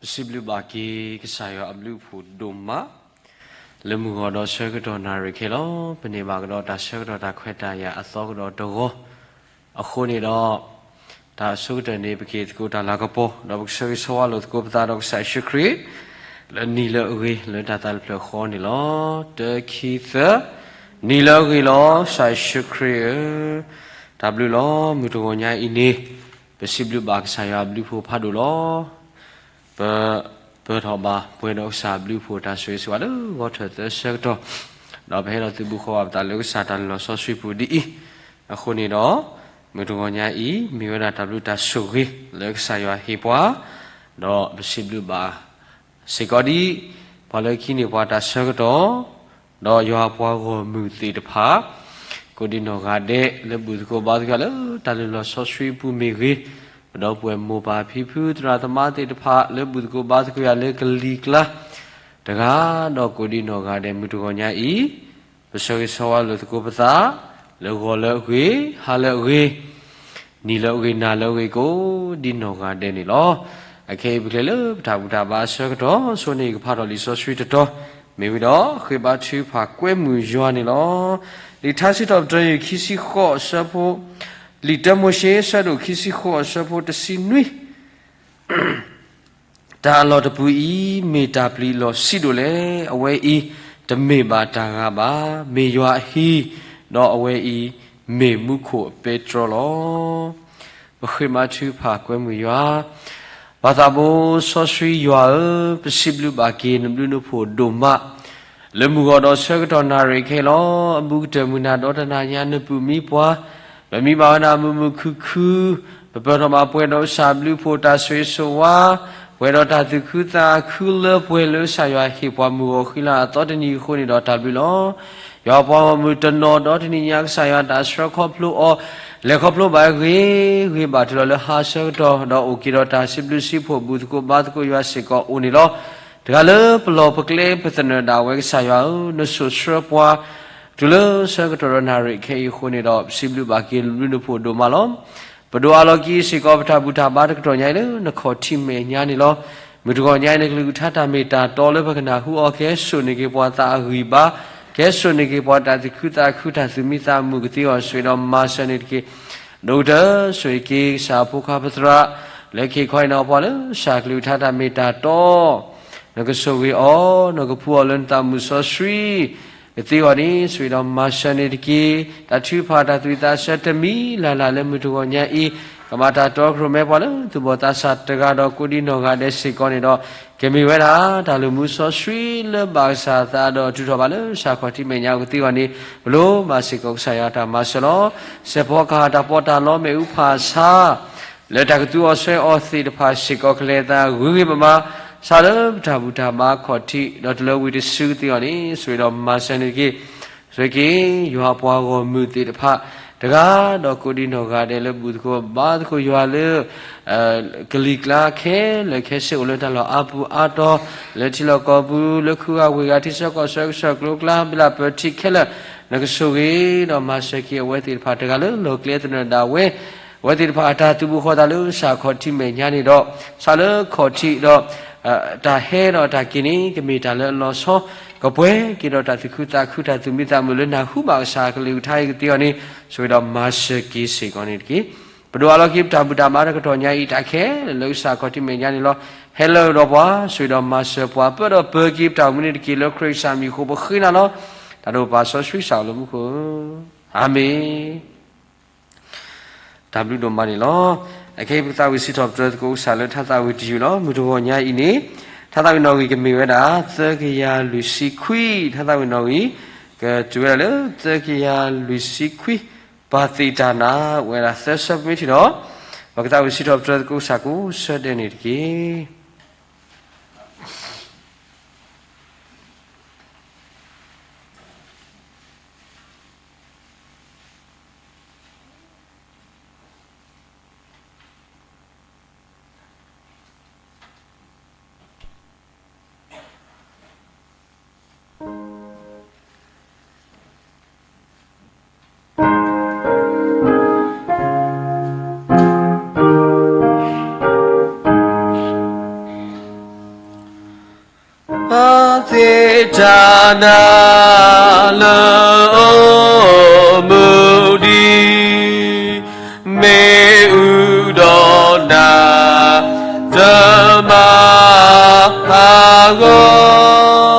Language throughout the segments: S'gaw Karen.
ပစံးဘျုးဘၣ်က့ၤကစၢ်ယွၤအဘျုးအဖှိၣ်ဒိၣ်မး လၢမုၢ်ဂီၤဒီးဆၢကတီၢ်နၣ်ရံၣ်ခဲလီၤ. ပန့ၢ်ဘၣ်ကဒီးတၢ်ဆၢကတီၢ်တၢ်ခွဲးတၢ်ယာ်အသီကဒီးတဂီၤ အဃိန့ၣ်ဒီး တၢ်အဆိကတၢၢ်န့ၣ် ပက့ၤသကိးတၢ်လၤကပီၤ ဒီးပကဆၢဂ့ၤဆၢဝါလိာ်သကိးပသးဒီးကစၢ်ယ့ၣ်ၡူးခရံာ် လၢနံၤလၢအဂ့ၤ လၢတၢ်သးတဖျၢၣ်ဃီန့ၣ်လီၤ. တၢ ခံ သၢ, နံၤလၢအဂ့ၤလီၤ ကစၢ်ယ့ၣ်ၡူးခရံာ်ဧၢ, တၢ်ဘျုးလီၤ. မုၢ်တဂီၤညါအံၤန့ၣ် ပစံးဘျုးဘၣ်ကစၢ်ယွၤအဘျုးအဖှိၣ်ဖးဒိၣ်လီၤ. ပ ပၢၢ်ထီၣ်ဘၣ်ပှဲၤဒီးကစၢ်အဘျုးအဖှိၣ်တၢ်ဆိၣ်ဂ့ၤဆိၣ်ဝါလၢဂီၤထၢၣ်သၢဆၢကတီၢ်, ဒီးပဟဲလီၤသုးဘူးဃီဘၣ်ပသးလၢကစၢ်တၢ်လုၢ်လီၢ်စီဆှံပူၤဒ်အံၤ, အဃိန့ၣ်ဒီး မုၢ်တဂီၤညါအံၤ မ့ၢ်ဝဲဒၣ်တၢ်ဘျုးတၢ်ဆိၣ်ဂ့ၤလၢကစၢ်ယွၤဟ့ၣ်ပှၤ, ဒီးပစံးဘျုးဘၣ် စ့ၢ်ကီးဒ် ပှၤလၢခံန့ၢ်ပှၤတၢ်ဆၢကတီၢ်, ဒီးယွၤအပှၤဂီၢ်မုၢ်သ့ၣ်တဖၣ် ကိးဒံနီၢ်ဂၤဒဲး လၢဘူၣ်သကိးဘါသကိးယွၤလၢတၢ်လုၢ်လီၢ်စီဆှံအပူၤမ့ၢ်ဂ့ၤ, ပဒီပုၢ်ဝဲၢ်မိၢ်ပၢ်ဖံဖုသရၣ်သမါသ့ၣ်တဖၣ် လၢဘူၣ်သကိးဘါသကိးယွၤလၢကလံၤကျါ တဂၤဒီးကိးဒံနီၢ်ဂၤဒဲး မုၢ်တဂီၤညါအံၤ ပဆၢဂ့ၤဆၢဝါလိာ်သကိးပသး လၢဂီၤလၢအဂ့ၤ, ဟါလၢအဂ့ၤ, နံၤလၢအဂ့ၤ, နၤလၢအဂ့ၤ ကိးဒံနီၢ်ဂၤဒဲးန့ၣ်လီၤ. အခဲအံၤပကလဲၤလၢပတၢ်ဘူၣ်တၢ်ဘါအဆၢကတီၢ်, ဆိန့ၣ်ကဖးထီၣ်လံာ်စီဆှံတတီၤ, မ့ၢ်ဝံၤဒီး ဃ့ဘါထုကဖၣ်ကွဲမုာ်ယွၤန့ၣ်လီၤ. လံာ်ထါစံးထီၣ်ပတြၢၤ ခံဆံဃိးအဆၢဖိ, လံာ်တၢမိၤၡ့ အဆၢဒိၣ်ခံဆံဃိးအဆၢဖိတဆံနွံ တၢ်အလီၢ်တပူၤအံၤ မ့ၢ်တၢ်ပျံၤအလီၢ်ဆံးဒိၣ်လဲၣ်. အဝဲအံၤ တမ့ၢ်ဘၣ်တၢ်ဂၤဘၣ်. မ့ၢ်ယွၤအဟံၣ်, ဒီးအဝဲအံၤ မ့ၢ်မူခိၣ်အပဲတြီလီၤ. ပဃ့ဘါထုကဖၣ်ကွဲမုာ်ယွၤ, ပၢ်သးဘိစီဆှံယွၤဧၢ, ပစံးဘျုးဘၣ်က့ၤနဘျုးနဖှိၣ်ဒိၣ်မး လၢမုၢ်ဂီၤဒီးဆၢကတီၢ်နၣ်ရံၣ်ခဲလီၤ. အဘူးကတၢၢ်မုၢ်နၤဒီတနၤညါ နပုၢ်မံပှၤ ပမံဘၣ်ဝဲဒၣ်မုာ်မုာ်ခုၣ်ခုၣ်, ပပၢၢ်ထီၣ်ဘၣ်ပှဲၤဒီးကစၢ်ဘျုးဖှိၣ်တၢ်ဆိၣ်ဂ့ၤဆိၣ်ဝါ, ပှဲၤဒီးတၢ်သူၣ်ခုသးခုလၢပှဲၤလၢကစၢ်ယွၤဟ့ၣ်ပှၤမုၢ်ဂီၤဃံလၤအသီတနံၤအဃိန့ၣ်ဒီးတၢ်ဘျုးလီၤ. ယွၤပှၤဂီၢ်မုၢ်တနီၤဒီတနံၤညါ ကစၢ်ယွၤတၢ်ဆှၢခီဖျိအီၤ, လဲၤခီဖျိဘၣ်ဂ့ၤဂ့ၤဘၣ်တုၤလီၤလၢဟါဆၢကတီၢ်, ဒီးအိၣ်က့ၤဒီးတၢ်စံးဘျုးစံးဖှိၣ် ဘူၣ်သကိးဘါသကိးယွၤစ့ၢ်ကီးအိၣ်န့ၣ်လီၤ. တဂၤလၢပလီၢ်ပကျဲပသနၢၣ်ဒၣ်ဝဲ ကစၢ်ယွၤဧၢ, နဆိၣ်ဆှၢပှၤ တုၤလၢဆၢကတီၢ်ဒီးနၣ်ရံၣ်ခဲအံၤအဃိန့ၣ်ဒီး ပစံးဘျုးဘၣ်က့ၤနဘျုးနဖှိၣ်ဒိၣ်မးလီၤ. ပဒိၣ်အလီၢ်က့ၤစ့ၢ်ကီး ပတၢ်ဘူၣ်တၢ်ဘါတကတီၢ်ညါအံၤလၢနခီၣ်ထံးမဲာ်ညါန့ၣ်လီၤ. မုၢ်တဂီၤညါအံၤ နကလုၢ်ကထါတၢ်မ့ၢ်တၢ်တီလၢပကနၢ်ဟူအီၤ ကဟဲစိာ်န့ၢ်က့ၤပှၤသးအဂံၢ်ဘါ, ကဟဲစိာ်န့ၢ်က့ၤပှၤတၢ်သူၣ်ခုသးခု တၢ်သူၣ်မံသးမုာ်ကသ့အီၤ ဆိၣ်ဂ့ၤဒီးမၤစၢၤန့ၣ်တက့ၢ်. ဒိၣ်ကတၢၢ်ဆိၣ်ဂ့ၤက့ၤကစၢ်အဖိခွါပသရၣ် လၢခံခီအံၤန့ၣ် ပှၤလၢစၢ်ကလုၢ်ကထါတၢ်မ့ၢ်တၢ်တီ နကဆိၣ်ဂ့ၤအီၤ, နကဖှူအီၤလၢနသးမုာ်စီဆှံ ကသ့အဂီၢ်န့ၣ် ဆိၣ်ဂ့ၤဒီးမၤစၢၤန့ၣ်တက့ၢ်. တၢ်ထုကဖၣ်တၢ်သူၣ်ဝံၣ်သးဆၢတမံၤလၢ်လၢ်လၢမုၢ်တဂီၤညါအံၤ ကမၤတၢ်တီကရိၣ်မဲပှၤလၢသူၣ်ဘီၣ်သးစၢ်တဂၤဒီး ကိးဒံနီၢ်ဂၤဒဲးစ့ၢ်ကီးန့ၣ်ဒီး ကမ့ၢ်ဝဲဒၣ် တၢ်လုၢ်မူစီဆှံလၢဘၣ်ကစၢ်အသးဒီး ထုးထီၣ်ဘၣ်လၢကစၢ်ခီၣ်ထံးမဲာ်ညါကသ့အဂီၢ်န့ၣ် ပလိၣ်ဘၣ်စ့ၢ်ကီးကစၢ်ယွၤတၢ်မၤစၢၤလီၤ. စဲးဖီကဟၣ်တၢ်ပီးတၢ်လီ မ့ၣ်အူဖးဆါ လၢတၢ်ကသူအီၤဆှဲးအီၤသ့ၣ်တဖၣ်စ့ၢ်ကီး ကလဲၤသးဂ့ၤဂ့ၤဘၣ်ဘၣ် ဆါလၢပတၢ်ဘူၣ်တၢ်ဘါခီၣ်ထံး ဒီးတုၤလၢဝံၤတစုကသ့အဂီၢ်န့ၣ် ဆိၣ်ဂ့ၤဒီးမၤစၢၤန့ၣ်တက့ၢ်. ဆိၣ်ဂ့ၤက့ၤ ယွၤအပှၤဂီၢ်မုၢ်သ့ၣ်တဖၣ် တဂၤဒီးကိးဒံနီၢ်ဂၤဒဲးလၢဘူၣ်သကိးဘါသကိးယွၤလၢ ကလံၤကျါခဲလၢာ်ခဲဆ့အိၣ်လၢတၢ်လီၢ်အါပူၤအါတီၤ လၢထံလီၢ်ကီၢ်ပူၤ လၢခုဂၤဝ့ၢ်ဂၤ ထံဆၢကီၢ်ဆၢ ကစၢၢ်ကျိၤကျါ ဘျၣ်ပၢၤထံခဲလၢာ် နကဆိၣ်ဂ့ၤဒီးမၤစၢၤက့ၤအဝဲသ့ၣ်တဖၣ် တဂၤလၢလီၢ်ကျဲသနၢၣ်ဒၣ်ဝဲ အဝဲသ့ၣ်တဖၣ်အတၢ်သူၣ်ဘီၣ်ဃီသးလၢကစၢ်ခီၣ်ထံးမဲာ်ညါန့ၣ်ဒီး ဆါလၢခီၣ်ထံးဒီး တၢ်ဟဲဒီးတၢ်က့ၤန့ၣ် ကမ့ၢ်တၢ်လၢအလီၤဆီ ကပှဲၤက့ၤဒီးတၢ်သူၣ်ခုသးခု တၢ်သူၣ်မံသးမုာ်လၢနၢ်ဟူဘၣ်ကစၢ်ကလုၢ်ကထါအံၤကသ့အဂီၢ်န့ၣ် ဆိၣ်ဂ့ၤဒီးမၤစၢၤက့ၤစ့ၢ်ကီးန့ၣ်တက့ၢ်. ပဒိၣ်အလီၢ်ခံ ပတၢ်ဘူၣ်တၢ်ဘါတကတီၢ်ညါအံၤ တၢ်ခဲလၢာ်လၢကစၢ်ခီၣ်ထံးမဲာ်ညါန့ၣ်လီၤ. ဟဲလၢဒီးပှၤ ဆိၣ်ဂ့ၤဒီးမၤစၢၤပှၤ ပၢဒီးပၢၤက့ၤပတၢ်အိၣ်မူန့ၣ်တက့ၢ်. လၢခရံာ်ကစၢ်မံၤအဃိ ပဃ့နၤလီၤ. တၢ်ဒိၣ်ပၢ်စီဆှံကစၢ်အိၣ်လၢမူခိၣ်ဧၢ, အၤမ့ၣ်. တၢ်ဘျုးဒိၣ်မးန့ၣ်လီၤ. အခဲအံၤပကသးဝံၣ်စံးထီၣ်ပတြၢၤသကိးကစၢ်လၢထါသးဝံၣ်တယုၢ်လီၤ. မုၢ်တဂီၤညါအံၤန့ၣ် ထါသးဝံၣ်နီၣ်ဂံၢ်ကမ့ၢ်ဝဲဒၣ် သၢကယၤလွံၢ်ဆံခွံ, ထါသးဝံၣ်နီၣ်ဂံၢ် ကတုၤဝဲဒၣ်လၢသၢကယၤလွံၢ်ဆံခွံ, ပၢ်သ့ၣ်တၢ်နၤ အိၣ်ဝဲဒၣ်သၢဆၢ ပမ့ၢ်ထံၣ်ဒီး ပကသးဝံၣ်စံးထီၣ်ပတြၢၤသကိးကစၢ်ကိးဆၢဒဲးန့ၣ်တက့ၢ်. ပသ့တၢ်နါလၢအိၣ်မူဒံး, မ့ၣ်အူဒီးနၤတမၤဟးဂီ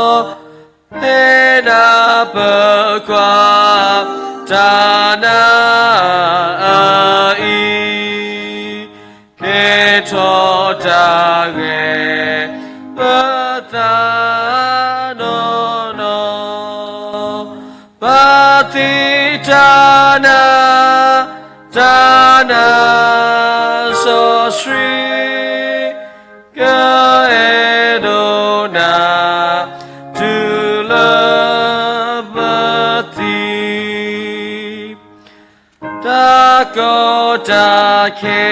ၤ, ဖဲနၤပကွၢ် တၢ်နါအအံၤ, ကဲထီၣ်တၢ်ဂဲၤ ပသးနီၢ်နီၢ်, ပသ့တၢ်နါ, တၢ်နါစီဆှံ, ကအဲၣ်ဒိးနၤ တုၤလၢပသံ တၢ်ကီတၢ်ခဲ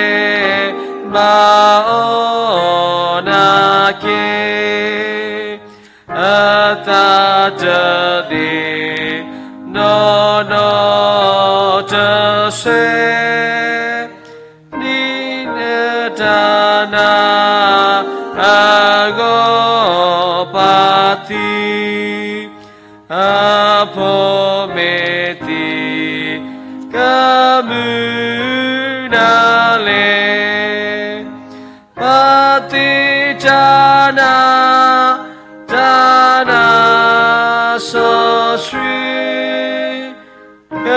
မၤအီၣ်နၤက့ၤ, အသးတဒ့ၣ်နီၢ်နီၢ်တဆဲး, ဒ်နတၢ်နါအဂီၢ်ပာ်သံ, အဖိမ့ၢ်သံ ကမုာ်နၤလဲၣ်. ပသ့တၢ်နါ, တၢ်နါစီဆှံ, က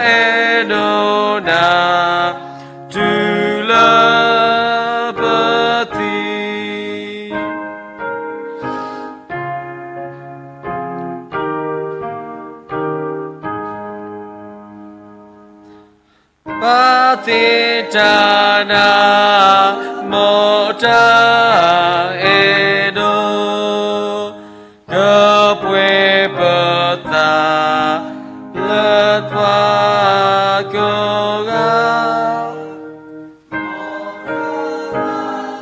အဲၣ်ဒိးနၤ တုၤလၢပသံ. ပသ့တၢ်နါ, မ်တၢ်အဲၣ်ဒိး, ကပှဲၤပသးလၢပှၤကိးဂၤ,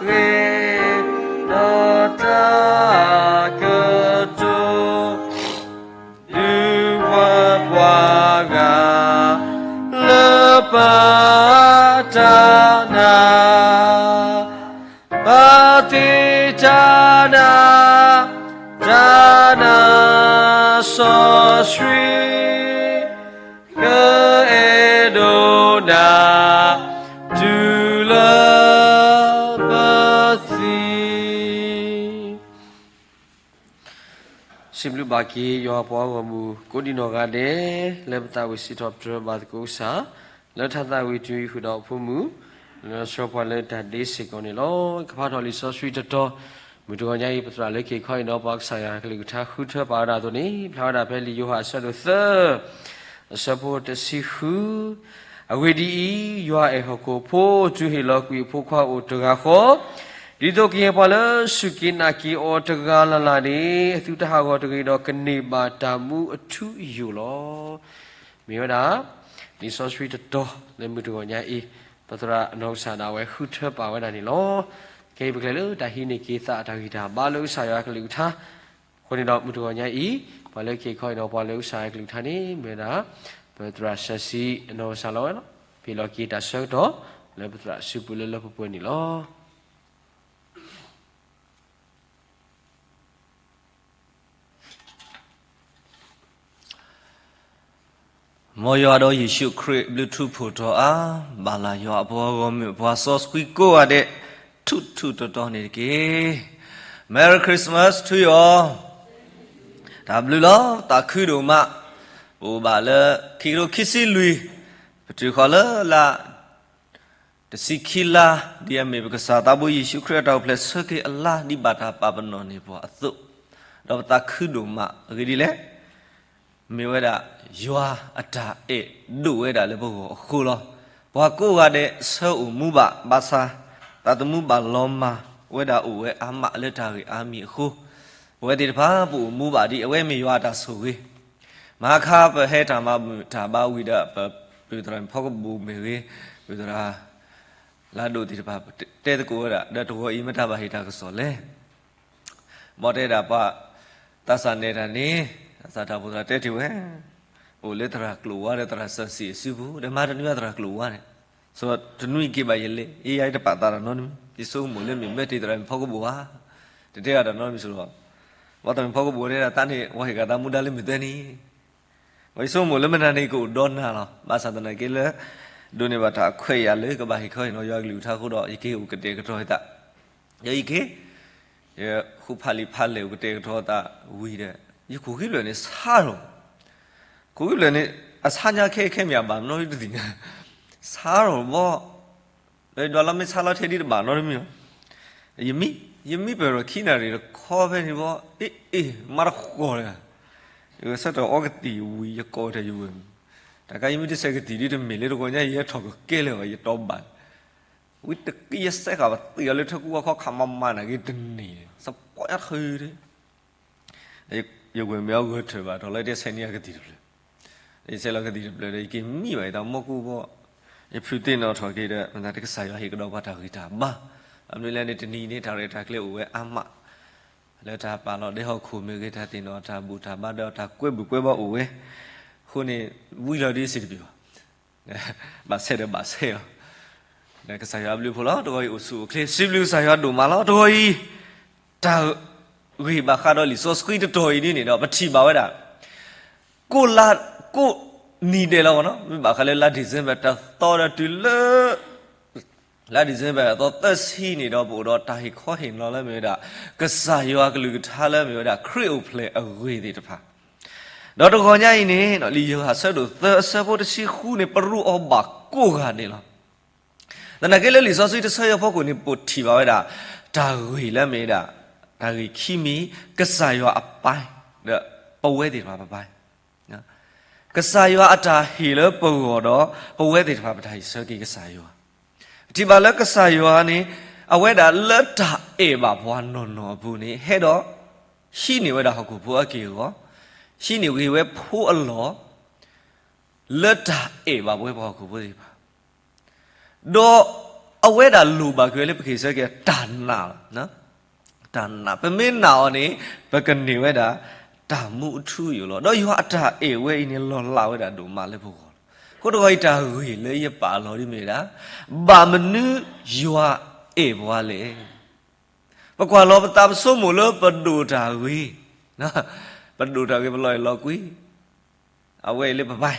ဂ့ၤဒီးတၢ်ကတိၤ ဒုးပှၤပှၤဂၤ လၢပတၢ်နါ, ပသ့တၢ်နါ, တၢ်နါစီဆှံ, ကအဲၣ်ဒိးနၤ တုၤလၢပသံ. စံးဘျုးဘၣ်က့ၤ ယွၤပှၤဂီၢ်မုၢ် ကိးဒံးနီၢ်ဂၤဒဲး လၢပသးဝံၣ်စံးထီၣ်ပတြၢၤဘၣ်သကိးကစၢ်, လၢထါသးဝံၣ်တုၤအံၤဃုာ်ဒီးအဖိမုၣ်, လၢဆှၢပှၤလၢတၢ်ဒ့စ့ၢ်ကီးန့ၣ်လီၤ. ကဖးထီၣ်လံာ်စီဆှံတတီၤ, မုၢ်တဂီၤညါအံၤ ပသရၣ်လၢက့ၤခီအံၤဒီး ပှၤကစၢ်ယွၤကလုၢ်ကထါဃုထၢပာ်ဝဲဒၣ်အသိးန့ၣ် ဖျါဝဲဒၣ်ဖဲလံာ်ယိၤဟၣ်အဆၢဒိၣ်သၢ အဆၢဖိတဆံဃု, အဂ့ၢ်ဒ်အံၤ, ယွၤအဲၣ်ဟီၣ်ခိၣ်ဖိ တုၤဟ့ၣ်လီၤကွံာ်အဖိခွါအိၣ်တဂၤဃီ, ဒ်သိးကယဲၢ်ပှၤလၢစူၢ်က့ၤနာ်က့ၤအီၤတဂၤလၢ်လၢ်န့ၣ် အသုတဟးဂီၤတဂ့ၤဒီး ကန့ၢ်ဘၣ်တၢ်မူအထူအယိာ်လီၤ. မ့ၢ်ဝဲဒၣ် လံာ်စီဆှံတတီၤလၢမုၢ်တဂီၤညါအံၤ ပသရၣ်အနီၢ်ကစၢ်ဒၣ်ဝဲဃုထၢပာ်ဝဲဒၣ်န့ၣ်လီၤ. ခဲအံၤပကလဲၤလၢတၢ်ဟံးန့ၢ်က့ၤသး တၢ်ဂံၢ်တၢ်ဘါလၢကစၢ်ယွၤကလုၢ်ကထါ, အဃိန့ၣ်ဒီးမုၢ်တဂီၤညါအံၤ ပှၤလၢက့ၤခီအံၤဒီးပှၤလၢကစၢ်ယွၤကလုၢ်ကထါန့ၣ် မ့ၢ်ဝဲဒၣ် ပသရၣ်စီဆှံအနီၢ်ကစၢ်လီၤဝဲလီၤ. ဖဲလီၤက့ၤတၢ်ဆၢကတီၢ် လၢပသရၣ်စုပူၤလၢလၢပှဲၤပှဲၤန့ၣ်လီၤ. မ်ယွၤဒီးယ့ၣ်ၡူးခရံာ် ဘျုးထူးဖှိၣ်ထီၣ်အါ, ဘၣ်လၢယွၤအပှၤဂီၢ်မုၢ် ပှၤစီဆှံကိးဂၤဒဲး ထူးထူးတီၤတီၤန့ၣ်တက့ၢ်. Merry Christmas to you all. တၢ်ဘျုးလီၤ, သးခုဒိၣ်မး, ပအိၣ်ဘၣ်လၢ ခံကထိခံဆံလွံၢ်, ပတုၤဃီၤလၢလါ တဆံခံလါ, ဒ်အမ့ၢ်ပကစၢ်သးဘိယ့ၣ်ၡူးခရံာ်အတၢ်အိၣ်ဖျဲၣ်ဆၢက့ၤအလါ ဒ်ဘၣ်တၢ်ပာ်ပနီၣ်န့ၢ်ပှၤအသိး, ဒီးပသးခုဒိၣ်မးအဂ့ၢ်ဒ်လဲၣ်, မ့ၢ်ဝဲဒၣ် ယွၤအတၢ်အဲၣ်ဒိးဝဲဒၣ်လၢပဂီၢ်အဃိလီၤ. ပှၤကိးဂၤဒဲးဆၢအိၣ်မူဘၣ် ဘၣ်ဆၣ် သးသမူဘၣ်လီၤမၢ်ဝဲဒၣ်အိၣ်ဝဲအါမးလၢတၢ်ဂ့ၢ်အါမံၤအဃိ, ပဝဲသ့ၣ်တဖၣ်ပအိၣ်မူဘၣ်ဒ်အဝဲမ့ၢ်ယွၤအတၢ်ဆိၣ်ဂ့ၤ မဟါခါပဟဲတၢ်မၤမုာ်တၢ်ဘါဝံၤဒီး ပပုၢ်သရၣ်ဖီကဘိၣ်မ့ၢ်ဂ့ၤ, ပုၢ်သရၣ် လါဒိၣ်သ့ၣ်တဖၣ် တဲသကိးဝဲဒၣ် ဒီးတဂီၤအံၤမ့ၢ်တၢ်ဘၣ်ဟ့ၣ်တၢ်ကစီၣ်လဲၣ်. ဘၣ်တဲဒၣ်ပှၤသးစၢ်နဲၣ်တၢ်န့ၣ်, သးစၢ်တၢ်အိၣ်ဖှိၣ်သရၣ်တဲတ့ၢ်ဝဲ, အိၣ်လၢသရၣ်ကျိာ်ဝါဒီးသရၣ်စီဆှံအစုပူၤ, ဒီးမၤတနွံသရၣ်ကျိာ်ဝါန့ၣ်, ဆိတနွံက့ၤဘၣ်ယလဲၣ်, အ့ ယတပာ်သးတၢ်နီတမံၤ, ယဆိကမိၣ်လၢမ့ၢ်မ့ၢ်တ့ၢ်သရၣ်မ့ၢ်ဖီကဘိၣ်ဧါ, တတဲအီၤတၢ်နီတမံၤဆိလီၤ. ပှၤသးမံဖီခိၣ်ဘိးတဲဒၣ်တၢ်န့ၣ် ဝဲဟ့ၣ်ကသးမူဒါလၢမုၢ်သၢနံၤ, ဝဲယဆိကမိၣ်လၢမနၤန့ၣ် ကအိၣ်ဒီးနၤလီၤ. ဘၣ်ဆၣ်သနာ်က့လၢ ဒိးန့ၢ်ဘၣ်တၢ်ခွဲးယာ်လၢကဘၣ်ဟ့ၣ်ခီဟ့ၣ်နီၤယွၤကလုၢ်ကထါအဃိဒီး ယကဟ့ၣ်အိၣ်ကတဲာ်ကတီၤယသး, ယဲယကဟ့ၣ် ယဃုဖးလံာ်ဖးလဲၢ်အိၣ်ကတဲာ်ကတီၤသးဝံၤဒီး ယခိၣ်ခံဖျၢၣ်န့ၣ်ဆါထီၣ်, ခိၣ်ခံဖျၢၣ်န့ၣ် အဆါညါခဲခဲမ့ၢ်အဘၣ်မနီတသ့ၣ်ညါ, ဆါထီၣ်ဘီ, ဒီးယဒွးလီၤမ့ၢ်ဆါလီၤထဲဒ်တဘၣ်နီတမံၤလီၤ. ယမံ, ယမံပၢၢ်ထီၣ်ခံနၣ်ရံၣ်တခီဖဲန့ၣ်ဘီ, အ့ၣ်အ့ၣ် မါတဃီၤလၢ, ယဂဲၤဆၢထၢၣ်အီကသံၣ်ဝံၤ ယကိးတၢ်ယဝဲၢ်, တၢ်ကါယမ့ၢ်တဆဲးကသံၣ်ဒ်တမ့ၢ်လၢတဂီၤညါ ယဟဲထီၣ်ကကဲလၢၤဘၣ် ယတီဘၣ် ဝံတကံယစဲဃာ်ပသံၣ်အီၤလၢထၢကူၣ်ဝါခီခးမၤမၤနာ်က့တန့ၢ်, စပီးညါတဃုာ်ဒီး ယဝဲၢ်မ့ၢ်အဂၢၢ်ထၢၣ်ဘၣ်ထီၣ်လၢတဲဆဲးန့ၢ်အကသံၣ်တဖျၢၣ်, ယဆဲးလီၤကသံၣ်တဖျၢၣ်ဒီး ယက့ၤမံဘၣ်ယတၢ်မူခိၣ်ဘီ, ယဖုးသ့ၣ်နီၣ်ထီၣ်က့ၤဒီး မ့ၢ်သးတကစၢ်ယွၤဟ့ၣ်ကဒီးပှၤတၢ်ဂံၢ်တၢ်ဘါ, အမနုၤလဲၣ်န့ၣ် တနံၤန့ၣ် တၢ်ရဲၣ်တၢ်ကျဲၤအိၣ်ဝဲအါမး လၢတၢ်ပာ်လီၤဒဲဟီၣ်ခိၣ်မ့ၢ်ဂ့ၤ တၢ်သ့ၣ်နီၣ်တၢ်ဘူၣ်တၢ်ဘါဒီးတၢ်ကွဲဘူၣ်ကွဲဘါအိၣ်ဝဲ, အဃိန့ၣ် ဝံလီၤဒ်စံးတပ့ၤဘၣ်, ဘၣ်ဆဲးဒီးဘၣ်ဆဲးလီၤ. ကစၢ်ယွၤအဘျုးအဖှိၣ်လီၤ. တဂီၤအံၤအိၣ်ဆူၣ်အိၣ်ချ့ စံးဘျုးကစၢ်ယွၤဒိၣ်မးလီၤ. တဂီၤအံၤ တၢ်ဂ့ၢ်ဘၣ်ဃးဒီးလံာ်စီဆှံတတီၤအံၤဒ်န့ၣ်ဒီး ပထံၣ်ဘၣ်ဝဲဒၣ် ကိၣ်လါ ကိၣ်နံၤဒဲးလီၤနီၤ, မ့ၢ်ဘၣ်ဃးလၢလါ December တသီဒီးတုၤလၢ လါ December အသီသၢဆံန့ၣ်ဒီး ပအိၣ်ဒီးတၢ်ဟ့ၣ်ခီဟ့ၣ်နီၤလၢမ့ၢ်ဝဲဒၣ် ကစၢ်ယွၤကလုၢ်ကထါလၢမ့ၢ်ဝဲဒၣ် ခရံာ်အိၣ်ဖျဲၣ်အဂ့ၢ်သ့ၣ်တဖၣ်, ဒီးတဂီၤညါအံၤန့ၣ် လံာ်ယိၤဟၣ်အဆၢဒိၣ်သၢအဆၢဖိတဆံဃုန့ၣ် ပရူးအီၤဘၣ်ကိးဂၤဒဲးလီၤ. သနာ်က့လၢလံာ်စီဆှံတဆၢအံၤအဖီခိၣ်န့ၣ် ပထံၣ်ဘၣ်ဝဲဒၣ် တၢ်ဂ့ၢ်လၢမ့ၢ်ဝဲဒၣ် တၢ်ဂ့ၢ်ခံမံၤ ကစၢ်ယွၤအပိုင်း ဒီးပဝဲသ့ၣ်တဖၣ်ပပိုင်း ကစၢ်ယွၤအတၢ်ဟ့ၣ်လၢပဂီၢ်ဒီး ပဝဲသ့ၣ်တဖၣ်ပတၢ်ဟ့ၣ်ဆၢက့ၤကစၢ်ယွၤ, ပထံၣ်ဘၣ်လၢကစၢ်ယွၤန့ၣ် အဝဲဒၣ်လၢတၢ်အဲၣ်ဘၣ်ပှၤနီၢ်နီၢ်အပူၤန့ၣ် ဟဲဒီး ဟံးန့ၢ်ဝဲဒၣ်ဟီၣ်ခိၣ်ဖိအက့ၢ်အဂီၤ, ဟံးန့ၢ်ဂ့ၤဝဲဖိအလီၢ် လၢတၢ်အဲၣ်ဘၣ်ပဝဲပှၤဟီၣ်ခိၣ်ဖိသ့ၣ်တဖၣ် ဒီးအဝဲဒၣ်လိၣ်ဘၣ်က့ၤဝဲလၢပကဟ့ၣ်ဆၢက့ၤတၢ်နာ်လီၤ. တၢ်နာ်, ပမ့ၢ်နာ်အီၤန့ၣ် ပကန့ၢ်ဝဲဒၣ် တၢ်မူအထူအယိာ်လီၤ. ဒီးယွၤအတၢ်အဲၣ်ဝဲအံၤန့ၣ် လီၤလးဝဲဒၣ်ဒိၣ်မးလၢပဂီၢ်လီၤ. အဃိတဂီၤအံၤတၢ်ဂ့ၢ်လၢယပာ်လီၤဒ်မ့ၢ်ဝဲဒၣ် ဘၣ်မနုၤယွၤအဲၣ်ပှၤလဲၣ်. ပကွၢ်လီၤပသးပဆိကမိၣ်လၢပဒိၣ်တၢ်ဂ့ၤ, ပဒိၣ်တၢ်ဂ့ၤ ပလီၤအဲၢၣ်လီၤကွံ, အဝဲအံၤလၢပဘါ,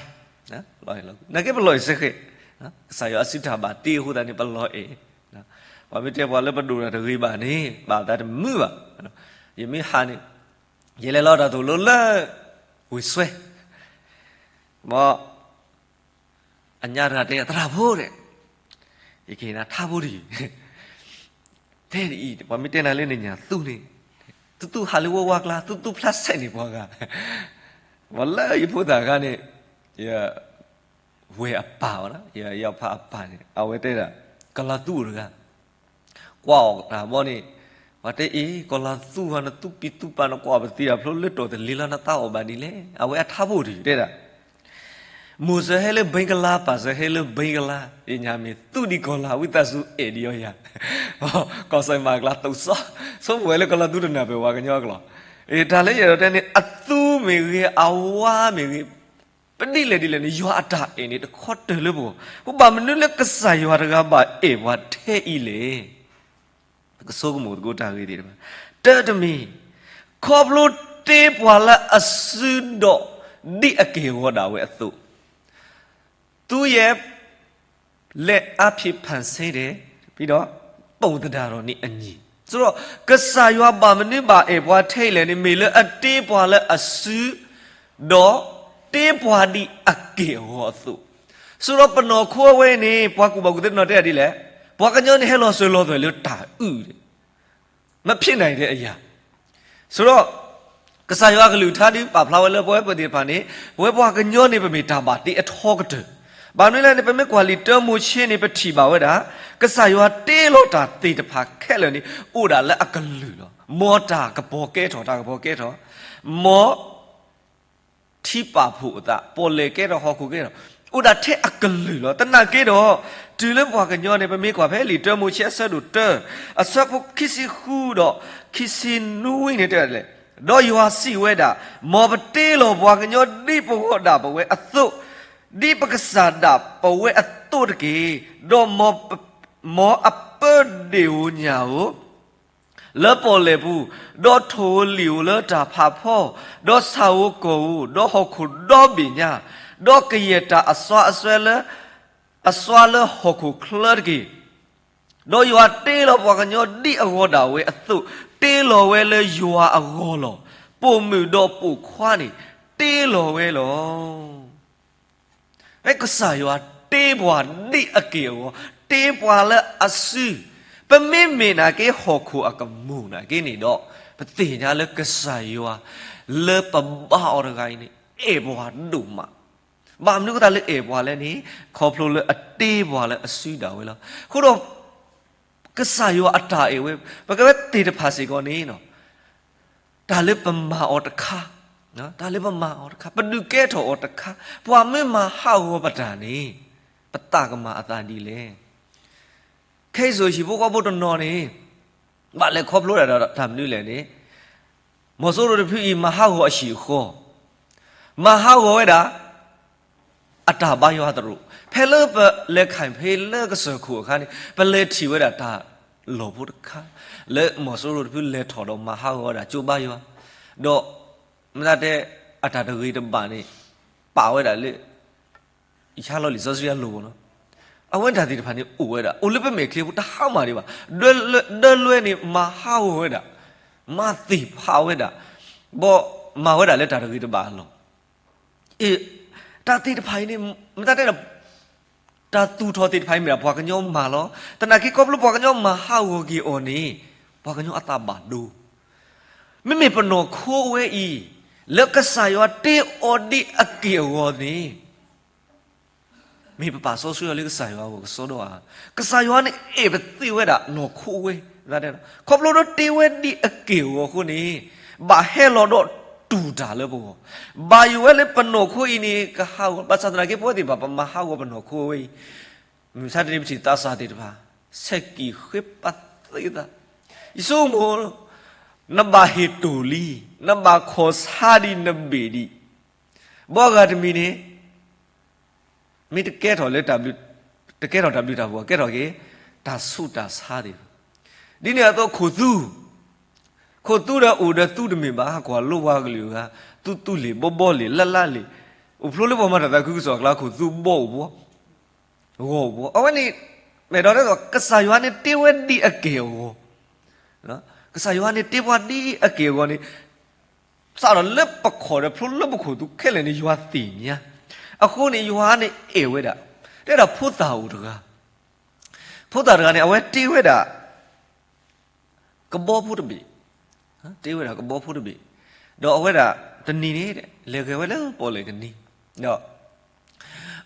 နာ်က့ပလီၤအဲၣ်စ့ၢ်ကီး, ကစၢ်ယွၤအစုတၢ်ဘၣ်တ့အဃိသတးန့ၣ် ပလီၤအဲၣ်, ပှၤမ့ၢ်တဲပှၤလၢပဒိၣ်တၢ်တဂ့ၤဘၣ်န့ၣ် ဘၣ်သးတမုာ်ဘၣ်. ယမ့ၢ်ဟးန့ၣ် ယလဲၤလီၤတၢ်သိၣ်လိလၢ ဝ့ၢ်စွဲ မ်အညါတဂၤတဲ သရၣ်ဖိတဲ, ယကဟ့ၣ်နၤထါဖိတယုၢ်, တဲဒ်အံၤ ပှၤမ့ၢ်တဲနၤလၢနညၣ်သူန့ၣ်, သူသူဟးလၢဝဲဝါကျါ သူသူဖျါဆဲးန့ၢ်ပှၤဂၤ, မ်လၢယဖိသၣ်အခါန့ၣ် ယဝဲၢ်အပၢ်အီၤ, ယယီဖးအပၢ်န့ၣ် အဝဲတဲဒၣ် ကီၤလၤသူအိၣ်တဂၤ ကွၢ်အီၣ်တၢ်ဘီန့ၣ်, ပှၤတဲအံၤ ကီၤလၤသူဧၢ နသူပံသူပၢ် နကွၢ်အီၣ်ပသံအဖျိလၢတီၢ်တလ့ၤလီၤ နသးအီၣ်ဘၣ်ဒ်လဲၣ်. အဝဲအထါဖိတယုၢ်တဲဒၣ်, မိၢ်စၢၤဟဲလၢဘံကလါ ပၢ်စၢၤဟဲလၢဘံကလါ, ယညၣ်မ့ၢ်သူဒံးကီၤလၤ ဝံသးစူၤအဲၣ်ဒံးအီၤယၤ, ကီၢ်စဲၣ်မၤကျါတိာ်စီ, ဆိကမိၣ်ဝဲလၢကီၤလၤသူတနၢ်ပၢၢ်ပှၤကညီအကျိာ်, တၢ်လၢယအဲၣ်ဒိးတဲန့ၣ် အသူမ့ၢ်ဂ့ၤ အဝါမ့ၢ်ဂ့ၤ ပဒ်လဲၣ်ဒ်လဲၣ်န့ၣ် ယွၤအတၢ်အဲၣ်န့ၣ် တခီတၢၢ်လၢပဂီၢ်, ပဘၣ်မနုၤလၢကစၢ်ယွၤတဂၤဘၣ်အဲၣ်ပှၤထဲအံၤလဲၣ်. ပကဆိကမိၣ်သကိးတၢ်ဂ့ၢ်သ့ၣ်တဖၣ်, တၢ်တမံၤ, ခီဖျိတ့ပှၤလၢအစုဒီး ဒ်အက့ၢ်အဂီၤဒၣ်ဝဲအသိး, သူရဲ့ လက်အားဖြင့် ဖန်ဆင်းတယ်, ပြီးတော့ ပုံသဏ္ဍာန်တော်နှင့်အညီ, ဆိုတော့ ကစၢ်ယွၤဘၣ်မနုၤဘၣ်အဲၣ်ပှၤထဲလဲၣ်န့ၣ် မ့ၢ်လၢအတ့ပှၤလၢအစု, ဒီးတ့ပှၤဒ်အက့ၢ်အဂီၤအသိး, ဆိုတော့ ပနီၢ်ခိအဝဲန့ၣ် ပှၤကူၣ်ဘၣ်ကူၣ်သ့တနီၤတဲဒ်လဲၣ်, ပှၤကညီန့ၣ်ဟဲလီၤစၢၤလီၤသွဲၣ်လၢတၢ်အုၣ်, မဖြစ်နိုင်တဲ့အရာ, ဆိုတော့ ကစၢ်ယွၤအကလုၢ်ကထါဒုးပာ်ဖျါဝဲလၢပဝဲပသ့ၣ်တဖၣ်န့ၣ် ပဝဲပှၤကညီန့ၣ် ပမ့ၢ်တၢ်ဘၣ်တ့အထီကတၢၢ်, ဘၣ်မနုၤလဲၣ်န့ၣ် ပမ့ၢ်ကွၢ်လံာ်တၢမိၤၡ့န့ၣ် ပထံၣ်ဘၣ်ဝဲဒၣ် ကစၢ်ယွၤတ့လီၤတၢ်သ့ၣ်တဖၣ်ခဲလၢာ်န့ၣ် အိၣ်ဒၣ်လၢအကလုၢ်လီၤ. မ်တၢ်ကပီၤကဲထီၣ် တၢ်ကပီၤကဲထီၣ်, မ် ထံပာ်ဖှိၣ်အသး ပီၣ်လဲၣ်ကဲထီၣ် ဟီၣ်ခိၣ်ကဲထီၣ် အိၣ်ဒၣ်ထဲအကလုၢ်လီၤ. သနာ်က့ဒီး တုၤလၢပှၤကညီန့ၣ် ပမ့ၢ်ကွၢ်ဖဲလံာ် တၢမိၤၡ့ အဆၢဒိၣ်တၢ အဆၢဖိခံဆံဃုဒီး ခံဆံနွံန့ၣ်တဲဒ်လဲၣ်, ဒီးယွၤစံးဝဲဒၣ်, မ်ပတ့လီၤပှၤကညီဒ်ပဂီၢ်ဒၣ်ပဝဲအသိး, ဒ်ပကစၢ်ဒၣ်ပဝဲအသိးတက့ၢ်. ဒီးမ်အပၢဒ့ၣ်ဧိၤညၣ်ဧိၤ လၢပီၣ်လဲၣ်ပူၤ, ဒီးထိၣ်ဧိၤလံၣ်ဧိၤလၢတၢ်ဖးဖီ, ဒီးဆၣ်ဧိၤကီၢ်ဧိၤ, ဒီးဟီၣ်ခိၣ်ဒီဘ့ၣ်ညါ, ဒီးကယဲၢ်တၢ်အစွါအစွဲလၢ အစွါလၢဟီၣ်ခိၣ်ချၢတက့ၢ်. ဒီးယွၤတ့လီၤပှၤကညီဒ်အဂီၤဒၣ်ဝဲအသိး, တ့လီၤဝဲလၢယွၤအဂီၢ်လီၤ. ပိာ်မုၣ်ဒီးပိာ်ခွါန့ၣ် တ့လီၤဝဲလီၤ. ကစၢ်ယွၤတ့ပှၤဒ်အက့ၢ်အဂီၤ, တ့ပှၤလၢအစု, ပမ့မ့ၢ်နာ်က့ဟီၣ်ခိၣ်အကမူၣ်နာ်က့န့ၣ်ဒီး, ပသ့ၣ်ညါလၢကစၢ်ယွၤ လၢပဘါအီၤတဂၤအံၤန့ၣ် အဲၣ်ပှၤဒိၣ်မး. ဘၣ်မနုၤအဃိသတးလၢအဲၣ်ပှၤလဲၣ်န့ၣ်, ခီဖျိလၢအတ့ပှၤလၢအစုဒၣ်ဝဲလီၤ. အဃိဒီး ကစၢ်ယွၤအတၢ်အဲၣ်ဝဲ, ပကဝဲသ့ၣ်တဖၣ်စ့ၢ်ကီးန့ၣ် တၢ်လၢပမၤအီၤတခါ, တၢ်လၢပမၤအီၤတခါ, ပဒုးကဲထီၣ်အီၤတခါ, ပှၤမ့ၢ်မၤဟးဂီၤပတၢ်န့ၣ်, ပသးကမၤအသးဒ်လဲၣ်. ခဲအံၤစိၤဟံၣ်ဖိဃီဖိတနီၤန့ၣ်, ဘၣ်လဲၤခီဖျိဒၣ်ဒီးတၢ်မနုၤလဲၣ်န့ၣ်, မီၤစိရိၤတဖုအံၤမၤဟးဂီၤအဟံၣ်အဃီ, မၤဟးဂီၤဝဲဒၣ် အတၢ်ဘါယွၤသရိာ်, ဖဲလၢပလဲၤခးဖဲလၢကစၢၢ်ခိၣ်အခါန့ၣ်, ပလဲၤထံၣ်ဝဲဒၣ်တၢ်လီၢ်ဖိတခါ, လၢမီၤစိရိၤတဖုလဲၤထီၣ်ဒီးမၤဟးဂီၤဝဲဒၣ်ကၠိဘါယွၤ, ဒီး မ့ၢ်သးတဲ အတၢ်တဂ့ၤတဘၣ်န့ၣ် ပာ်ဝဲဒၣ်လၢ ယဆါလီၤလံာ်စီဆှံအလိၤဘၣ်နီၤ, အဝဲတၢ်သ့ၣ်တဖၣ်န့ၣ်အိၣ်ဝဲဒၣ်, အိၣ်လၢပမဲာ်ချံပူၤတဟါမၢ်ဒံးဘၣ်, ဒၢလွဲန့ၣ် မၤဟးဂီၤဝဲဒၣ်, မၤသ့ၣ်ဖးဝဲဒၣ်, ဘီမၤဝဲဒၣ်လၢတၢ်တဂ့ၤတဘၣ်အလီၢ် အ့ တၢ်သ့ၣ်တဖၣ်အံၤန့ၣ် မ့ၢ်သးတဲဒီး တၢ်သူၣ်ထီၣ်သ့ၣ်တဖၣ်အံၤမ့ၢ်ဒၣ်ပှၤကညီမၤလီၤ. သနာ်က့ခီဖျိပှၤကညီမၤဟးဂီၤက့ၤအီၤန့ၣ် ပှၤကညီအသးဘၣ်ဒိ, မ့မ့ၢ်ပနီၢ်ခိဝဲအံၤ လၢကစၢ်ယွၤတ့အီၤဒ်အက့ၢ်အဂီၤန့ၣ် မ့ၢ်ပပာ်စီဆှံအီၤလၢကစၢ်ယွၤအဂီၢ်ကစီဒီဧါ. ကစၢ်ယွၤန့ၣ်အဲၣ်ပသ့ဝဲဒၣ်နီၢ်ခိဝဲ, ခီဖျိလၢတ့ဝဲဒ်အက့ၢ်အဂီၤအဃိန့ၣ် ဘၣ်ဟဲလီၤဒီးတူၢ်တၢ်လၢပဂီၢ်, ဘၣ်ယိၣ်ဝဲလၢပနီၢ်ခိအံၤန့ၣ် ကဟးဂီၤ, ဘၣ်ဆၣ်သနာ်က့ ပဝဲသ့ၣ်တဖၣ် ပမၤဟးဂီၤပနီၢ်ခိဝဲအံၤ, မုၢ်ဆါတနံၤပထံၣ်သးစၢ်သ့ၣ်တဖၣ် ဆဲးကံၣ်ဃ့ပာ်သ့သး, ယဆိကမိၣ် နဘၣ်ဟ့ၣ်တိၢ်လံ, နဘၣ်ခီၣ်ဆါဒံးနဘ့ၣ်ဒံး, ဘီဂၤတမံၤန့ၣ် မ့ၢ်တကဲထီၣ်လၢ တကဲထီၣ်တၢ်ဘျုးတၢ်ဖှိၣ်, ကဲထီၣ်က့ၤ တၢ်ဆူးတၢ်ဆါသ့ၣ်တဖၣ်, ဒ်န့ၣ်အသိးခိၣ်သူ, ခိၣ်သူဒီးအိၣ်ဒီးသူတမ့ၢ်ဘၣ်, ကွၢ်လိပှၤကလုာ်အဂၤ, သူသူလ့ၣ်ဘီဘီလ့ၣ်လၢ်လၢ်လ့ၣ်, အိၣ်ဖျိလၢပှၤမၤတၢ်သးခုကစီၣ်အကျါ ခိၣ်သူဘီအိၣ်ဘီ, ဂီၤအိၣ်ဘီ, အဝဲန့ၣ် မ့ၢ်ဒီး ကစၢ်ယွၤန့ၣ်တ့ဝဲဒ်အက့ၢ်အဂီၤ, ကစၢ်ယွၤန့ၣ်တ့ပှၤဒ်အက့ၢ်အဂီၤန့ၣ် စးထီၣ်လၢပခီၣ်ဒီးဖျိလၢပခိၣ်သူခဲလၢာ်န့ၣ် ယွၤသ့ၣ်ညါ, အဃိန့ၣ် ယွၤန့ၣ်အဲၣ်ဝဲဒၣ်, တဲဒၣ်ဖိသၣ်အိၣ်တဂၤ, ဖိသၣ်တဂၤန့ၣ် အဝဲတ့ဝဲဒၣ် ကဘီဖိတဘ့ၣ်, တ့ဝဲဒၣ်ကဘီဖိတဘ့ၣ်, ဒီးအဝဲဒၣ်တနံၤန့ၣ် လဲၤဂဲၤဝဲလၢပီၣ်လဲၣ်ကနံၤ, ဒီး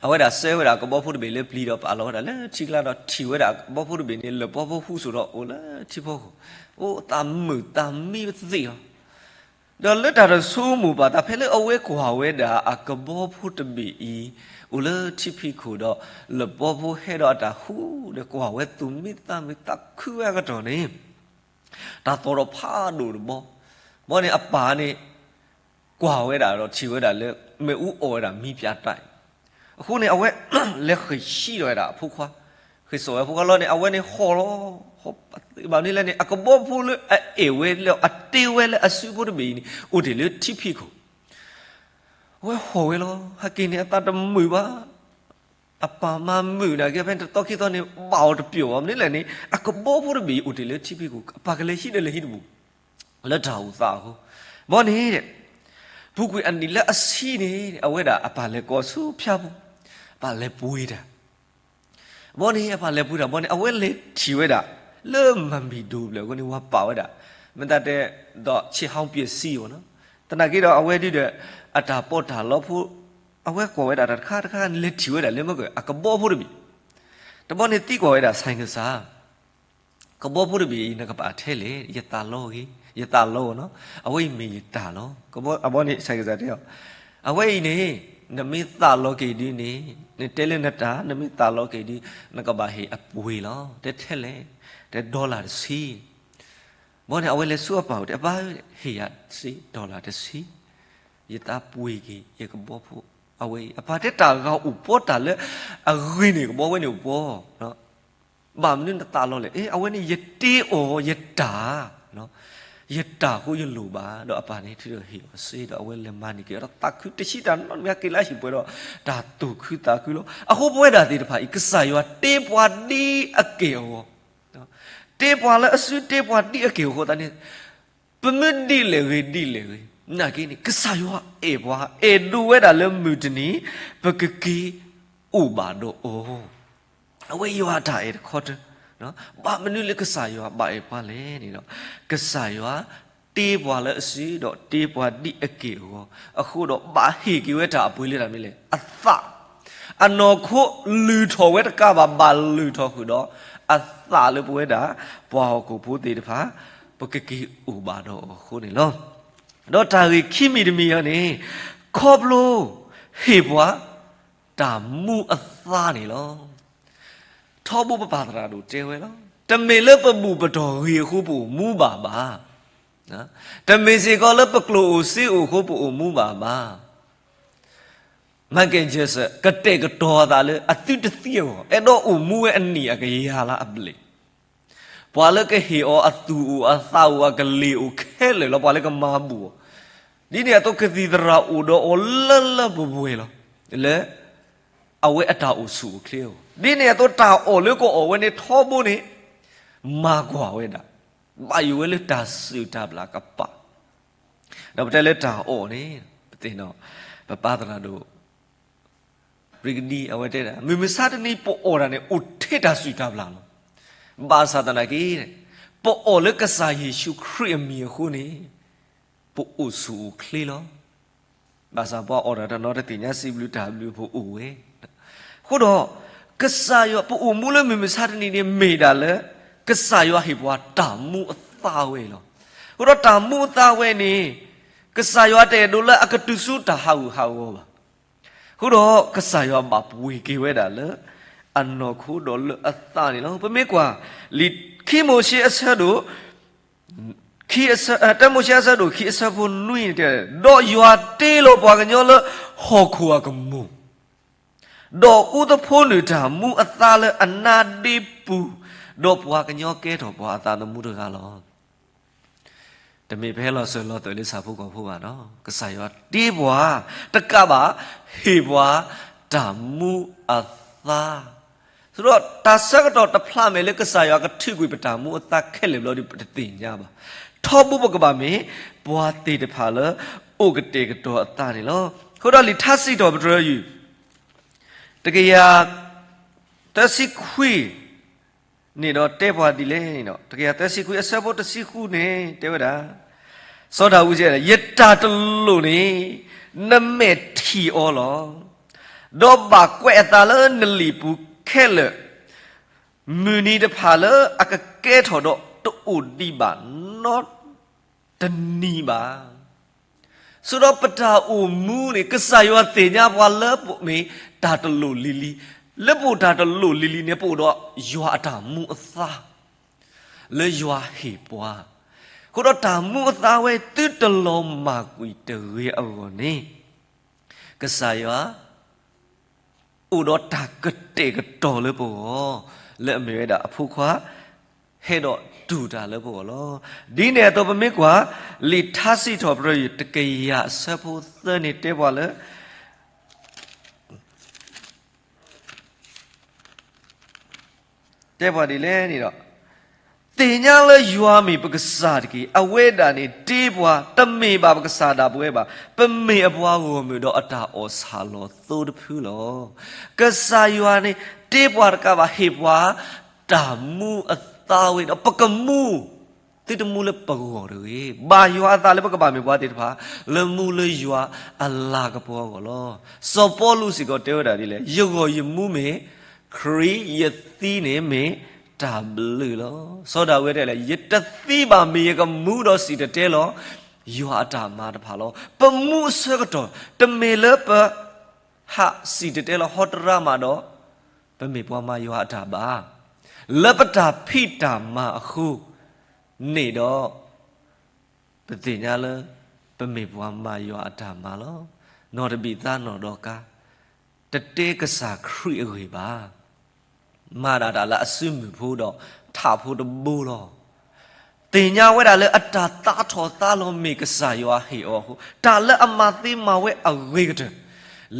အဝဲဒၣ်စဲဝဲဒၣ်ကဘီဖိတဘ့ၣ်လၢပျံၤဒီးပာ်လီၤဝဲဒၣ်လၢထံကျါဒီးထံၣ်ဝဲဒၣ်ကဘီဖိတဘ့ၣ်န့ၣ် လၢၢ်ပီဖိဟူးစိာ်ဒီးအိၣ်လၢထံဖီခိၣ်, အိၣ်သးမုာ်သးမံပသ့ၣ်လီၤ. ဒီးလၢတၢ်တဆိကမိၣ်ဘၣ်သး ဖဲလၢအဝဲကွၢ်ဝဲဒၣ်အကဘီဖိတဘ့ၣ်အံၤ အိၣ်လၢထံဖံးခိၣ်ဒီး လၢၢ်ပီဖိဟဲဒီးအတၢ်ဟူးဒီးကွၢ်ဝဲသူၣ်မံသးမုာ်သးခုဝဲအကတီၢ်န့ၣ် တၢ်သီၣ်ထီၣ်ဖးဒိၣ်တဘီ, ဘီန့ၣ်အပၢ်န့ၣ် ကွၢ်ဝဲဒၣ်ဒီးထံၣ်ဝဲဒၣ်လၢ မ့ၣ်အူအီၣ်ဝဲဒၣ်မံပြးတၢ်အံၤ, အဃိန့ၣ် အဝဲလဲၤဃ့ၢ်ဆံးဒီးဝဲဒၣ်အဖိခွါ, ဃ့ၢ်စိာ်ဝဲအဖိခွါလီၤန့ၣ် အဝဲန့ၣ်ဟီၣ်လီၤ, ဘၣ်မနုၤလဲၣ်န့ၣ် အကဘီဖိလၢအအဲၣ်ဝဲလၢအတ့ဝဲလၢအစုဖိတဘ့ၣ်အံၤန့ၣ် အိၣ်တ့ၢ်လၢထံဖံးခိၣ်, အဝဲဟီၣ်ဝဲလီၤ, ဟဲက့ၤန့ၣ်အသးတမုာ်ဘၣ် အပၢ်မၤမုာ်နာ်က့ ဖဲတသီခံသီန့ၣ် ဘၣ်အီၤတပျိာ်ဘၣ်, မနုၤလဲၣ်န့ၣ် အကဘီဖိတဘ့ၣ်အံၤအိၣ်တ့ၢ်လၢထံဖံးခိၣ်, အပၢ်ကလဲၤဟံးဒီးလဲၤဟံးတပူၤ လၢတၢ်အိၣ်သးအဃိ, ဘီန့ၣ် ပူၤကွံာ်အနံၣ်လၢအဆံန့ၣ် အဝဲဒၣ်အပၢ်လဲၤကိးဆူဖၠါပူၤ, ပၢ်လဲၤပှ့ၤတၢ်, ဘီန့ၣ် အပၢ်လဲၤပှ့ၤတၢ်ဘီန့ၣ် အဝဲလဲၤထံၣ်ဝဲဒၣ် လၢမၤမံၤဒိးဘျၢၣ်အဃိန့ၣ် ဝၤပာ်ဝဲဒၣ် မ့ၢ်သးတဲ ဒီးဆ့ဟီပၠ့ၣ်စံအီၤနီၤ, သနာ်က့ဒီးအဝဲဒုဒီး အတၢ်ပီးတၢ်လီဖိ အဝဲကွၢ်ဝဲဒၣ်တၢ်တခါတခါန့ၣ် လဲၤထံၣ်ဝဲဒၣ်လၢမ့ၢ်က အကဘီဖိတဘ့ၣ်, တဘီန့ၣ်သံကွၢ်ဝဲဒၣ် ဆိုင်ကစား ကဘီဖိတဘ့ၣ်အံၤ နကဘၣ်ထဲလဲၣ်, ယသးလီဂ့ၤ, ယသးလီဂ့ၤနီၤ, အဝဲအံၤမ့ၢ်ယတၢ်လီၤ, အဘီန့ၣ် ဆိုင်ကစား တဲအီၤ, အဝဲအံၤန့ၣ် နမ့ၢ်သးလီက့ၤဒုန့ၣ် နတဲလၢနတၢ် နမ့ၢ်သးလီက့ၤဒု နကဘၣ်ဟ့ၣ်အပှ့ၤလီၤ, တဲထဲလဲၣ်, တဲ dollar တဆံ ဘီန့ၣ် အဝဲလဲၤဆူအပၢ်အိၣ် တဲအပၢ်ဧၢ, ဟ့ၣ်ယၤစ့ dollar တဆံ, ယသးပှ့ၤက့ၤ ယကဘီဖိ, အဝဲအံၤ အပၢ်တဲတၢ်ဂၤအိၣ်ပီတၢ်လၢ အဂ့ၤန့ၢ်ကဘီဝဲန့ၣ်အိၣ်ပီ, ဘၣ်မနုၤနသးလီလဲၣ်, အဝဲန့ၣ်ယတ့အီၤယတၢ် ယတၢ်ဃိယလိၣ်ဘၣ်, ဒီးအပၢ်န့ၣ်ထုးဒီးဟ့ၣ်အီၤစ့ဒီး အဝဲလဲၤမၤန့ၢ်က့ၤဒီးသးခုတဆံးတၢ်နီတမံၤ က့ၤလၢဟံၣ်ပှဲၤဒီး တၢ်သူၣ်ခုသးခုလီၤ. အဃိပဝဲဒၣ်သ့ၣ်တဖၣ်အံၤ ကစၢ်ယွၤတ့ပှၤဒ်အက့ၢ်အဂီၤ, တ့ပှၤလၢအစု တ့ပှၤဒ်အက့ၢ်အဂီၤသတးန့ၣ် ပမ့ၢ်ဒ်လဲၣ်ဂ့ၤဒ်လဲၣ်ဂ့ၤ နာ်က့န့ၣ် ကစၢ်ယွၤအဲၣ်ပှၤ အဲၣ်ဒိးဝဲဒၣ်လၢမုၢ်တနံၤ ပကက့ၤအိၣ်ဘၣ်ဒီးအီၤ. အဝဲယွၤအတၢ်အဲၣ်တခီတၢၢ်, ဘၣ်မနုၤလၢကစၢ်ယွၤဘၣ်အဲၣ်ပှၤလဲၣ်န့ၣ်ဒီး ကစၢ်ယွၤတ့ပှၤလၢအစုဒီးတ့ပှၤဒ်အက့ၢ်အဂီၤ, အဃိဒီးဘၣ်ဟ့ၣ်က့ၤဝဲတၢ်အပှ့ၤလၢတၢ်မနုၤလဲၣ် အသး, အနီၢ်ခိလုၢ်ထီၣ်ဝဲတကးဘၣ် ဘၣ်လုၢ်ထီၣ်ဃုာ်ဒီး အသးလၢပဝဲဒၣ် ပှၤဟီၣ်ခိၣ်ဖိသ့ၣ်တဖၣ် ပကက့ၤအိၣ်ဘၣ်ဒီးအီၤအဃိန့ၣ်လီၤ. ဒီးတၢ်ဂ့ၢ်ခံမံၤတမံၤအံၤန့ၣ် ခီဖျိ ဟ့ၣ်ပှၤ တၢ်မူအသါန့ၣ်လီၤ. ထီဘိပပၢ်သရၣ်ဒိၣ်တဲဝဲလီၤ. တမ့ၢ်လၢပဘူၣ်ပတီၢ်ဂ့ၤအဃိပအိၣ်မူဘၣ်ဘၣ်. တမ့ၢ်စ့ၢ်ကီးလၢပကျိၣ်အိၣ်စ့အိၣ်အဃိပအိၣ်မူဘၣ်ဘၣ်. Michael Jackson ကတဲာ်ကတီၤအသးလၢအသုတသံအဂီၢ် အဲၣ်ဒိးအိၣ်မူဝဲအနံၣ်အကယၤလၢအဘျဲၣ် ပှၤလၢကဟ့ၣ်အီၤအသူၣ်အိၣ်အသးအိၣ်အကလ့ၢ်အိၣ်ခဲလၢာ်လီၤ ပှၤလၢကမၤဘူၣ်အီၤ, ဒ်န့ၣ်အသိးကသံၣ်သရၣ်အိၣ်ဒီးအီၤလၢလၢပှဲၤပှဲၤလီၤ, လၢ အဝဲအတၢ်အိၣ်ဆူၣ်အိၣ်ချ့အဂီၢ်, ဒ်န့ၣ်အသိးတၢ်အီၣ်လၢကအီၣ်ဝဲန့ၣ်ထီဘိန့ၣ် မၤကွၢ်ဝဲဒၣ်, ဘၣ်ယိၣ်ဝဲလၢတၢ်စုၣ်တၢ်ဘျၣ်ကပာ်, ဒီးပတဲလၢတၢ်အီၣ်န့ၣ် ပသ့ၣ်နီၣ် ပပၢ်သရၣ်ဒိၣ် ရံကဒံ အဝဲတဲဒၣ် မုၢ်မဆါတနံၤပအီၣ်တၢ်န့ၣ် အိၣ်ထဲတၢ်စုၣ်တၢ်ဘျၣ်လီၤ. ဘၣ်ဆၣ်သနာ်က့ ပအီၣ်လၢကစၢ်ယ့ၣ်ၡူးခရံာ်အမံၤအဃိန့ၣ် ပအိၣ်ဆူၣ်အိၣ်ချ့လီၤ. ဘၣ်ဆၣ်ပှၤအီၣ်တၢ်တနီၤတသ့ၣ်ညါစံးဘျုးတၢ်ဘျုးအဖိအိၣ်ဝဲ, အဃိဒီး ကစၢ်ယွၤ ပအိၣ်မူလၢမုၢ်မဆါတနံၤန့ၣ် မ့ၢ်ဒၣ်လၢ ကစၢ်ယွၤဟ့ၣ်ပှၤတၢ်မူအသါဝဲလီၤ. အဃိဒီးတၢ်မူအသါဝဲန့ၣ် ကစၢ်ယွၤတအဲၣ်ဒိးလၢအကတုၤဆူတၢ်ဟးဂူာ်ဟးဂီၤဘၣ်. အဃိဒီးကစၢ်ယွၤဘၣ်ပှ့ၤက့ၤဝဲဒၣ်လၢ အနီၢ်ခိဒီးလၢအသးန့ၣ်လီၤ. ပမ့ၢ်ကွၢ် လံာ်ခံမိၤၡ့အဆၢဒိၣ် ခံ တၢမိၤၡ့အဆၢဒိၣ်ခံအဆၢဖိနွံန့ၣ်တဲ, ဒီးယွၤတ့လီၤပှၤကညီလၢဟီၣ်ခိၣ်အကမူၣ်, ဒီးအူသဖိနုာ်တၢ်မူအသါလၢအနါဒ့ပူၤ, ဒီးပှၤကညီကဲထီၣ်ပှၤအသးသမူတဂၤလီၤ. တမ့ၢ်ပဟဲလီၤစၢၤလီၤသွဲၣ်လၢဆၣ်ဖိကီၢ်ဖိဘၣ်နီၤ, ကစၢ်ယွၤတ့ပှၤ တကးဘၣ် ဟ့ၣ်ပှၤတၢ်မူအသါ, ဆိုတော့ တၢ်ဆၢကတီၢ်တဖျးမဲာ်လၢကစၢ်ယွၤကထုးကွံာ်ပတၢ်မူအသါခဲလၢာ်ဘျီဒီး ပတသ့ၣ်ညါဘၣ်. ထီဘိပကဘၣ်မ့ၢ် ပှၤသ့ၣ်တဖၣ်လၢ အိၣ်ကတဲာ်ကတီၤအသးန့ၣ်လီၤ. အဃိဒီးလံာ်ထါစံးထီၣ်ပတြၢၤယုၢ် တကယၤသၢဆံခွံန့ၣ်ဒီးတဲပှၤဒ်လဲၣ်န့ၣ်ဒီး တကယၤသၢဆံခွံအဆၢဖိတဆံဃုန့ၣ် တဲဝဲဒၣ်, စီၤဒၤဝံး ယတၢ်တလိၣ်န့ၣ် နမဲာ်ထံၣ်အီၤလီၤ. ဒီးဘၣ်ကွဲးအသးလၢနလံာ်ပူၤခဲလၢာ်, မုၢ်နံၤတဖၣ်လၢအကကဲထီၣ်ဒီးတအိၣ်ဒံးဘၣ်နီတနံၤဘၣ်. ဆိုတော့ပတၢ်အိၣ်မူန့ၣ် ကစၢ်ယွၤသ့ၣ်ညါပှၤလၢပမ့ၢ်တၢ်တလိၣ်လံၤလံၤ, လၢပအိၣ်တၢ်တလိၣ်လံၤလံၤန့ၣ် ပအိၣ်ဒီးယွၤအတၢ်မူအသါ လၢယွၤဟ့ၣ်ပှၤ, အဃိဒီးတၢ်မူအသါဝဲသုတလီၤမၢ်ကွံာ်တဂ့ၤအဂီၢ်န့ၣ် ကစၢ်ယွၤ အိၣ်ဒီးတၢ်ကတဲာ်ကတီၤလၢပဂီၢ်, လၢအမ့ၢ်ဝဲဒၣ်အဖိခွါ ဟဲဒီးတူၢ်တၢ်လၢပဂီၢ်လီၤ. ဒ်န့ၣ်အသိးပမ့ၢ်ကွၢ် လံာ်ထါစံးထီၣ်ပတြၢၤယုၢ်တကယၤအဆၢဖိသၢန့ၣ်တဲပှၤလၢ တဲပှၤဒ်လဲၣ်န့ၣ်ဒီး, သ့ၣ်ညါလၢယွၤမ့ၢ်ပကစၢ်တက့ၢ်. အဝဲဒၣ်န့ၣ်တ့ပှၤ, တမ့ၢ်ဘၣ်ပကစၢ်ဒၣ်ပဝဲဘၣ်. ပမ့ၢ်အပှၤဂီၢ်မုၢ်ဒီးအတၢ်အီၣ်ဆၣ်လီၤသိတဖုလီၤ. ကစၢ်ယွၤန့ၣ်တ့ပှၤတကးဘၣ်, ဟ့ၣ်ပှၤတၢ်မူအသါဝဲဒီး ပကမူ သုတမူလၢပဂီၢ်တဂ့ၤ. ဘၣ်ယွၤအသးလၢပကဘၣ်မ့ၢ်ပှၤသ့ၣ်တဖၣ် လၢမူလၢယွၤအလၤကပီၤအဂီၢ်လီၤ. စီၤပီလူးစ့ၢ်ကီးတဲဝဲဒၣ်ဒ်လဲၣ်, ယဂီၢ်ယမူမ့ၢ်ခရံာ်, ယသံန့ၣ်မ့ၢ်တၢ်ဘျုးလီၤ. စီၤဒၤဝံးတဲလဲၣ်, ယတသံဘၣ်မ့ၢ်ယကမူဒီးစံၣ်တဲၤတဲလီၤ ယွၤအတၢ်မၤတဖၣ်လီၤ. ပမူအဆၢကတီၢ် တမ့ၢ်လၢပ ဟးစံၣ်တဲၤတဲလီၤဟီတရါမးဒီး ပမ့ၢ်ပှၤမၤယွၤအတၢ်ဘၣ်. လၢပတၢ်ဖံးတၢ်မၤအဃိန့ၣ်ဒီး ပသ့ၣ်ညါလၢ ပမ့ၢ်ပှၤမၤယွၤအတၢ်မၤလီၤ. နီၢ်တဘံၣ်သါနီၢ်ဒီးကါ, တတဲကစၢ်ခရံာ်အဂ့ၢ်ဘၣ်. မၤဒၣ်တၢ်လၢအစုမုၢ်ဖိဒီးထးဖိတဘိလီၤ. သ့ၣ်ညါဝဲဒၣ်လၢအတၢ်သးထီၣ်သးလီၤမ့ၢ်ကစၢ်ယွၤဟ့ၣ်အီၤအဃိ, တၢ်လၢအမၤသ့မၤဝဲအဂ့ၤကတၢၢ်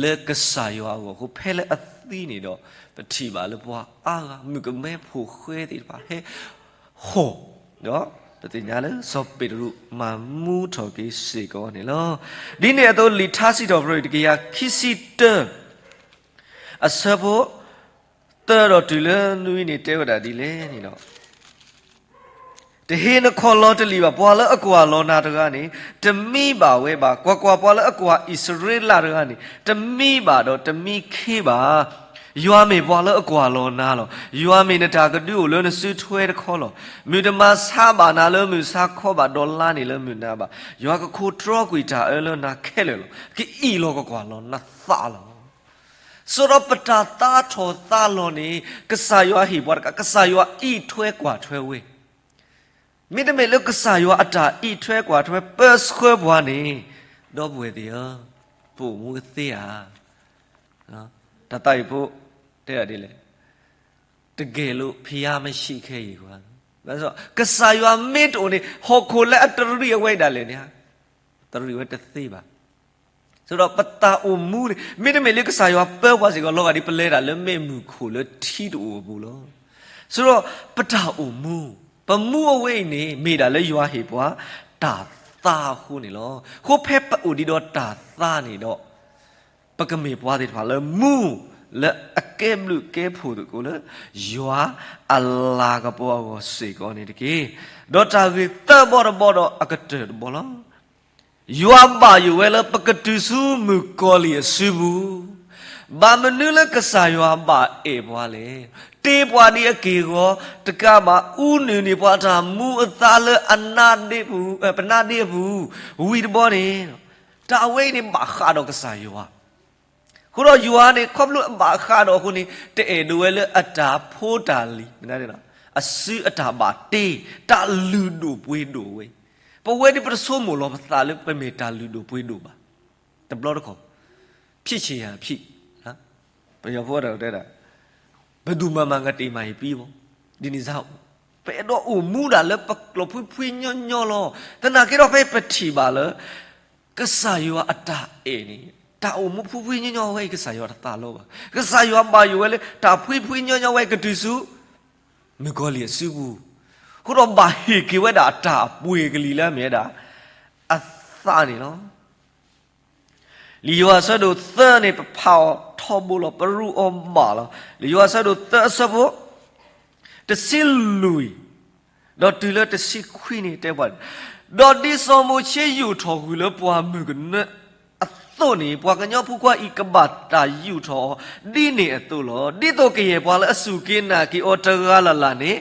လၢကစၢ်ယွၤအဂီၢ်အဃိ, ဖဲလၢအသံန့ၣ်ဒီး ပထံၣ်ဘၣ်လၢပှၤအါဂၤ မုၣ်ကမဲဖိဃဲသ့ၣ်တဖၣ်ဟဲဟီၣ်, ဒီးပသ့ၣ်ညါလၢစီၤပ့းတရူးမၤမူထီၣ်က့ၤစ့ၢ်ကီးန့ၣ်လီၤ. ဒ်န့ၣ်အသိး လံာ်ထါစံးထီၣ်ပတြၢၤတကယၤခံဆံတၢ အဆၢဖိ သၢဒီးတုၤလၢနွံန့ၣ်တဲဝဲဒၣ်ဒ်လဲၣ်န့ၣ်ဒီး, တဟ့ၣ်နခီၣ်လီၤတလံာ်ဘၣ်. ပှၤလၢအကွၢ်လီၤနၤတဂၤန့ၣ် တမံဘၣ်ဝဲဘၣ်. ကွၢ်ကွၢ်, ပှၤလၢအကွၢ်အံၣ်စရ့လးတဂၤန့ၣ် တမံဘၣ်ဒီးတမံခ့ဘၣ်. ယွၤမ့ၢ်ပှၤလၢအကွၢ်လီၤနၤလီၤ. ယွၤမ့ၢ်နတၢ်ကဒုအိၣ်လၢနစုထွဲတခီလီၤ. မုၢ်တမၤဆါဘၣ်နၤလၢမုၢ်ဆါခီဘၣ်, ဒီးလါန့ၣ်လၢမုၢ်နၤဘၣ်. ယွၤကခိးတြီကွံာ်တၢ်အၢလၢနၤခဲလၢာ်လီၤ. ကအံၣ်လီၤကကွၢ်လီၤနသးလီၤ. ဆိဒီးပတၢ်သးထီၣ်သးလီၤန့ၣ် ကစၢ်ယွၤဟ့ၣ်ပှၤတကး, ကစၢ်ယွၤအံးထွဲကွၢ်ထွဲဝဲ. မ့တမ့ၢ်လၢကစၢ်ယွၤအတၢ်အံးထွဲကွၢ်ထွဲပၢဆှၢပှၤန့ၣ်, ဒီပုၢ်ဝဲၢ်သ့ၣ်ဧၢ, ပအိၣ်မူကသ့ဧါ. တၢ်သးဝံၣ်ဖိတဲဒၣ်ဒ်လဲၣ်, တကယ်လို့ဘုရားမရှိခဲ့ရင်, ကစၢ်ယွၤမ့ၢ်တအိၣ်န့ၣ် ဟီၣ်ခိၣ်လၢအတရံးအဝဲဒၣ်လဲာ်န့ၣ်, တရံးဝဲတသ့ဘၣ်. ဆိဒီးပတၢ်အိၣ်မူန့ၣ် မ့တမ့ၢ်လၢကစၢ်ယွၤပၢပှၤစ့ၢ်ကီးလီၤဂာ်ဒ်ပလဲၤတၢ်လၢမ့ၣ်အူခိၣ်လၢထံတအိၣ်အပူၤလီၤ. ဆိဒီးပတၢ်အိၣ်မူ, ပမူအဝဲအံၤန့ၣ် မ့ၢ်ဒၣ်လၢယွၤဟ့ၣ်ပှၤတၢ်သးအဃိန့ၣ်လီၤ. အဃိဖဲပအိၣ်ဒံးဒီးတၢ်သးန့ၣ်ဒီး ပကမ့ၢ်ပှၤသ့ၣ်တဖၣ်လၢမူ, လၢအကဲဘျုးကဲဖှိၣ်သကိးလၢ ယွၤအလၤကပီၤအဂီၢ်စ့ၢ်ကီးန့ၣ်တက့ၢ်. ဒီးတၢ်ဂ့ၢ်သၢဘီတဘီဒီးအကတၢၢ်တဘီလီၤ. ယွၤဘၣ်ယိၣ်ဝဲလၢပကတုၤဆူမုၣ်ကီၤလံၢ်အစုပူၤ, ဘၣ်မနုၤလၢကစၢ်ယွၤဘၣ်အဲၣ်ပှၤလဲၣ်. တ့ပှၤဒ်အက့ၢ်အဂီၤတကးဘၣ်, အူနုၢ်န့ၢ်ပှၤအတၢ်မူအသးလၢအနါဒ့ပူၤ, ပနါဒ့အပူၤ, ဝံၤတဘီန့ၣ်, တၢ်အဝဲအံၤန့ၣ်ဘၣ်ဃးဒီးကစၢ်ယွၤ အဃိဒီးယွၤန့ၣ် ခီဖျိအဘၣ်ဃးဒီးအဃိန့ၣ် တအဲၣ်ဒိးဝဲလၢအတၢ်ဖိတၢ်လံၤ, အစုအတၢ်ဘၣ်တ့, တၢ်လုၢ်ဒိၣ်ပှ့ၤဒိၣ်ဝဲ. ပဝဲဒ်ပတဆိကမိၣ်လီၤပသးလၢပမ့ၢ်တၢ်လုၢ်ဒိၣ်ပှ့ၤဒိၣ်ဘၣ်. တဘျီတခီၣ်, ဖြစ်ချင်ရာဖြစ်, ပယီၤဖိတၢ်တဲဒၣ်, ဘယ်သူမှမငါတေမဟိပီဘီ, ဒ်န့ၣ်စ့ၢ်ကီး, ပအဲၣ်ဒိးအိၣ်မူဒၣ်လၢပကျိာ်ဖှံဖှံညီညီလီၤ. သနာ်က့ဒီးဖဲပထံၣ်ဘၣ်လၢ ကစၢ်ယွၤအတၢ်အဲၣ်န့ၣ်, တၢ်အိၣ်မူဖှံဖှံညီညီဝဲအံၤ ကစၢ်ယွၤတသးလီဘၣ်. ကစၢ်ယွၤဘၣ်ယိၣ်ဝဲလၢတၢ်ဖှံဖှံညီညီဝဲကတုၤဆူ မုၣ်ကီၤလံၢ်အစုပူၤ, အဃိဒီးဘၣ်ဟ့ၣ်က့ၤဝဲဒၣ်တၢ်အပှ့ၤကလံၤလၢအမ့ၢ်ဝဲဒၣ် အသးန့ၣ်လီၤ. လံာ်ယိၤဟၣ်အဆၢဒိၣ်သၢန့ၣ် ပဖးအီၤထီဘိလီၤ, ပရူးအီၤဘၣ်လီၤ. လံာ်ယိၤဟၣ်အဆၢဒိၣ်သၢအဆၢဖိ တဆံလွံၢ် ဒီးတုၤလၢတဆံခွံန့ၣ်တဲပှၤ, ဒီးဒ်စီၤမိၤၡ့ယူာ်ထီၣ်ဂုၢ်လၢပှၤမုၢ်ကနၢအသိးန့ၣ်, ပှၤကညီဖိခွါအံၤကဘၣ်တၢ်ယူာ်ထီၣ်အီၤ ဒ်န့ၣ်အသိးလီၤ. ဒ်သိးကယဲၢ်ပှၤလၢအစူၢ်က့ၤနာ်က့ၤအီၤတဂၤလၢ်လၢ်န့ၣ်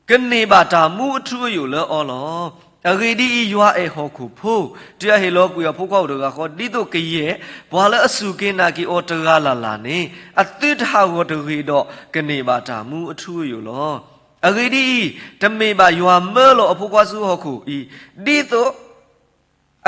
ကန့ၢ်ဘၣ်တၢ်မူအထူအယိာ်လၢအီၤလီၤ. အဂ့ၢ်ဒ်အံၤ, ယွၤအဲၣ်ဟီၣ်ခိၣ်ဖိ, တုၤအဟ့ၣ်လီၤကွံာ်အဖိခွါအိၣ်တဂၤဃီ, ဒ်သိးကယဲၢ်ပှၤလၢအစူၢ်က့ၤနာ်က့ၤအီၤတဂၤလၢ်လၢ်န့ၣ်, အသုတဟးဂီၤတဂ့ၤဒီး ကန့ၢ်ဘၣ်တၢ်မူအထူအယိာ်လီၤ. အဂ့ၢ်ဒ်အံၤ, တမ့ၢ်ဘၣ်ယွၤမၢလီၤအဖိခွါဆူဟီၣ်ခိၣ်အံၤ, ဒ်သိး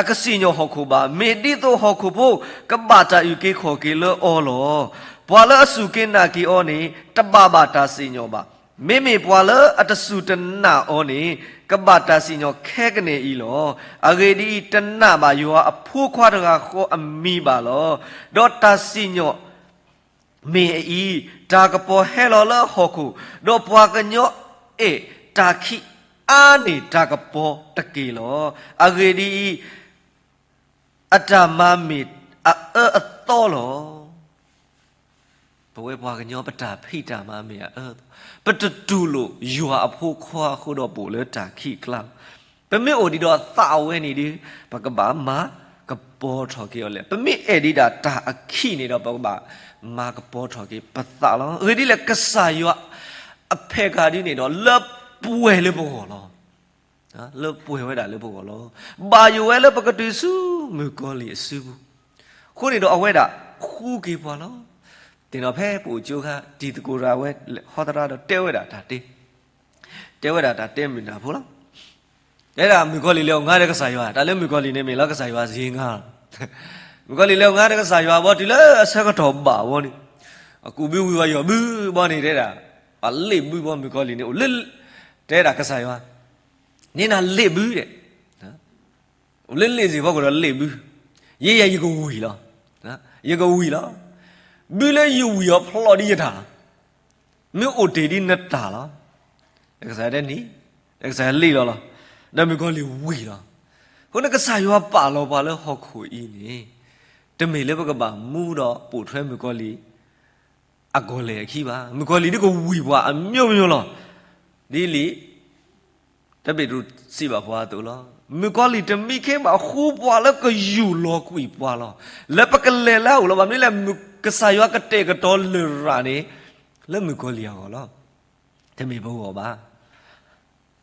အကစံၣ်ညီၣ်ဟီၣ်ခိၣ်ဘၣ်, မ့ၢ်ဒ်သိးဟီၣ်ခိၣ်ဖိကဘၣ်တၢ်အုၣ်က့ၤခီၣ်က့ၤလၢအီၤလီၤ. ပှၤလၢအစူၢ်က့ၤနာ်က့ၤအီၤန့ၣ် တဘၣ်ဘၣ်တၢ်စံၣ်ညီၣ်ဘၣ်. မ့မ့ၢ်ပှၤလၢအတစူၢ်တနာ်အီၤန့ၣ် ကဘၣ်တၢ်စံၣ်ညီၣ်ခဲကနံၣ်အံၤလီၤ. အဂ့ၢ်ဒ်အံၤ, တနာ်ဘၣ်ယွၤအဖိခွါတဂၤဃီအမံၤဘၣ်လီၤ. ဒီးတၢ်စံၣ်ညီၣ် မ့ၢ်အအံၤ, တၢ်ကပီၤဟဲလီၤလၢဟီၣ်ခိၣ်, ဒီးပှၤကညီအဲၣ်တၢ်ခံးအါန့ၢ်တၢ်ကပီၤတက့ၢ်လီၤ. အဂ့ၢ်ဒ်အံၤ, အတၢ်မၤမ့ၢ်အအၢအသီလီၤ. ပဝဲပှၤကညီပတၢ်ဖံးတၢ်မၤမ့ၢ်အအၢအသီ, ပတတူၢ်လိာ်ယွၤအဖိခွါအဃိဒီးပအိၣ်လၢတၢ်ခံးအကျါလီၤ. ပမ့ၢ်အိၣ်ဒံးဒီးသးအဝဲန့ၣ်ဒီး ပကဘၣ်မၤကပီၤထီၣ်က့ၤအီၤလဲၣ်. ပမ့ၢ်အဲၣ်ဒံးဒၣ်တၢ်အခံးန့ၣ်ဒီး ပကဘၣ်မၤကပီၤထီၣ်က့ၤပသးလီၤ. အဂ့ၢ်ဒ်လဲၣ်, ကစၢ်ယွၤအဖဲကၤဒ်န့ၣ်ဒီး လၢပှဲၤလၢပဂီၢ်လီၤ. လၢပှဲၤဝဲဒၣ်လၢပဂီၢ်လီၤ. ဘၣ်ယိၣ်ဝဲလၢပကတုၤဆူမုၣ်ကီၤလံၢ်အစုပူၤ, အဃိန့ၣ်ဒီးအဝဲဒၣ်ဃုက့ၤပှၤလီၤ. သ့ၣ်နီၣ်ဖဲပအိၣ်ကၠိခါ တံၤသကိးရၤဝဲဟီသရၣ်ဒီးတဲဝဲဒၣ်တၢ်တဲ, တဲဝဲဒၣ်တၢ်တဲမုာ်နၢ်ဖိလီၤ. တဲဒၣ်မုၣ်ကီၤလံၢ်လဲၤအိၣ်ငါဒီးကစၢ်ယွၤ, တၢ်လၢမုၣ်ကီၤလံၢ်န့ၣ်မ့ၢ်လၢကစၢ်ယွၤစ့ၢ်ကီးလီၤ. မုၣ်ကီၤလံၢ်လဲၤအိၣ်ငါဒီးကစၢ်ယွၤဘီတုၤလၢအဆၢကတီၢ်ဘၣ်ဝဲန့ၣ်, အကူးဘုဝံၤဝဲယီၤဘုဘီန့ၣ်တဲဒၣ်, အလ့ၣ်ဘုဘီမုၣ်ကီၤလံၢ်န့ၣ်အိၣ်လၢ, တဲဒၣ်ကစၢ်ယွၤ န့ၣ်နၤလ့ာ်ဘုဒဲး, အိၣ်လၢလ့ာ်စ့ၢ်ကီးဒီးလ့ာ်ဘု, ယဲယဲယကဝံၤလီၤ, ယကဝံၤလီၤ. ဘုလၢယဝံၤအီၤဖျိးဒ်ယတၢ်လီၤ. မ့ၢ်အိၣ်တ့ၢ်ဒ်နတၢ်လီၤ. ကစၢ်ယွၤတဲန့ၣ်, ကစၢ်ယွၤလ့ၣ်လီၤလီၤ. ဒီးမုၣ်ကီၤလံၢ်ဝံၤလီၤ. အဃိန့ၣ်ကစၢ်ယွၤပာ်လီၤပှၤလၢဟီၣ်ခိၣ်အံၤန့ၣ်, တမ့ၢ်လၢပကဘၣ်မူဒီးပိာ်ထွဲမုၣ်ကီၤလံၢ် အကီၢ်လဲၢ်အခံဘၣ်. မုၣ်ကီၤလံၢ်ဒ်ကဝံၤပှၤအမျိုးမျိုးလီၤ. ဒ်လံာ် တၢ်ပ့းတရူးစံးဘၣ်ပှၤအသိးလီၤ. မုၣ်ကီၤလံၢ်တမံခ့ဘၣ် ဃူပှၤလၢကယူၢ်လီၤကွံာ်ပှၤလီၤ. လၢပကလဲၤလၢအအိၣ်လီၤ. ဘၣ်မနုၤလဲၣ်, ကစၢ်ယွၤကတဲာ်ကတီၤလရာ်န့ၣ် လၢမုၣ်ကီၤလံၢ်အဂီၢ်လီၤ. တမ့ၢ်ပဂီၢ်ဘၣ်.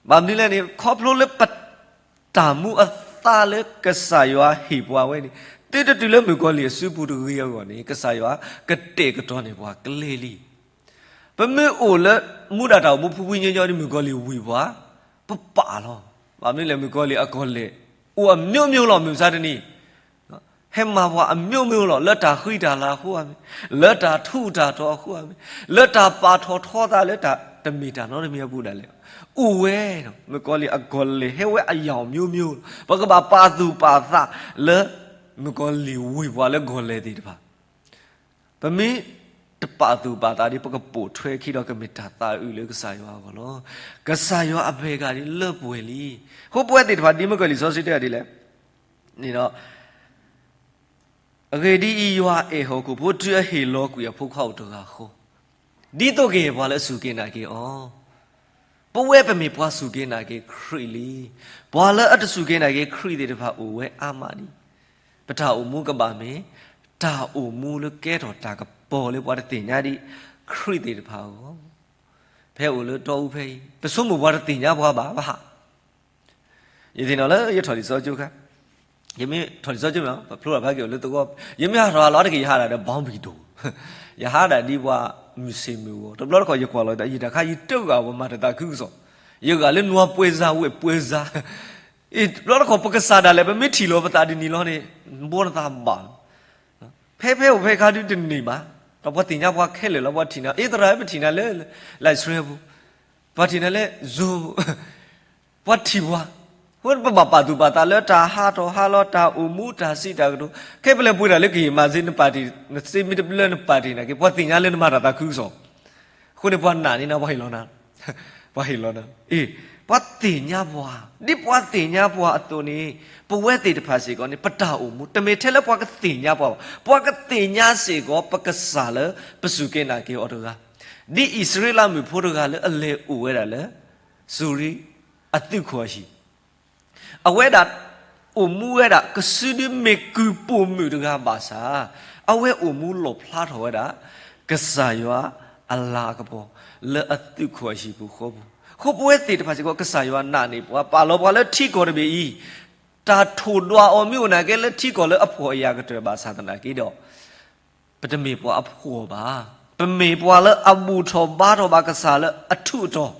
ဘၣ်မနုၤလဲၣ်န့ၣ်, ခီဖျိလၢပတၢ်မူအသါလၢကစၢ်ယွၤဟ့ၣ်ပှၤဝဲန့ၣ်, တုၤတတုၤလၢမုၣ်ကီၤလံၢ်အစုပူၤတဂ့ၤအဂီၢ်န့ၣ်, ကစၢ်ယွၤကတဲာ်ကတီၤန့ၢ်ပှၤကျဲလံ. ပမ့ၢ်အိၣ်လၢမူဒၣ်တၢ်အိၣ်မူဖှံဖှံညီညီန့ၣ် မုၣ်ကီၤလံၢ်ဝံၤပှၤ, ပပာ်လီၤ. ဘၣ်မနုၤလဲၣ်, မုၣ်ကီၤလံၢ်အကီၢ်လဲၢ် အိၣ်အမျိုးမျိုးလီၤ. မုၢ်မဆါတနံၤ ဟဲမၤပှၤအမျိုးမျိုးလီၤ. လၢတၢ်ဃံတၢ်လၤအဃိဧါမ့ၢ်, လၢတၢ်ထူးတၢ်တီၤအဃိဧါမ့ၢ်, လၢတၢ်ပာ်ထီၣ်ထီသးလၢတၢ်တမ့ၢ်တၢ်နီတမံၤအပူၤဒၣ်လဲာ်, အိၣ်ဝဲဒီး မုၣ်ကီၤလံၢ်အကီၢ်လဲၢ်ဟဲဝဲအရောင်မျိုးမျိုးလီၤ. ပကဘၣ်ပာ်သူၣ်ပာ်သးလၢ မုၣ်ကီၤလံၢ်ဝံၤပှၤလၢကီၢ်လဲၢ်သ့ၣ်တဖၣ် ပမ့ၢ်တပာ်သူၣ်ပာ်သးဒီး ပကပိာ်ထွဲခံဒီးကမ့ၢ်တၢ်သးအုးလၢကစၢ်ယွၤအဂီၢ်လီၤ. ကစၢ်ယွၤအဘၣ်ဂၤဒ်လၢပှဲၤလံ. အဃိပဝဲသ့ၣ်တဖၣ် ဒ်မုၣ်ကီၤလံၢ်စီဆှံတဲဒ်လဲၣ်န့ၣ်ဒီး, အဂ့ၢ်ဒ်အံၤ, ယွၤအဲၣ်ဟီၣ်ခိၣ်ဖိတုၤအဟ့ၣ်လီၤကွံာ်အဖိခွါအိၣ်တဂၤဃီ, ဒ်သိးကယဲၢ်ပှၤလၢအစူၢ်က့ၤနာ်က့ၤအီၤ. ပဝဲပမ့ၢ်ပှၤစူၢ်က့ၤနာ်က့ၤခရံာ်လံ. ပှၤလၢအတစူၢ်က့ၤနာ်က့ၤခရံာ်သ့ၣ်တဖၣ်အိၣ်ဝဲအါမးဒံး. ပတၢ်အိၣ်မူကဘၣ်မ့ၢ် တၢ်အိၣ်မူလၢကဲထီၣ်တၢ်ကပီၤလၢပှၤတသ့ၣ်ညါဒံးခရံာ်သ့ၣ်တဖၣ်အဂီၢ်. ဖဲအိၣ်လၢတီအူဖဲအံၤ ပဆိကမိၣ်ပှၤတသ့ၣ်ညါပှၤဘၣ်ဘၣ်. ယသ့ၣ်နီၣ်လၢယထီၣ်လံာ်စီကၠိခါ, ယမ့ၢ်ထီၣ်လံာ်စီကၠိမ့ၢ် ပဖျိလီၤဖးက့ၤအိၣ်လၢသဝီ, ယမ့ၢ်ဟးထီၣ်ဟးလီၤတက့ၢ် ယဟးဒၣ်ဒီး ဘောင်းဘီဒို, ယဟးဒၣ်ဒ်ပှၤမုၢ်ဆ့ၣ်မုၢ်ဂီၤ, တဘျီတခီၣ်ယကွၢ်လီၤသး ယတၢ်ခါယတဂၤပှၤမၤတၢ်သးခုကစီၣ်, ယဂၤလၢနွါပှဲၤစါဝဲၢ်ပှဲၤစါ, အ့ တဘျီတခီၣ်ပကစၢ်ဒၣ်လဲာ် ပမ့ၢ်ထံၣ်လီၤပသးဒ်န့ၣ်လီၤန့ၣ်, ဘီနသးဘၣ်လီၤ. ဖဲဖဲအိၣ်ဖဲခါဒုတန့ၢ်ဘၣ်, ဒီးပှၤသ့ၣ်ညါပှၤခဲလၢာ်လီၤ. ပှၤထံၣ်နၤ အ့သရၣ် ပထံၣ်နၤလၢ လၢစရ့ပူၤ, ပှၤထံၣ်နၤလၢ Zoom, ပှၤထံၣ်ပှၤ, အဃိပဘၣ်ပာ်သူၣ်ပာ်သးလၢတၢ်ဟးထီၣ်ဟးလီၤ တၢ်အိၣ်မူတၢ်စံးတၢ်ကတိၤ, ခဲပလဲၤပှ့ၤတၢ်လၢကယံာ်မးစ့ နပာ်တ့ၢ် နစ့မ့ၢ်တဘျၢနပာ်တ့ၢ်နာ်က့ ပှၤသ့ၣ်ညါလၢနမၤတၢ်သးခုကစီၣ်, အဃိန့ၣ်ပှၤနာ်န့ၢ်နၤ ပှၤဟ့ၣ်လီၤနၤ ပှၤဟ့ၣ်လီၤနၤ, အ့ ပှၤသ့ၣ်ညါပှၤ, ဒ်ပှၤသ့ၣ်ညါပှၤအသိးန့ၣ်, ပဝဲသ့ၣ်တဖၣ်စ့ၢ်ကီးန့ၣ် ပတၢ်အိၣ်မူ တမ့ၢ်ထဲလၢပှၤကသ့ၣ်ညါပှၤဘၣ်, ပှၤကသ့ၣ်ညါစ့ၢ်ကီး ပကစၢ်လၢပစူၢ်က့ၤနာ်က့ၤအီၤတဂၤ, ဒ်အံၣ်စရ့လးမုၣ်ဖိတဂၤလၢအလဲၤအိၣ်ဝဲဒၣ်လၢ စူၤရံအသုးခိၣ်အဟံၣ် အဝဲဒၣ်အိၣ်မူဝဲဒၣ် ကစုဒုမ့ၢ်ကုၢ်ပိာ်မုၣ်တဂၤဘၣ်ဆၣ်, အဝဲအိၣ်မူလီၣ်ဖျါထီၣ်ဝဲဒၣ် ကစၢ်ယွၤအလၤအကပီၤ လၢအသုးခိၣ်အဟံၣ်ပူၤဃီပူၤ, အဃိပဝဲသ့ၣ်တဖၣ်စ့ၢ်ကီး ကစၢ်ယွၤနာ်န့ၢ်ပှၤ ပာ်လီၤပှၤလၢထံကီၢ်တဘ့ၣ်အံၤ, တၢ်ထိၣ်ဒွးအီၤမ့ၢ်အိၣ်နာ်က့လၢထံကီၢ်လၢအဖှီၣ်အယာ်ကတၢၢ်ဘၣ်ဆၣ်သနာ်က့ဒီး ပတမ့ၢ်ပှၤအဖှီၣ်ဘၣ်. ပမ့ၢ်ပှၤလၢအဘူၣ်ထီၣ်ဘါထီၣ်ဘၣ်ကစၢ်လၢအထူးအတီၤ,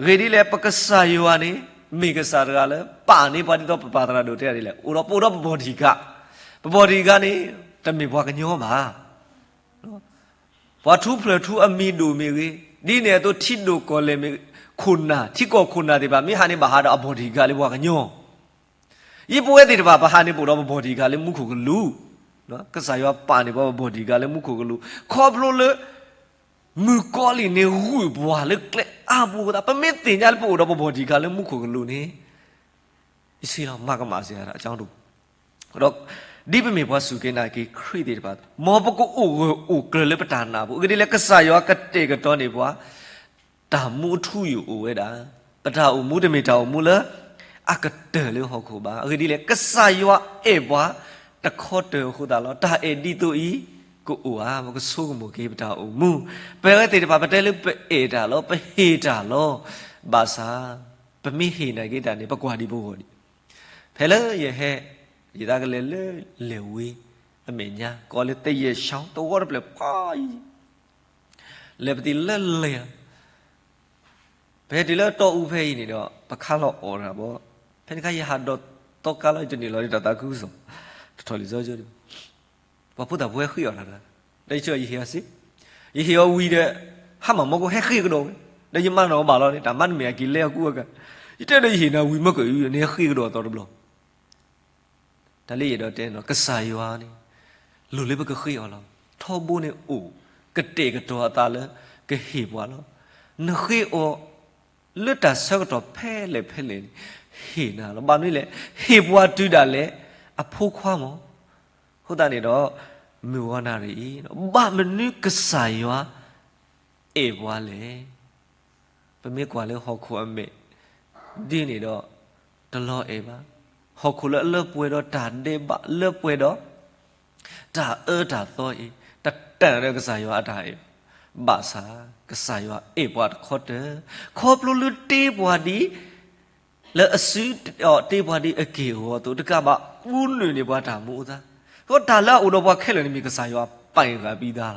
ဂ့ၢ်ဒ်လဲၣ် ပကစၢ်ယွၤန့ၣ် မ့ၢ်ကစၢ်တဂၤလၢ ပာ်န့ၢ်ပှၤဒ်သိးပပၢ်သရၣ်ဒိၣ်တဲဒ်လဲၣ် အိၣ်ဒီးပအိၣ်ဒီးပဘီၣ်တံၢ်ကး, ပဘီၣ်တံၢ်ကးန့ၣ် တမ့ၢ်ပှၤကညီဘၣ်. ပှၤထူဖျၢၣ်ထူအမံၤဒိၣ်မ့ၢ်ဂ့ၤ, ဒ်န့ၣ်အသိးထံဒိၣ်ကီၢ်လဲၢ်မ့ၢ်ဂ့ၤ, ခိၣ်နၢ် ထံကီၢ်ခိၣ်နၢ်သ့ၣ်တဖၣ် မ့ၢ်ဟးန့ၣ်ဘၣ်ဟးဒီးအဘီၣ်တံၢ်ကးလၢပှၤကညီ ယပဝဲသ့ၣ်တဖၣ် ပဟးန့ၣ်ပအိၣ်ဒီးပဘီၣ်တံၢ်ကးလၢမူခိၣ်ကလူး, ကစၢ်ယွၤပာ်န့ၢ်ပှၤပဘီၣ်တံၢ်ကးလၢမူခိၣ်ကလူး, ခီဖျိလၢ မုၣ်ကီၤလံၢ်န့ၣ်ဂုာ်ပှၤလၢကျဲအါဘိအဃိသတး ပမ့ၢ်သ့ၣ်ညါလၢပအိၣ်ဒီးပဘီၣ်တံၢ်ကးလၢမူခိၣ်ကလူးန့ၣ် ယဆ့လီၤ မၤကမၣ်စ့ၢ်ကီးအကၠီဒိၣ်, ဒီး ဒ်ပမ့ၢ်ပှၤစူၢ်က့ၤနာ်က့ၤခရံာ်သ့ၣ်တဖၣ်, မ်ပကအိၣ်ဂၢၢ်အိၣ်ကျၢၤလၢပတၢ်နာ်ပူၤ, အဂ့ၢ်ဒ်လဲၣ် ကစၢ်ယွၤကတဲာ်ကတီၤန့ၢ်ပှၤ တၢ်မူအထူအယိာ်အိၣ်ဝဲဒၣ်, ပတၢ်အိၣ်မူတမ့ၢ်တၢ်အိၣ်မူလၢ အကတၢၢ်လၢဟီၣ်ခိၣ်ဘၣ်. အဂ့ၢ်ဒ်လဲၣ် ကစၢ်ယွၤအဲၣ်ပှၤ တခီတၢၢ်အဃိသတးလီၤ. တၢ်အဲၣ်ဒ်သိးအံၤ ကအိၣ်ဧါ, ပကဆိကမိၣ်က့ၤပတၢ်အိၣ်မူ, ပဝဲသ့ၣ်တဖၣ် ပတဲလၢပအဲၣ်တၢ်လီၤ, ပဟ့ၣ်တၢ်လီၤ, ဘၣ်ဆၣ် ပမ့ၢ်ဟ့ၣ်နာ်က့ၤတၢ်န့ၣ် ပကွၢ်ဒံးပဂီၢ်ဒံး, ဖဲလၢယဟဲ ယသးကလဲၤလၢလဲၤဝ့ၤ အမဲာ်ညါ ကိးလၢသယဲၢ်ဆၢ သဝီတဖျၢၣ်ဖးယံၤ လဲၤပသံလၢလဲၤလီၤ, ဖဲတုၤလၢတီအူဖဲအံၤန့ၣ်ဒီး ပခါလီၤအီၣ်တၢ်ဘီ, ဖဲန့ၣ်ခါယဟးဒီးသီကါလီၤ ယတန့ၢ်လီၤဒံးတၢ်သးခုကစီၣ်, တထီၣ်လံာ်စီဆှံ, ပှၤဖိသၣ်ဖိဟဲဃ့အီၣ်တၢ်တဂၤ, ဒီးယဆၢယဟ့ၣ်အီၤစ့, ယဟ့ၣ်အီၤဝံၤဒီး ဟါမၢ်မီၢ်ကိၢ်ဟဲဃ့ကဒီးဝဲ, ဒီးယမၤနီၣ်အီၤဘၣ်လီၤန့ၣ် တၢ်မၤတမ့ၢ်အက့ၤလဲအကူအကၤ, ယတဲဒီးယဟ့ၣ်နၤဝံၤမ့ၢ်ကအု နဃ့ကဒီးအသီတဘျီ. တၢ်လၢယအဲၣ်ဒိးတဲန့ၣ် ကစၢ်ယွၤန့ၣ် လိၣ်လၢပကဃ့အီၤလီၤ. ထီဘိန့ၣ်အိၣ် ကတဲာ်ကတီၤအသးလၢကဟ့ၣ်ပှၤလီၤ. နဃ့အီၤလၢတၢ်ဆၢကတီၢ်ဖဲလဲၣ်ဖဲလဲၣ်န့ၣ် ဟ့ၣ်နၤလီၤ. ဘၣ်မနုၤလဲၣ်, ဟ့ၣ်ပှၤတုၤဒၣ်လဲာ်အဖိခွါမး. အဃိသတးန့ၣ်ဒီး မုၢ်ဝါနၣ်ရံၣ်အံၤ ဘၣ်မနုၤကစၢ်ယွၤအဲၣ်ပှၤလဲၣ်. ပမ့ၢ်ကွၢ်လၢဟီၣ်ခိၣ်အမဲာ် ဒ်န့ၣ်ဒီး တလီၤအဲၣ်ဘၣ်. ဟီၣ်ခိၣ်လၢအလၢပှဲၤဒီးတၢ်ဒဲးဘး လၢပှဲၤဒီး တၢ်အၢတၢ်သီအံၤ တတၢၢ်ဒီးကစၢ်ယွၤအတၢ်အဲၣ် ဘၣ်ဆၣ် ကစၢ်ယွၤအဲၣ်ပှၤတခီတၢၢ် ခီဖျိလၢတ့ပှၤဒ် လၢအစုတ့ပှၤဒ်အက့ၢ်အဂီၤအသိး တကးဘၣ်အူနုၢ်န့ၢ်ပှၤတၢ်မူအသါ. ဒီးတၢ်လၢအအိၣ်ဒီးပှၤခဲလၢာ်န့ၣ်မ့ၢ်ကစၢ်ယွၤပာ်ဂၤဘံသါလီၤ.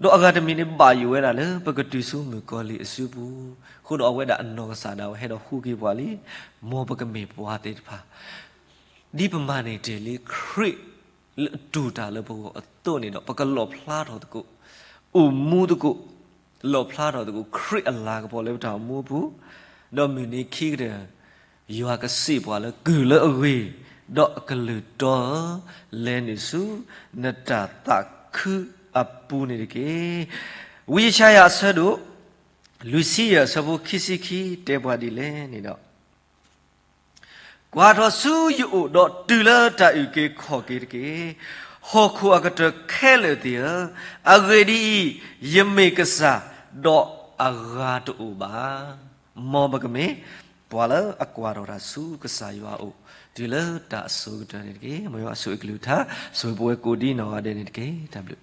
ဒီးအဂၤတမံၤန့ၣ် ဘၣ်ယိၣ်ဝဲဒၣ်လၢပကတုၤဆူမုၣ်ကီၤလံၢ်အစုပူၤ, အဃိဒီးအဝဲဒၣ်အနီၢ်ကစၢ်ဒၣ်ဝဲဟဲဒီးဃုက့ၤပှၤလံ, မ်ပကမ့ၢ်ပှၤသ့ၣ်တဖၣ် ဒ်ပမၤန့ၢ်တ့ၢ်လံခရံာ်လၢအတူၢ်တၢ်လၢပဂီၢ်အသိးန့ၣ်ဒီး ပကလီၣ်ဖျါထီၣ်သကိး, အိၣ်မူသကိး, လီၣ်ဖျါထီၣ်သကိး ခရံာ်အလၤကပီၤလၢပတၢ်အိၣ်မူအပူၤ, ဒီးမုၢ်နံၤခံကတၢၢ် ယွၤကစံးပှၤလၢကုၢ်လၢအဂ့ၤ, ဒီးအကလုၢ်တီဧၢ, လဲၤနုာ်ဆူနတၢ်သးခုအပူၤန့ၣ်တက့ၢ်. ဝံယၡါယၤအဆၢဒိၣ် လွံၢ်ဆံယဲၢ်အဆၢဖိခံဆံခံ တဲပှၤဒ်လဲၣ်န့ၣ်ဒီး ကွၢ်ထီၣ်ဆူယအိၣ်ဒီးတုၤလၢတၢ်အုၣ်က့ၤခီၣ်က့ၤတက့ၢ်. ဟီၣ်ခိၣ်အကတၢၢ်ခဲလၢာ်သ့ၣ်ဧၢ, အဂ့ၢ်ဒ်အံၤ, ယမ့ၢ်ကစၢ်, ဒီးအဂၤတအိၣ်ဘၣ်. မ်ပကမ့ၢ်ပှၤလၢအကွၢ်ထီၣ်တၢ်ဆူကစၢ်ယွၤအအိၣ် တုၤလၢတၢ်အစိၤကတၢၢ်န့ၣ်တက့ၢ်. မ်ယွၤဆိၣ်ဂ့ၤကလုၢ်ကထါ ဆိၣ်ဂ့ၤပဝဲကိးဒံနီၢ်ဂၤဒဲးန့ၣ်တက့ၢ်. တၢ်ဘျုး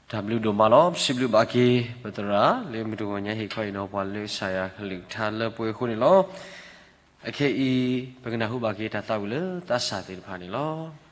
တၢ်ဘျုးဒိၣ်မးလီၤ. ပစံးဘျုးဘၣ်က့ၤ ပသရၣ်လၢမုၢ်တဂီၤညါဟ့ၣ်ခီအံၤနီၤ ပှၤလၢကစၢ်ယွၤကလုၢ်ကထါလၢပှဲၤအဃိန့ၣ်လီၤ. အခဲအံၤ ပကနၢ်ဟူဘၣ်က့ၤတၢ်သးဝံၣ်လၢသးစၢ်သ့ၣ်တဖၣ်န့ၣ်လီၤ.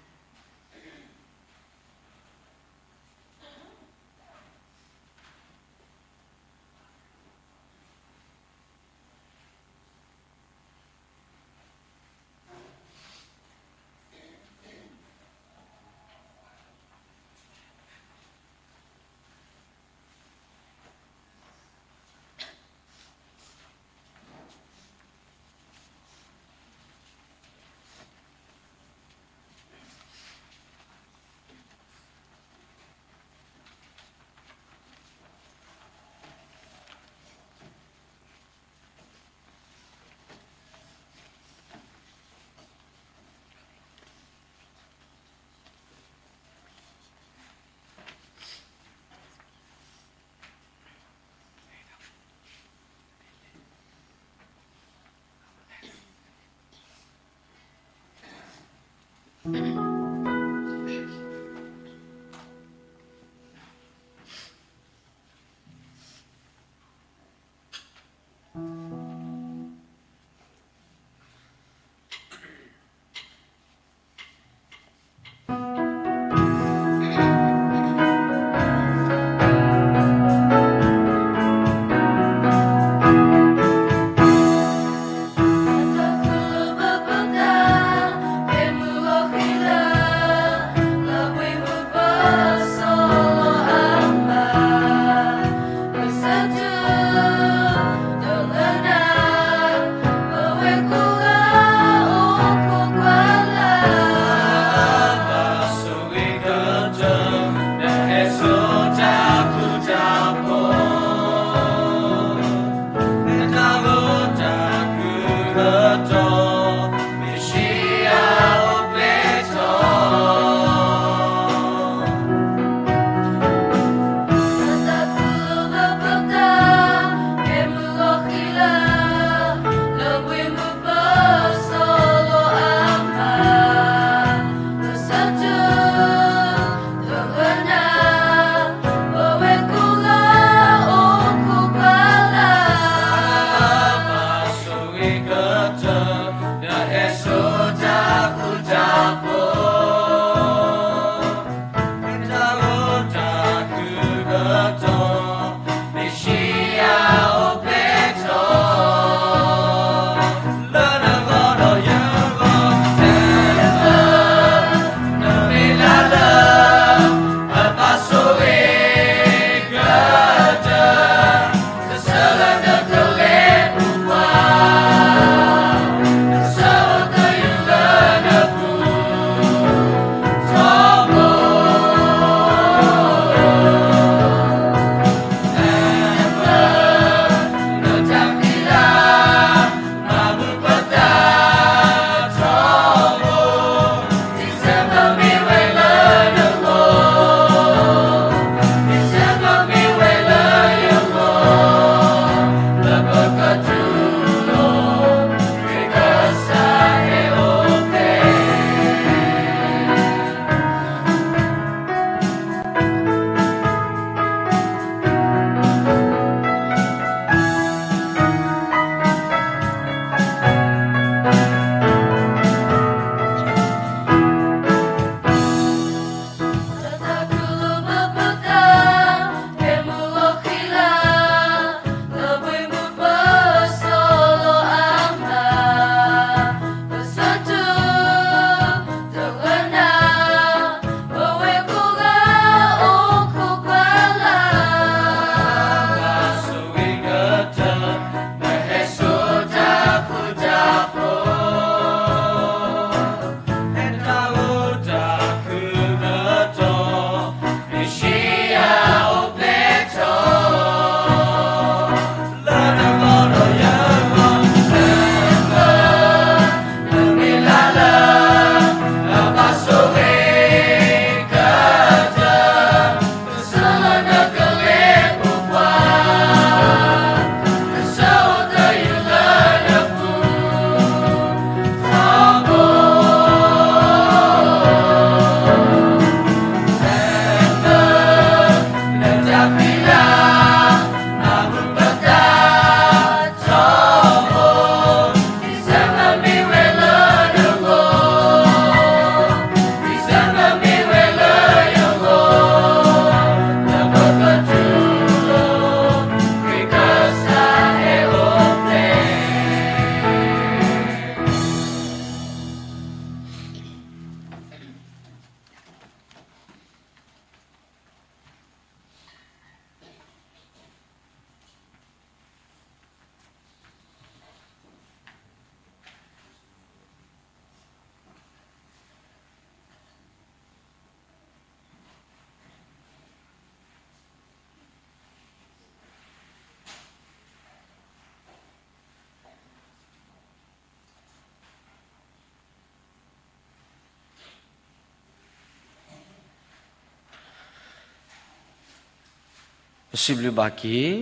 ပစံးဘျုးဘၣ်က့ၤ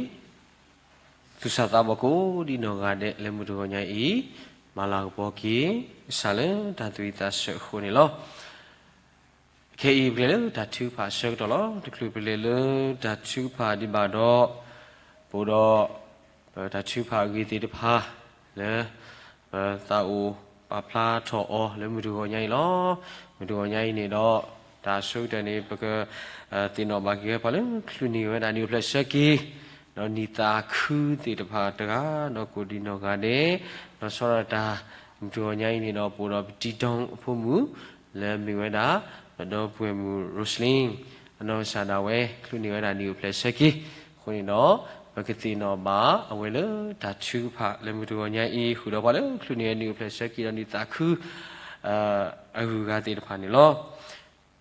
သူၣ်စၢ်သးဘီၣ်ကိးဒံနီၢ်ဂၤဒဲးလၢမုၢ်တဂီၤညါအံၤ, မၤလၤကပီၤက့ၤ ကစၢ်လၢတၢ်သးဝံၣ်သးဆၢအဃိန့ၣ်လီၤ. ခဲအံၤပကလဲၤလၢတၢ်ထုကဖၣ်အဆၢကတီၢ်လီၤ. တချုးပလဲၤလၢတၢ်ထုကဖၣ်ဒံးဘၣ်ဒီး, ပအိၣ်ဒီး ပတၢ်ထုကဖၣ်အဂ့ၢ်သ့ၣ်တဖၣ်လၢ ပသးအိၣ်ပာ်ဖျါထီၣ်အီၤလၢမုၢ်တဂီၤညါအံၤလီၤ. မုၢ်တဂီၤညါအံၤန့ၣ်ဒီး တၢ်အဆိကတၢၢ်န့ၣ် ပက သ့ၣ်နီၣ်ဘၣ်က့ၤဝဲပှၤလၢချုးန့ၢ်ဝဲဒၣ်နံၣ်အိၣ်ဖျဲၣ်ဆၢက့ၤ ဒီးနံၣ်သးခုသ့ၣ်တဖၣ်တဂၤ ဒီးကိးဒံနီၢ်ဂၤဒဲး, ဒီးဆီဒၣ်တၢ် မုၢ်တဂီၤညါအံၤန့ၣ်ဒီး ပအိၣ်ဒီးပတံၤတီအဖိမုၣ် လၢမ့ၢ်ဝဲဒၣ် ပဒီပုၢ်ဝဲၢ်မုၣ် Roselyn အနီၢ်ကစၢ်ဒၣ်ဝဲ ချုးန့ၢ်ဝဲဒၣ်နံၣ်အိၣ်ဖျဲၣ်ဆၢက့ၤအဃိန့ၣ်ဒီး ပကသ့ၣ်နီၣ်ဘၣ်အဝဲလၢတၢ်ထုကဖၣ်လၢမုၢ်တဂီၤညါအံၤ ဃုာ်ဒီးပှၤလၢချုးန့ၢ်ဝဲနံၣ်အိၣ်ဖျဲၣ်ဆၢက့ၤဒီးနံၣ်သးခု အဂုၤအဂၤသ့ၣ်တဖၣ်န့ၣ်လီၤ.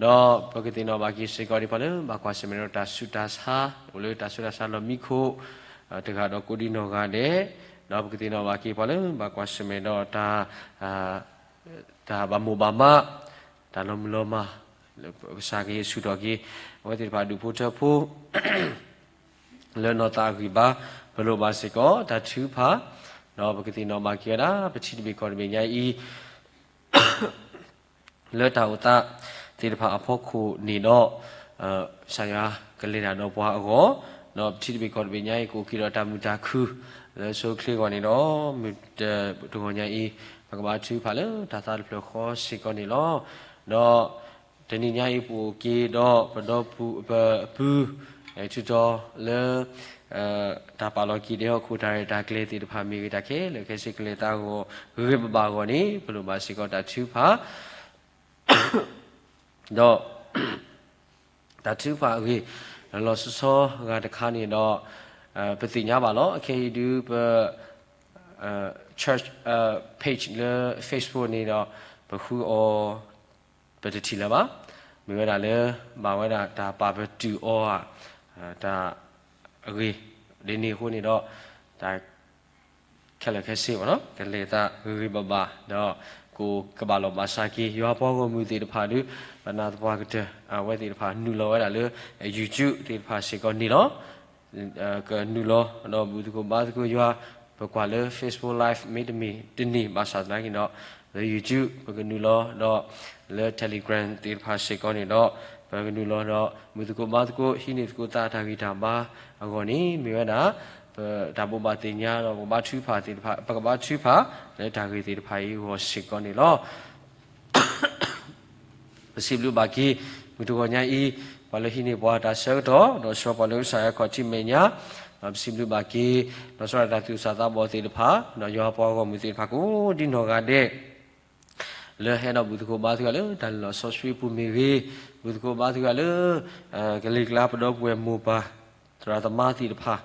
ဒီးပကသ့ၣ်နီၣ်ဘၣ်က့ၤစ့ၢ်ကီးဒ်ပှၤလၢဘၣ်ကွၢ်ဆၢၣ်မဲာ်ဒီးတၢ်ဆူးတၢ်ဆါ အိၣ်လၢတၢ်ဆူးတၢ်ဆါလီၢ်မံခိၣ် တဂၤဒီးကိးဒံနီၢ်ဂၤဒဲး, ဒီးပကသ့ၣ်နီၣ်ဘၣ်က့ၤပှၤလၢဘၣ်ကွၢ်ဆၢၣ်မဲာ်ဒီးတၢ် တၢ်ဘၣ်မိၣ်ဘၣ်မး တၢ်လီၤမုၢ်လီၤမၢ် ကစၢ်ကဟ့ၣ်ဆူၣ်ထီၣ်က့ၤ အဝဲသ့ၣ်တဖၣ်ဒူၣ်ဖိထၢဖိ လၢနီၢ်သးအဂံၢ်ဘါ ပလိၣ်ဘၣ်စ့ၢ်ကီးတၢ်ထုကဖၣ်, ဒီးပကသ့ၣ်နီၣ်ဘၣ်က့ၤဝဲဒၣ် ပထံတဘ့ၣ်ကီၢ်တဘ့ၣ်ညါအံၤ လၢတၢ်အိၣ်သးသ့ၣ်တဖၣ်အဖီခိၣ်န့ၣ်ဒီး ကစၢ်ယွၤကလဲၤတၢ်ဒီးပှၤအဂီၢ်, ဒီးပထံတဘ့ၣ်ကီၢ်တဘ့ၣ်ညါအံၤ ကအိၣ်က့ၤဒီးတၢ်မုာ်တၢ်ခုၣ် လၢအဆိအချ့အဂီၢ်န့ၣ်ဒီး မုၢ်တဂီၤညါအံၤ ပကဘါထုကဖၣ်လၢတၢ်သးတဖျၢၣ်ဃီစ့ၢ်ကီးန့ၣ်လီၤ. ဒီးတနံၤညါအံၤပအိၣ်က့ၤဒီးပဒီပုၢ်ပပုၢ် ထူးတီၤလၢ တၢ်ပာ်လီၤက့ၤဒဲဟီၣ်ခိၣ်တၢ်ရဲၣ်တၢ်ကျဲၤသ့ၣ်တဖၣ် မ့ၢ်ဂ့ၤတၢ်ခဲလၢာ်ခဲဆ့ကလဲၤသးအဂီၢ် ဂ့ၤဂ့ၤဘၣ်ဘၣ်အဂီၢ်န့ၣ် ပလိၣ်ဘၣ်စ့ၢ်ကီးတၢ်ထုကဖၣ် ဒီး တၢ်ထုကဖၣ်အဂ့ၢ် လီၤလီၤဆီဆီဂၤတခါန့ၣ်ဒီး ပသ့ၣ်ညါဘၣ်လီၤ. အခဲအံၤဒုးပ church page လၢ Facebook န့ၣ်ဒီး ပဃုအီၤ ပတထံၣ်လၢၤဘၣ်. မ့ၢ်ဝဲဒၣ်လၢ ဘၣ်ဝဲဒၣ်တၢ်ပာ်ပတုာ်အီၤဧါ တၢ်အဂ့ၢ် ဒ်န့ၣ်အဃိန့ၣ်ဒီး တၢ် ခဲလၢာ်ခဲဆ့ ကလဲၤသးဂ့ၤဂ့ၤဘၣ်ဘၣ် ဒီးကအိၣ်ကဘၣ်လီၢ်ဘၣ်စးက့ၤ ယွၤပှၤဂီၢ်မုၢ်သ့ၣ်တဖၣ်ဒုး ပနာ်သပှၢ်ကတၢၢ် အဝဲသ့ၣ်တဖၣ်နုာ်လီၤဝဲဒၣ်လၢ YouTube သ့ၣ်တဖၣ်စ့ၢ်ကီးန့ၣ်လီၤ. ကနုာ်လီၤ ဒီးဘူၣ်သကိးဘါသကိးယွၤ ပကွၢ်လၢ Facebook Live မ့တမ့ၢ်တန့ၢ်ဘၣ်ဆၣ်သနာ်က့ဒီး လၢ YouTube ပကနုာ်လီၤ ဒီးလၢ Telegram သ့ၣ်တဖၣ်စ့ၢ်ကီးန့ၣ်ဒီး ပကနုာ်လီၤဒီး ဘူၣ်သကိးဘါသကိး ဟံးန့ၢ်သကိးသးတၢ်ဂံၢ်တၢ်ဘါအဂီၢ်န့ၣ် မ့ၢ်ဝဲဒၣ် ပတၢ်ဘိးဘၣ်သ့ၣ်ညါဒီး ပကဘါထုကဖၣ်သ့ၣ်တဖၣ် ပကဘါထုကဖၣ် လၢတၢ်ဂ့ၢ်သ့ၣ်တဖၣ်အံၤအဂီၢ်စ့ၢ်ကီးန့ၣ်လီၤ. ပစံးဘျုးဘၣ်က့ၤ မုၢ်တဂီၤညါအံၤ ပှၤလၢဟံးန့ၢ်ပှၤတၢ်ဆၢကတီၢ် ဒီးဆှၢပှၤလၢကစၢ်ယွၤခီၣ်ထံးမဲာ်ညါ ဒီးပစံးဘျုးဘၣ်က့ၤ ဒီးဆှၢတၢ်သူၣ်စၢ်သးဘီၣ်သ့ၣ်တဖၣ် ဒီးယွၤပှၤဂီၢ်မုၢ်သ့ၣ်တဖၣ်ကိးဒံနီၢ်ဂၤဒဲး လၢဟဲဒီးဘူၣ်သကိးဘါသကိးလၢတၢ်လီၢ်စီဆှံပူၤမ့ၢ်ဂ့ၤ, ဘူၣ်သကိးဘါသကိးလၢ ကလံၤကျါပဒီပုၢ်ဝဲၢ်မိၢ်ပၢ် သရၣ်သမါသ့ၣ်တဖၣ်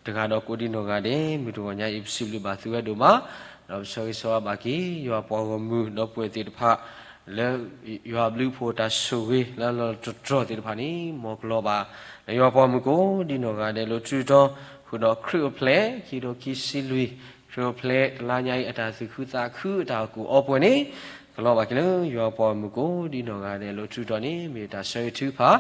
တဂၤဒီးကိးဒံနီၢ်ဂၤဒဲး မုၢ်တဂီၤညါအံၤ ပစံးဘျုးဘၣ်သုဝဲဒိၣ်မး, ဒီးပဆၢဂ့ၤဆၢဝါဘၣ်က့ၤ ယွၤပှၤဂီၢ်မုၢ်ဒီပုၢ်ဝဲၢ်သ့ၣ်တဖၣ် လၢယွၤဘျုးဖှိၣ်တၢ်ဆိၣ်ဂ့ၤလၢလီၢ်တတြီၢ်သ့ၣ်တဖၣ်န့ၣ် မ်ကလီၤဘၣ် လၢယွၤပှၤဂီၢ်မုၢ်ကိးဒံနီၢ်ဂၤဒဲးလၢထူးတီၤ ဃုာ်ဒီးခရံာ်အိၣ်ဖျဲၣ် ခံကထိခံဆံလွံၢ် ခရံာ်အိၣ်ဖျဲၣ်တလါညါအံၤ အတၢ်သူၣ်ခုသးခုအတၢ်အိၣ်ကူၣ်အီပှဲၤန့ၣ် ကလီၤဘၣ်က့ၤလၢယွၤပှၤဂီၢ်မုၢ်ကိးဒံနီၢ်ဂၤဒဲးလၢထူးတီၤန့ၣ် မ့ၢ်တၢ်ဆၢဂ့ၤထုကဖၣ်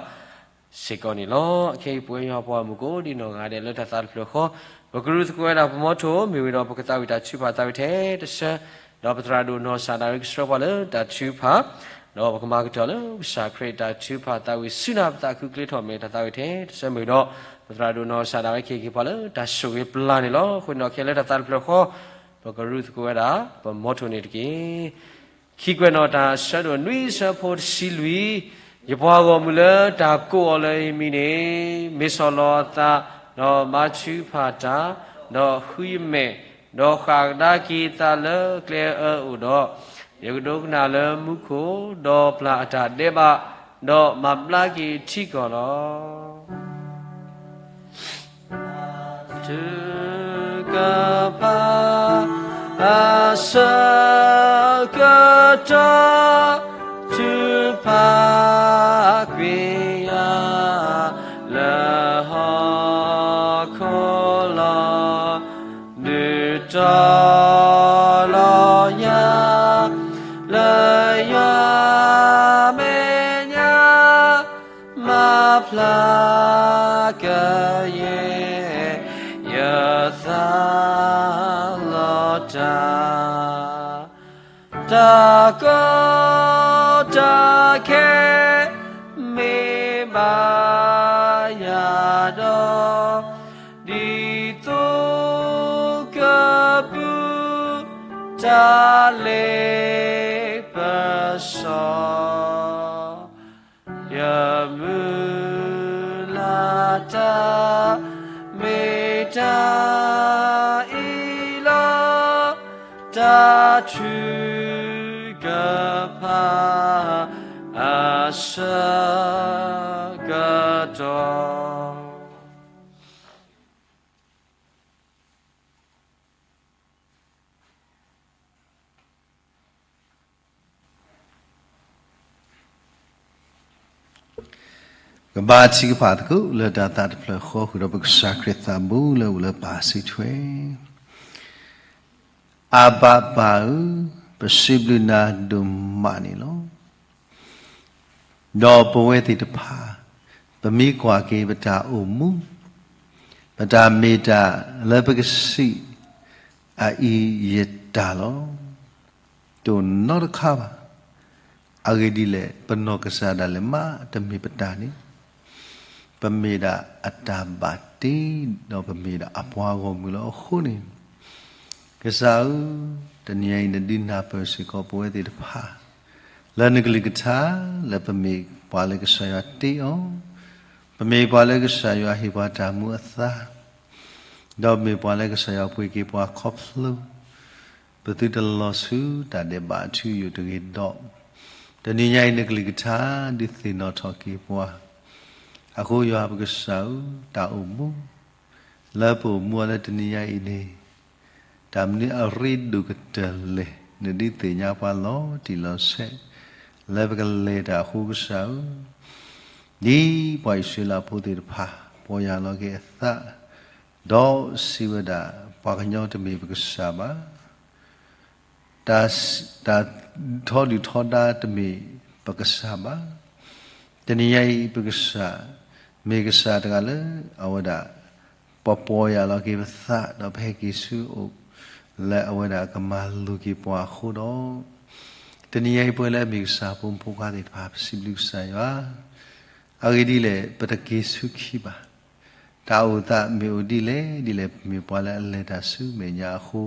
စ့ၢ်ကီးန့ၣ်လီၤ. ခဲအံၤပဝဲယွၤပှၤဂီၢ်မုၢ်ကိးဒံနီၢ်ဂၤဒဲးလၢတၢ်သးတဖျၢၣ်ဃီ ပကရူၢ်သကိးဝဲဒၣ်ပမီထိ မ့ၢ်ဝံၤဒီးပကသးဝံၣ်တၢ်ထုကဖၣ်သးဝံၣ်ထဲတဆၢ, ဒီးပသရၣ်ဒိၣ်နီၢ်ကစၢ်ဒၣ်ဝဲကဆှၢပှၤလၢတၢ်ထုကဖၣ်, ဒီးပကမၤကတၢၢ်လၢကစၢ်ခရံာ်တၢ်ထုကဖၣ်သးဝံၣ်ဆူနၢ်ပသးခုကျဲထီၣ်မဲာ်တၢ်သးဝံၣ်ထဲတဆၢမ့ၢ်ဒီး ပသရၣ်ဒိၣ်နီၢ်ကစၢ်ဒၣ်ဝဲကဟ့ၣ်က့ၤပှၤလၢတၢ်ဆိၣ်ဂ့ၤပျၢ်န့ၣ်လီၤ. အဃိန့ၣ်ဒီးခဲလၢတၢ်သးတဖျၢၣ်ဃီ ပကရူၢ်သကိးဝဲဒၣ် ပမီထိန့ၣ်တက့ၢ်. ခံကွဲးနီၣ်တၢ်ဆၢဒိၣ်နွံဆၢဖိတဆံလွံၢ်, ယပှၤဂီၢ်မုၢ်လၢတၢ်ကိးအီၤလၢယမံၤန့ၣ် မ့ၢ်ဆီၣ်လီၤအသး, ဒီးဘါထုကဖၣ်တၢ်, ဒီးဃုယမဲာ်, ဒီးဃၣ်ကဒါက့ၤသးလၢကျဲအၢအိၣ်ဒီး, ယကဒိကနၣ်လၢမူခိၣ်, ဒီးပျၢ်အတၢ်ဒဲးဘး, ဒီးမၤဘျါက့ၤထံကီၢ်လီၤ. ထုကဖၣ်အဆၢကတီၢ် ထုကဖၣ်ကွံာ်ယၤ လၢဟီၣ်ခိၣ်လီၤ. ဒုးတီၤလီၤယၤ လၢယွၤမဲာ်ညါ မၤဖျါ ကယဲၢ်ယသးလီၤတၢ်, တၢ်ကီတၢ်ခဲမ့ၢ်ဘၣ်ယၤဒီး, ဒ်သိးကပူၤတၢ်လ့ပစီ ယမုၢ်လၢ်တၢ်မ့ၢ်တၢ်အံၤလီၤ, တၢ်ထုကဖၣ်အဆၢကတီၢ်. ကဘါထုကဖၣ်သကိးလၢတၢ်သးတဖျၢၣ်ဃီ ဃုာ်ဒီးပကစၢ်ခရံာ်သးဘိလၢအိၣ်လၢပၢ်စုထွဲ, အဘၤပၢ်ဧၢ, ပစံးဘျုးနၤဒိၣ်မးန့ၣ်လီၤ. ဒီးပဝဲသ့ၣ်တဖၣ်, ပမ့ၢ်ကွၢ်က့ၤပတၢ်အိၣ်မူ, ပတၢ်မ့ၢ်တၢ်လၢပကစံးအအံၤယတၢ်လီၤ. တအိၣ်နီတခါဘၣ်. အဂ့ၢ်ဒ်လဲၣ်, ပနီၢ်ကစၢ်ဒၣ်လဲာ်မးတမ့ၢ်ပတၢ်န့ၣ်, ပမ့ၢ်ဒၣ်အတၢ်ဘၣ်တ့, ဒီးပမ့ၢ်ဒၣ်အပှၤဂီၢ်မုၢ်လီၤ. အဃိန့ၣ် ကစၢ်ဧၢ, တနံၤအံၤနဒုးနၢ်ပၢၢ်စ့ၢ်ကီးပဝဲသ့ၣ်တဖၣ် လၢနကလုၢ်ကထါ, လၢပမ့ၢ်ပှၤလၢကစၢ်ယွၤတ့အီၤ, ပမ့ၢ်ပှၤလၢကစၢ်ယွၤဟ့ၣ်ပှၤတၢ်မူအသါ, ဒီးမ့ၢ်ပှၤလၢကစၢ်ယွၤပှ့ၤက့ၤပှၤခီဖျိ ပသုတလီၤဆူတၢ်ဒဲးဘးအထူအယိာ်တဂ့ၤဒီး, တနံၤညါအံၤနကလုၢ်ကထါဒုးသ့ၣ်နီၣ်ထီၣ်က့ၤပှၤ, အဃိယွၤပကစၢ်ဧၢ, တၢ်အိၣ်မူ လၢပအိၣ်မူအီၤလၢတနံၤညါအံၤန့ၣ်, တၢ်မနုၤအရ့ဒိၣ်ကတၢၢ်လဲၣ်, နဒုးသ့ၣ်ညါပှၤလီၤတံၢ်လီၤဆဲး လၢပကလဲၤတၢ်အဃိကစၢ်ဧၢ, ဒ်ပှၤအံၣ်စရ့လးဖိသ့ၣ်တဖၣ် ပီၢ်ယၢ်လီၤက့ၤအသး, ဒီးစံးဝဲဒၣ်, ပှၤကညီတမ့ၢ်ပကစၢ်ဘၣ် တၢ်, တၢ်ထီဒုၣ်ထီဒါတမ့ၢ်ပကစၢ်ဘၣ်. တနံၤညါအံၤပကစၢ် မ့ၢ်ကစၢ်တဂၤလၢအဝဲဒၣ် ပပီၢ်ယၢ်လီၤက့ၤပသး ဒီးပဟဲက့ၤဆူအအိၣ် လၢအဝဲဒၣ်ကမၤလိၤက့ၤပှၤအဃိဒီး, တနံၤညါအံၤပဝဲလၢအမ့ၢ်ကစၢ်ဖိမုၣ်ဖိခွါသ့ၣ်တဖၣ် ပစံးဘျုးကစၢ်ယွၤ, အဂ့ၢ်ဒ်လဲၣ် ပတက့ၤဆူခံဘၣ်. တၢ်အိၣ်သးမ့ၢ်အိၣ်ဒ်လဲၣ်ဒ်လဲၣ် ပမ့ၢ်ပှၤလၢအလဲၤတၢ်ဆူမဲာ်ညါအဃိ,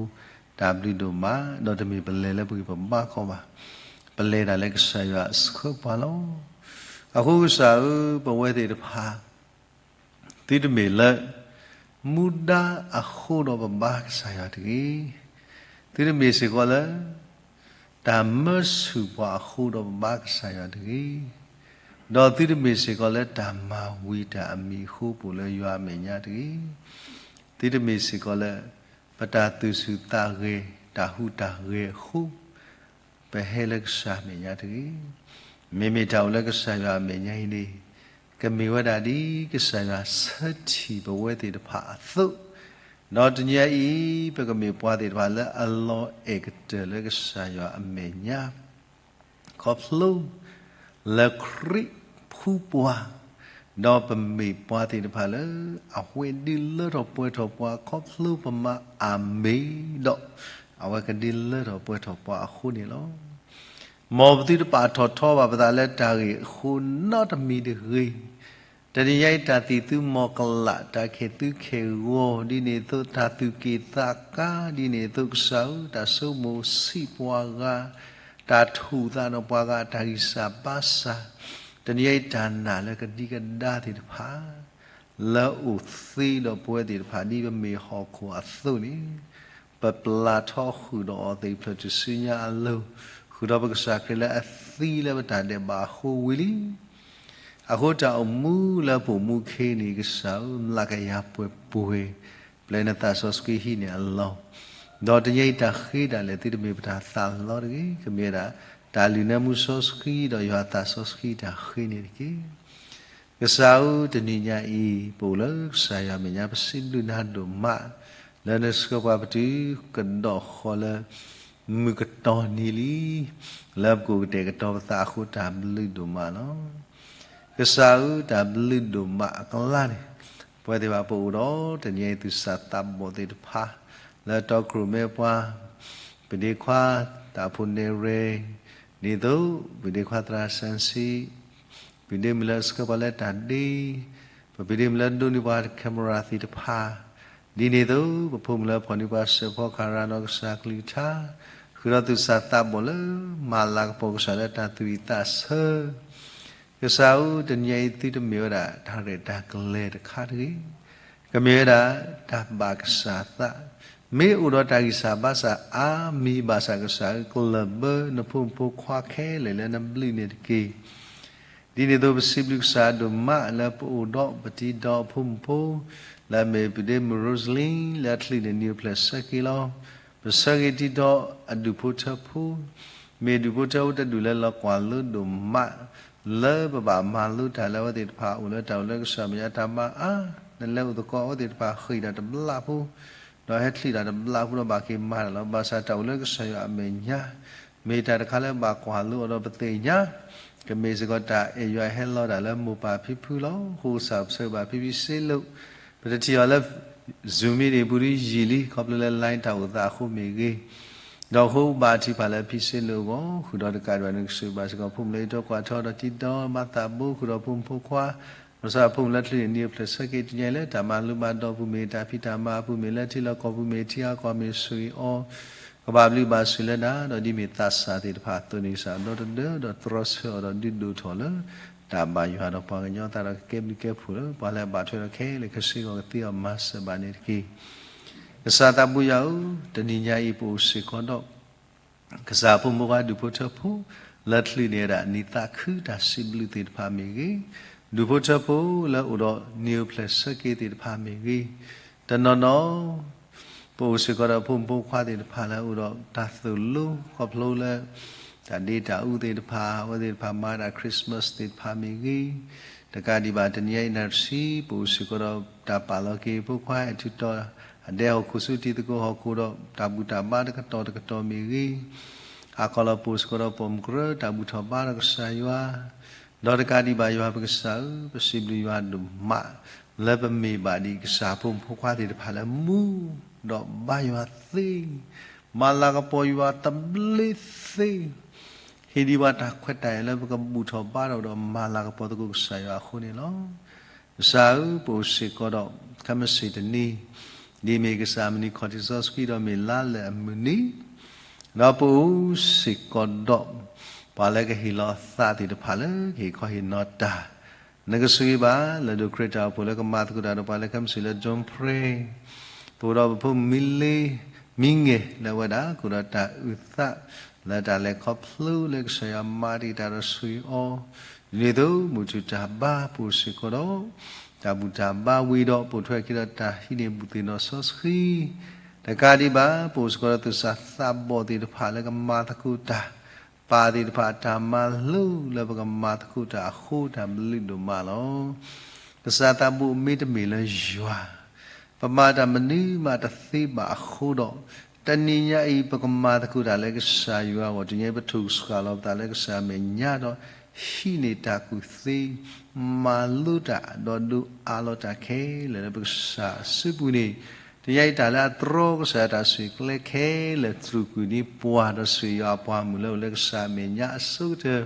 တၢ်ဘျုးဒိၣ်မး, ဒီးတမ့ၢ်ပလဲၤလၢပဂံၢ်ပဘါကီဘၣ်, ပလဲၤတၢ်လၢကစၢ်ယွၤအဆှၢပှၤလီၤ. အဃိကစၢ်ဧၢ, ပဝဲသ့ၣ်တဖၣ် သုတမ့ၢ်လၢ မူဒါအဃိဒီးပဘါကစၢ်ယွၤတဂ့ၤ. သုတမ့ၢ်စ့ၢ်ကီးလၢ တၢ်မၢဆူၣ်ပှၤအဃိဒီးပဘါကစၢ်ယွၤတဂ့ၤ. ဒီးသုတမ့ၢ်စ့ၢ်ကီးလၢတၢ်မၤဝံၤတၢ်အမံၤအဃိ ပအိၣ်လၢယွၤအမဲာ်ညါတဂ့ၤ. သုတမ့ၢ်စ့ၢ်ကီးလၢ ပတၢ်သူၣ်ဆူၣ်သးဂဲၤ တၢ်ဟူးတၢ်ဂဲၤအဃိ ပဟဲလၢကစၢ်အမဲာ်ညါတဂ့ၤ. မ့မ့ၢ်တၢ်အိၣ်လၢကစၢ်ယွၤအမဲာ်ညါအံၤန့ၣ် ကမ့ၢ်ဝဲဒၣ်ဒ်ကစၢ်ယွၤဆၢထံၣ်ပဝဲသ့ၣ်တဖၣ်အသိး, ဒီးတနံၤအံၤ ပကမ့ၢ်ပှၤသ့ၣ်တဖၣ်လၢအလီၤအဲၣ်ကတၢၢ်လၢကစၢ်ယွၤအမဲာ်ညါ ခီဖျိ လၢခရံာ်ဖှူပှၤ, ဒီးပမ့ၢ်ပှၤသ့ၣ်တဖၣ်လၢ အဝဲဒုးလၢထီၣ်ပှဲၤထီၣ်ပှၤခီဖျိပမၤအမ့ၢ်ဒီး, အဝဲကဒုးလၢထီၣ်ပှဲၤထီၣ်ပှၤအဃိန့ၣ်လီၤ. မ်ပသုတပာ်ထီၣ်ထီဘၣ်ပသးလၢတၢ်ဂ့ၢ်အဃိနီတမံၤတဂ့ၤ. တနံၤညါအံၤတၢ်သံၣ်သုမီၤကလး တၢ်ခဲၣ်သုခဲၣ်ဂီၤ ဒ်န့ၣ်အသိး တၢ်သူၣ်က့ၣ်သးကါ ဒ်န့ၣ်အသိး ကစၢ်ဧၢ တၢ်ဆိကမိၣ်ဆံးပှၤဂၤ, တၢ်ထူၣ်သးဒီးပှၤဂၤ တၢ်ဂံၢ်စၢ်ဘါစၢ်, တနံၤညါအံၤတၢ်နာ်လၢကဒံကဒါသ့ၣ်တဖၣ် လၢအအိၣ်သ့ဒီးပဝဲသ့ၣ်တဖၣ် ဒ်ပမ့ၢ်ဟီၣ်ခိၣ်အသိးန့ၣ်, ပပျၢ်ထီဃုာ်ဒီးအီၤသ့ၣ်ဖျၢၣ်ထူၣ်စုညါအလိၤ, ဃုာ်ဒီးပကစၢ်ခရံာ်လၢအသံလၢပတၢ်ဒဲးဘးအဃိဝံၤလံ. အဃိတၢ်အိၣ်မူလၢပအိၣ်မူခဲအံၤန့ၣ် ကစၢ်ဧၢ မျးကယၤပှဲၤပှဲၤ, ပျဲနသးစီဆှံဟံးန့ၢ်အလီၢ်, ဒီးတနံၤညါအံၤတၢ်ဃ့တၢ်လဲၤသုတမ့ၢ်ပတၢ်သးလီတဂ့ၤ, ကမ့ၢ်ဝဲဒၣ် တၢ်လုၢ်နၢမူစီဆှံ ဒီးယွၤအသးစီဆှံတၢ်ဃ့န့ၣ်တက့ၢ်. ကစၢ်ဧၢ တနံၤညါအံၤ ပအိၣ်လၢကစၢ်ယွၤအမဲာ်ညါ ပစံးဘျုးနၤဒိၣ်မး လၢနဆှၢပှၤပတုၤကဒီးဃီၤလၢ မုၢ်ကတီၢ်နံၤလံ, လၢပကအိၣ်ကတဲာ်ကတီၤပသးအဃိ တၢ်ဘျုးဒိၣ်မးလီၤ. ကစၢ်ဧၢ, တၢ်ဘျုးဒိၣ်မးအကျါန့ၣ်, ပဝဲသ့ၣ်တဖၣ်ပအိၣ်ဒီးတနံၤအံၤ သူၣ်စၢ်သးဘီၣ်သ့ၣ်တဖၣ် လၢတီခိၣ်ရိၣ်မဲပှၤ, ပဒ့ခွါတၢ်ဖိနဲၣ်ရဲၣ်, ဒ်သိး ပဒ့ခွါသရၣ်စၣ်စံ, ပဒ့မုၣ်လၢအဆှၢပှၤလၢတၢ်ဒ့, ပပဒ့မုၣ်လၢဒိးန့ၢ်ပှၤ camera သ့ၣ်တဖၣ်, ဒ်န့ၣ်အသိး ပဖိမုၣ်လၢဖီၣ်န့ၢ်ပှၤစဲးဖီကဟၣ်ရၤဒီးကစၢ်ကလုၢ်ကထါ, ဃုာ်ဒီးသူၣ်စၢ်သးဘီၣ်လၢ မၤလၤကပီၤကစၢ်လၢတၢ်သူၣ်ဝံၣ်သးဆၢ ကစၢ်ဧၢ, တနံၤအံၤသုတမ့ၢ်ဝဲဒၣ် တၢ်ရဲၣ်တၢ်ကျဲၤတခါတဂ့ၤ, ကမ့ၢ်ဝဲဒၣ် တၢ်ဘၣ်ကစၢ်သး, မ့ၢ်အိၣ်ဒီးတၢ်ဂံၢ်စၢ်ဘါစၢ်အါမံၤဘၣ်ဆၣ် ကစၢ်ဧၢ, ကလၢၢ်ဘၢနဖိမုၣ်ဖိခွါခဲလၢာ်လၢနဘျုးန့ၣ်တက့ၢ်. ဒ်န့ၣ်အသိး ပစံးဘျုးကစၢ်ဒိၣ်မးလၢပအိၣ်ဒီးပတံၤဒီးအဖိမုၣ်ဖိ, လၢအမ့ၢ်ပဒ့မုၣ် Rosaline လၢအချုးန့ၢ်နံၣ်အိၣ်ဖျဲၣ်ဆၢက့ၤလီၤ. ပဆၢဂ့ၤတံၤဒီးအဒူၣ်ဖိထၢဖိ, မ့ၢ်ဒူၣ်ဖိထၢဖိတဒူၣ်လၢလီၤကွၢ်လိဒိၣ်မး, လၢပဘၣ်မၤလိတၢ်လၢအဝဲသ့ၣ်တဖၣ်အိၣ်လၢတၢ်အိၣ်လၢကစၢ်မဲာ်ညါတၢ်မၤအါ, နလဲၤအိၣ်သကိးအဝဲသ့ၣ်တဖၣ် ဃ့ၢ်တၢ်တဘျီဖိ ဒီးဟဲချုးတၢ်တဘျီဖိဒီးဘၣ်က့ၤမၤတၢ်လီၤ. ဘၣ်ဆၣ်တၢ်အိၣ်လၢကစၢ်ယွၤအမဲာ်ညါ မ့ၢ်တၢ်တခါလၢဘၣ်ကွၢ်လိအီၤဒီးပသ့ၣ်ညါ, ကမ့ၢ်စ့ၢ်ကီးတၢ်အဲၣ်ယွၤဟဲလီၤတၢ်လၢမိၢ်ပၢ်ဖံဖုလီၤ. အဃိကစၢ်ပဆၢဂ့ၤဘၣ်ဖံဖံစ့လိာ်, ပတထံၣ်အီၤလၢ Zoom meeting ပူၤဒ်ယံာ်လံ ခီဖျိလၢ line တၢ်အိၣ်သးအဃိမ့ၢ်ဂ့ၤ, ဒီးအဃိဘၣ်ထံၣ်ဖးလၢဖံစ့လိာ်အဂီၢ် ဃုာ်ဒီးတကးဒံးဘၣ်န့ၣ် ကစၢ်ဘၣ်စ့ၢ်ကီးဖိမုၣ်လၢအံးထွဲကွၢ်ထွဲဒီးတံၤဒီး မၤသးဘိဃုာ်ဒီးဖိမုၣ်ဖိခွါ, ဘၣ်ဆၣ်ဖိမုၣ်လၢချုးန့ၢ်နံၣ်အိၣ်ဖျဲၣ်ဆၢက့ၤတနံၤအံၤလၢတၢ်မၤလိမၤဒိးပူၤမ့ၢ်ဂ့ၤ တၢ်ဖံးတၢ်မၤအပူၤမ့ၢ်ဂ့ၤ လၢထံလီၢ်ကီၢ်ပူၤမ့ၢ်ဂ့ၤ ထံအါကီၢ်မ့ၢ်ဂ့ၤ ဆိၣ်ဂ့ၤအီၤ ကဘၣ်ဘျုးဘၣ်ဆိၣ်လၢနၤ, ဒီးဒ်မ့ၢ်သးစၢ်သ့ၣ်တဖၣ်အသိးန့ၣ် ကစၢ်ဒီတဒၢဒီးတြီဆၢအီၤဒီးဒုးဒိၣ်ထီၣ်လၢ တၢ်ဘၣ်ယွၤဒီးပှၤကညီအသးဒီးကကဲဘျုးကဲဖှိၣ်လၢ ပှၤလၢအဘၣ်ထွဲဒီးခဲလၢာ်ခဲဆ့အဂီၢ်ကသ့အီၤမၤစၢၤဘၣ်န့ၣ်တက့ၢ်. ကစၢ်သးဘိယွၤဧၢ, တနံၤညါအံၤပအိၣ်စ့ၢ်ကီးဒီး ကစၢ်ဖိမုၣ်ဖိခွါဒူၣ်ဖိထၢဖိ လၢချုးန့ၢ်ဝဲဒၣ်နံၣ်သးခုတၢ်စံးဘျုးသ့ၣ်တဖၣ်မ့ၢ်ဂ့ၤ, ဒူၣ်ဖိထၢဖိလၢအိၣ်ဒီးနံၣ်အိၣ်ဖျဲၣ်ဆၢက့ၤသ့ၣ်တဖၣ်မ့ၢ်ဂ့ၤ, တနီၤနီၤ ပအိၣ်စ့ၢ်ကီးဒီးဖိမုၣ်ဖိခွါသ့ၣ်တဖၣ်လၢအိၣ်ဒီးတၢ်သိၣ်လိခီဖျိလၢ တၢ်ဒ့တၢ်အူသ့ၣ်တဖၣ်, အဝဲသ့ၣ်တဖၣ်မၤတၢ် Christmas သ့ၣ်တဖၣ်မ့ၢ်ဂ့ၤ, တကးဒံးဘၣ်တနံၤညါအံၤနၣ်ရံၣ်ဆံ ပအိၣ်စ့ၢ်ကီးဒီးတၢ်ပာ်လီၤက့ၤ ဖိခွါအဲၣ်ထူတီၤ အဒဲဟီၣ်ခိၣ်ဆူတံၤသကိးဟီၣ်ခိၣ်ဒီး တၢ်ဘူၣ်တၢ်ဘါတကတီၢ်တကတီၢ်မ့ၢ်ဂ့ၤ, အါကီၢ်လီၤပအိၣ်စ့ၢ်ကီးဒီးပိာ်မုၣ်ကရၢ တၢ်ဘူၣ်ထီၣ်ဘါဒီးကစၢ်ယွၤ, ဒီးတကးဒံးဘၣ်ယွၤပကစၢ်ဧၢ, ပစံးဘျုးယွၤဒိၣ်မး လၢပမ့ၢ်ဘၣ်ဒံးကစၢ်ဖိမုၣ်ဖိခွါသ့ၣ်တဖၣ်လၢမူဒီးဘါယွၤသ့, မၤလၤကပီၤယွၤတဘျ့သ့ ဟ့ၣ်ဒံးပှၤတၢ်ခွဲးတၢ်ယာ်လၢပကဘူၣ်ထီၣ်ဘါထီၣ်ဒီးမၤလၤကပီၤသကိးကစၢ်ယွၤအဃိန့ၣ်လီၤ. ကစၢ်ဧၢ, ပအိၣ်စ့ၢ်ကီးဒီး ခဲမုၢ်ဆ့ၣ်တနံၤ ဒ်မ့ၢ်ကစၢ်မုၢ်နံၤခီၣ်ထံးစီဆှံဒီးမ့ၢ်လါလၢာ်အမုၢ်နံၤ, ဒီးပအိၣ်စ့ၢ်ကီးဒီး ပှၤလၢကဟ့ၣ်လီၤအသးသ့ၣ်တဖၣ်လၢကဟ့ၣ်ခီဟ့ၣ်နီၤတၢ် နကဆိၣ်ဂ့ၤဘၣ် လၢဒိၣ်ခရံာ်တၢ်အိၣ်ဖှိၣ်လၢကမၤသကိးတၢ်ဒီးပှၤလၢခဲမုၢ်ဆ့ၣ်လၢ John Pray, ပအိၣ်ဒီးပဖိမုၣ်မံလ့ မံငဲၢ်လၢအဝဲဒၣ် ကအိၣ်ဒီးတၢ်အုၣ်သး လၢတၢ်လဲၤခီဖျိလၢကစၢ်ယွၤမၤတ့ၢ်တၢ်ဒီးဆိၣ်ဂ့ၤအီၤ, ဒ်န့ၣ်အသိး မုၢ်ထူၣ်တၢ်ဘါပအိၣ်စ့ၢ်ကီးဒီး တၢ်ဘူၣ်တၢ်ဘါဝံၤဒီး ပိာ်ထွဲက့ၤဒီးတၢ်ဟံးန့ၢ်ဘူၣ်သ့ၣ်နီၣ်စီဆှံ, တကးဒံးဘၣ် ပအိၣ်စ့ၢ်ကီးဒီးသူၣ်စၢ်သးဘီၣ်သ့ၣ်တဖၣ်လၢကမၤသကိးတၢ် ပၢ်သ့ၣ်တဖၣ်အတၢ်မၤလိလၢပကမၤသကိးတၢ်အဃိ တၢ်ဘျုးဒိၣ်မးလီၤ. ကစၢ်သးဘိမ့တမ့ၢ်လၢယွၤ ပမၤတၢ်မနုၤမးတသ့ဘၣ်အဃိဒီး, တနံၤညါအံၤ ပကမၤသကိးတၢ်လၢကစၢ်ယွၤအဂီၢ် တနံၤညါအံၤ ပထိၣ်စှၤလီၤပသးလၢကစၢ်အမဲာ်ညါဒီး ဟံးန့ၢ်တၢ်ကူၣ်သ့, မၤလိတၢ် ဒီးဒုးအးလီၤတၢ်ခဲလၢာ်လၢပကစၢ်အစုပူၤန့ၣ်, တနံၤညါအံၤတၢ်လၢအတြီကစၢ်ယွၤတၢ်ဆူၣ်ကျဲခဲလၢာ် တြူာ်ကွံာ်န့ၢ်ပှၤဒီးဆိၣ်ဂ့ၤယွၤအပှၤမုၣ်လၢအိၣ်လၢကစၢ်အမဲာ်ညါအဆိကတၢၢ်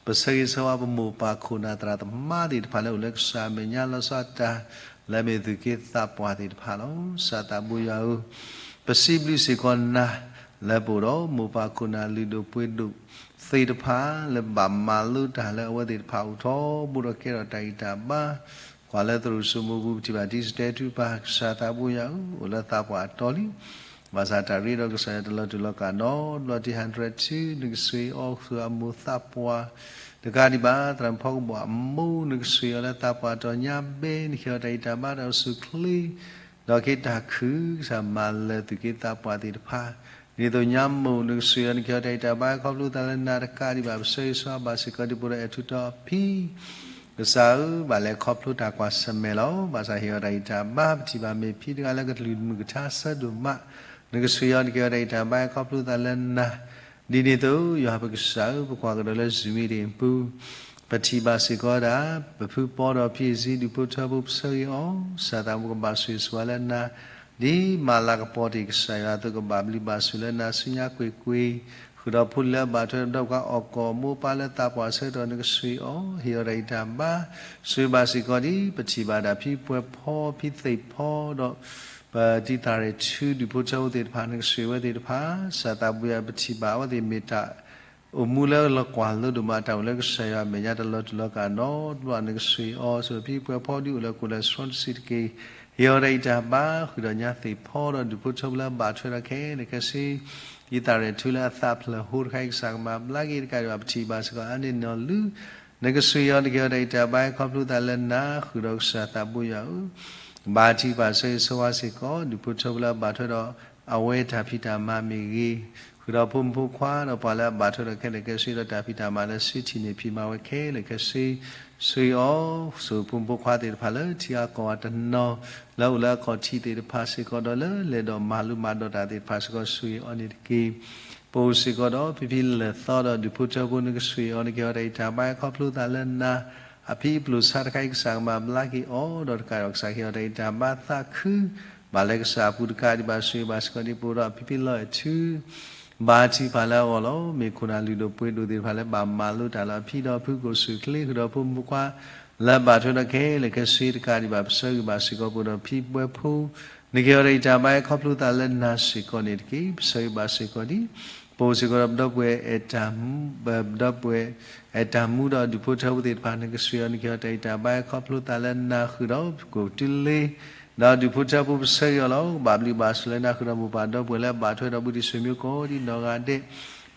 ပဆၢဂ့ၤဆၢဝါပမိၢ်ပၢ်ခိၣ်နၢ်သရၣ်သမါသ့ၣ်တဖၣ်လၢအိၣ်လၢကစၢ်အမဲာ်ညါလီၤဆီတၢ် လၢအမ့ၢ်သူၣ်က့သးပှၢ်သ့ၣ်တဖၣ်လီၤ. ကစၢ်သးဘိယွၤဧၢ, ပစံးဘျုးစ့ၢ်ကီးနၤ လၢပအိၣ်ဒီးမိၢ်ပၢ်ခိၣ်နၢ်လုၢ်ဒိၣ်ပှ့ၤဒိၣ်သ့ၣ်တဖၣ် လၢဘၣ်မၤလိတၢ်လၢအဝဲသ့ၣ်တဖၣ်အိၣ်ထီဘိဒီးကဲထီၣ်တၢ်ဂံၢ်တၢ်ဘါ ကွၢ်လၢသရိာ်စိမိၤပူၤ ပထံၣ်ဘၣ်တံၤစတဲထူပၢ် ကစၢ်သးဘိယွၤဧၢ, အိၣ်လၢသးပှၢ်အတီၤလံ ဘၣ်ဆၣ်တၢ်ရ့ဒီးကစၢ်ယွၤတလီၤတူာ်လီၤကာ်နီတဘျီ တံၤဟးတြဲၤထူ နကဆိၣ်ဂ့ၤအီၤဆူအမိၢ်သးပှၢ်, တကးဒံးဘၣ် သရၣ်မုၣ်ဖီကဘီၣ်အမိၢ် နကဆိၣ်ဂ့ၤအီၤလၢသးပှၢ်အတီၤညါဘဲ နကဟ့ၣ်အီၤတၢ်ဂံၢ်တၢ်ဘါတၢ်အိၣ်ဆူၣ်အိၣ်ချ့ ဒီးက့ၤတၢ်ခုၣ် ကစၢ်မၤလၢာ်သူၣ်က့သးပှၢ်သ့ၣ်တဖၣ်, ဒ်သိးညါမိၢ် နကဆိၣ်ဂ့ၤအီၤ နကဟ့ၣ်အီၤတၢ်ဂံၢ်တၢ်ဘါ ခီဖျိသးလၢနၤတကးဒံးဘၣ် ပဆၢဂ့ၤဆၢဝါဘၣ်စ့ၢ်ကီးဒ်ပအိၣ်ဒီးအဲၣ်ထူတီၤအဖံ ကစၢ်ဧၢ, ဘၣ်လဲၤခီဖျိတၢ်ကွၢ်ဆၢၣ်မဲာ်လီၤ. ဘၣ်ဆၣ်ဟ့ၣ်အီၤတၢ်ဂံၢ်တၢ်ဘါ ပထံၣ်ဘၣ်မ့ၢ်ဖံတဂၤလၢကလုၢ်မုၢ်ကထါဆၢဒိၣ်မး, နကဆိၣ်ဂ့ၤအီၤ နကဟ့ၣ်အီၤတၢ်ဂံၢ်တၢ်ဘါ ခီဖျိသးလၢနၤ, ဒ်န့ၣ်အသိး ယွၤပကစၢ်ဧၢ, ပကွၢ်ကဒီးလၢ Zoom meeting ပူၤ ပထံၣ်ဘၣ်စ့ၢ်ကီးဝဲဒၣ် ပဖုပီဒီးဖံအ့ၣ်စံဒူၣ်ဖိထၢဖိပဆၢဂ့ၤအီၤ, ကစၢ်သးဘိကဘၣ်ဆိၣ်ဂ့ၤဆိၣ်ဝါလၢနၤ, ဒ်မၤလၤကပီၤတ့ၢ်ကစၢ်ယွၤအသိး ကဘၣ်ဘျုးဘၣ်ဆိၣ်လၢနၤဆူညါကွ့ၢ်ကွ့ၢ်, ဃုာ်ဒီးဖိလံၤလၢအဘၣ်ထွဲဒီးပှၤအီၣ်ကီၢ်မိၢ်ပၢ်လၢသးပှၢ်ဆၢကတီၢ် နကဆိၣ်ဂ့ၤအီၤ, ဟ့ၣ်အီၤတၢ်ဂံၢ်တၢ်ဘါ, ဆိၣ်ဂ့ၤဘၣ်စ့ၢ်ကီးဒ် ပထံၣ်ဘၣ်ဒၣ်ဖံပှဲၤဖီ ဖံသ့ၣ်ဖီဒီး ပတံၢ်သၣ်ရဲၣ်ထူဒူၣ်ဖိထၢဖိသ့ၣ်တဖၣ် နကဆိၣ်ဂ့ၤဝဲသ့ၣ်တဖၣ်, ကစၢ်သးဘိယွၤ ပထံၣ်ဘၣ်အဝဲသ့ၣ်မ့ၢ်တၢ် အိၣ်မူလၢလီၤကွၢ်လိဒိၣ်မး တၢ်အိၣ်လၢကစၢ်ယွၤအမဲာ်ညါတလီၤတူာ်လီၤကာ်နီတဘျီ နကဆိၣ်ဂ့ၤအီၤ, ဆိၣ်ဂ့ၤဖံပှဲၤဖီဒ်အိၣ်လၢခိၣ်လၢာ် စီတဆံတက့ၢ်, ဟ့ၣ်အီၤတၢ်ဂံၢ်တၢ်ဘါ, ဃုာ်ဒီးညါသ့ၣ်ဖီဒီးဒူၣ်ဖိထၢဖိလၢအဘၣ်ထွဲဒီးခဲလၢာ်ခဲဆ့, တံၢ်သၣ်ရဲၣ်ထူလၢအသးဖျၢၣ်ဟိတခါအံၤ ကစၢ်ကမၤဘျါက့ၤတကးဒံးဘၣ် ပထံၣ်ဘၣ်စ့ၢ်ကီး အါန့ၢ်နီၢ်လူၤ နကဆိၣ်ဂ့ၤအီၤ နကဟ့ၣ်အီၤတၢ်ဂံၢ်တၢ်ဘါ ခီဖျိသးလၢနၤ ဃုာ်ဒီးကစၢ်သးဘိယွၤဧၢ ဘါထံပၢ်ဆၢဂ့ၤဆၢဝါစ့ၢ်ကီး ဒူၣ်ဖိထၢဖိလၢအဘၣ်ထွဲဒီး အဝဲတၢ်ဖံးတၢ်မၤမ့ၢ်ဂ့ၤ, ဃုာ်ဒီးဖိမုၣ်ဖိခွါဒီးပှၤလၢအဘၣ်ထွဲဒီးခဲလၢာ်ခဲဆ့ဒီးတၢ်ဖံးတၢ်မၤလၢ ဆူထံၣ်န့ၢ်ဖံးမၤဝဲခဲလၢာ်ခဲဆ့, ဆိၣ်ဂ့ၤအီၤ, ဆိၣ်ဂ့ၤဖိမုၣ်ဖိခွါသ့ၣ်တဖၣ်လၢထံအကီၢ်အတနီၤ လၢအအိၣ်လၢအခီၣ်ထံးသ့ၣ်တဖၣ်စ့ၢ်ကီးဒီးလၢလဲၤဒီးမၤလိမၤဒိးတၢ်သ့ၣ်တဖၣ်စ့ၢ်ကီး ဆိၣ်ဂ့ၤအီၤန့ၣ်တက့ၢ် ပအိၣ်စ့ၢ်ကီးဒီးဖံဖံလၢာ်သီဒီးဒူၣ်ဖိထၢဖိ နကဆိၣ်ဂ့ၤအီၤ နကဟ့ၣ်အီၤတၢ်ဂံၢ်တၢ်ဘါ ခီဖျိသးလၢနၤ, အဖံအပျိၢ်ဆါတခါအံၤ ကစၢ်ကမၤဘျါက့ၤအီၤ ဒီးတကးဒံးဘၣ်ကစၢ်ကဟ့ၣ်အီၤတၢ်ဂံၢ်တၢ်ဘါသးခု, ဘၣ်လဲၤကစၢ်အပူၤတကးဒံးဘၣ် ဆိၣ်ဂ့ၤဘၣ်စ့ၢ်ကီးဒ်ပအိၣ်ဒီးအဖံဖံလီၤအဲၣ်ထူ ဘါထံပၢ်လၢအဂီၢ်လီၤ. မ့ၢ်ခိၣ်နၢ်လုၢ်ဒိၣ်ပှ့ၤဒိၣ်သ့ၣ်တဖၣ်လၢဘၣ်မၤလိတၢ်လၢအဖံဒီးဖုကိၣ်စူၣ်ချ့ ဃုာ်ဒီးဖိမုၣ်ဖိခွါ လၢအဘၣ်ထွဲဒီးခဲလၢာ်ခဲဆ့တကးဒံးဘၣ် ပဆၢဂ့ၤဘၣ်စ့ၢ်ကီး ပအိၣ်ဒီးဖံပှဲၤဖီ နကဟ့ၣ်အီၤတၢ်ဂံၢ်တၢ်ဘါ ခီဖျိသးလၢနၤစ့ၢ်ကီးန့ၣ်တက့ၢ်. ပဆၢဂ့ၤဘၣ်စ့ၢ်ကီးဒ် ပအိၣ်စ့ၢ်ကီးဒီးပဒီပုၢ်ဝဲၢ်အဲၣ်တၢ်မူ, ပဒီပုၢ်ဝဲၢ်အဲၣ်တၢ်မူဒီးဒူၣ်ဖိထၢဖိသ့ၣ်တဖၣ် နကဆိၣ်ဂ့ၤအီၤ နကဟ့ၣ်အီၤတၢ်ဂံၢ်တၢ်ဘါ ခီဖျိသးလၢနၤ ဃုာ်ဒီးပကိၣ်တုလ့ ဒီးဒူၣ်ဖိထၢဖိပဆၢဂ့ၤအီၤလီၤ. ဘၣ်ဘျုးဘၣ်ဆိၣ်လၢနၤ ဃုာ်ဒီးမိၢ်ပၢ်ဒီပုၢ်ဝဲၢ်လၢအဘၣ်ထွဲဒီးဘူးတံၢ်ဆွေမျိုးကိးဒံနီၢ်ဂၤဒဲး,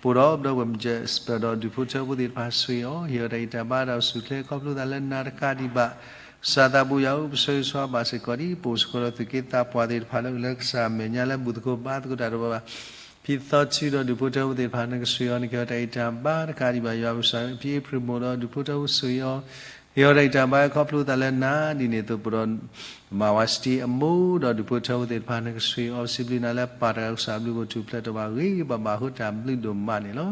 ပအိၣ်ဒီးပဒီပုၢ်ဝဲၢ် Jasper ဒီးဒူၣ်ဖိထၢဖိသ့ၣ်တဖၣ် ဆိၣ်ဂ့ၤအီၤ ဟ့ၣ်အီၤတၢ်ဂံၢ်တၢ်ဘါဒီးဆူၣ်ချ့ ခီဖျိသးလၢနၤတကးဒံးဘၣ် ကစၢ်သးဘိယွၤဧၢ ပဆၢဂ့ၤဆၢဝါဘၣ်စ့ၢ်ကီးဒ် ပအိၣ်စ့ၢ်ကီးဒီးသူၣ်က့သးပှၢ်သ့ၣ်တဖၣ်လၢအိၣ်လၢကစၢ်အမဲာ်ညါလၢဘူၣ်သကိးဘါသကိးတၢ်ဒီးပှၤဘၣ် ဖံသီထူဒီးဒူၣ်ဖိထၢဖိသ့ၣ်တဖၣ် နကဆိၣ်ဂ့ၤအီၤ နကဟ့ၣ်အီၤတၢ်ဂံၢ်တၢ်ဘါတကးဒံးဘၣ် ယွၤပကစၢ်ဧၢ ဖံအ့ဖြ့ၣ်မိၢ်ဒီးဒူၣ်ဖိထၢဖိဆိၣ်ဂ့ၤအီၤ ဟ့ၣ်အီၤတၢ်ဂံၢ်တၢ်ဘါ ခီဖျိသးလၢနၤ ဒ်န့ၣ်အသိး ပအိၣ်ဒီး မၤဝါစတံအမိၢ်ဒီးဒူၣ်ဖိထၢဖိသ့ၣ်တဖၣ် နကဆိၣ်ဂ့ၤအီၤ ပစံးဘျုးနၤလၢပၢ်တဂၤကစၢ်ဘျုးဖှိၣ်ထူၣ်ဖျဲးတဘၣ်ဂ့ၤ ဘၣ်ဘၣ်ဃိတၢ်ဘျုးဒိၣ်မးန့ၣ်လီၤ.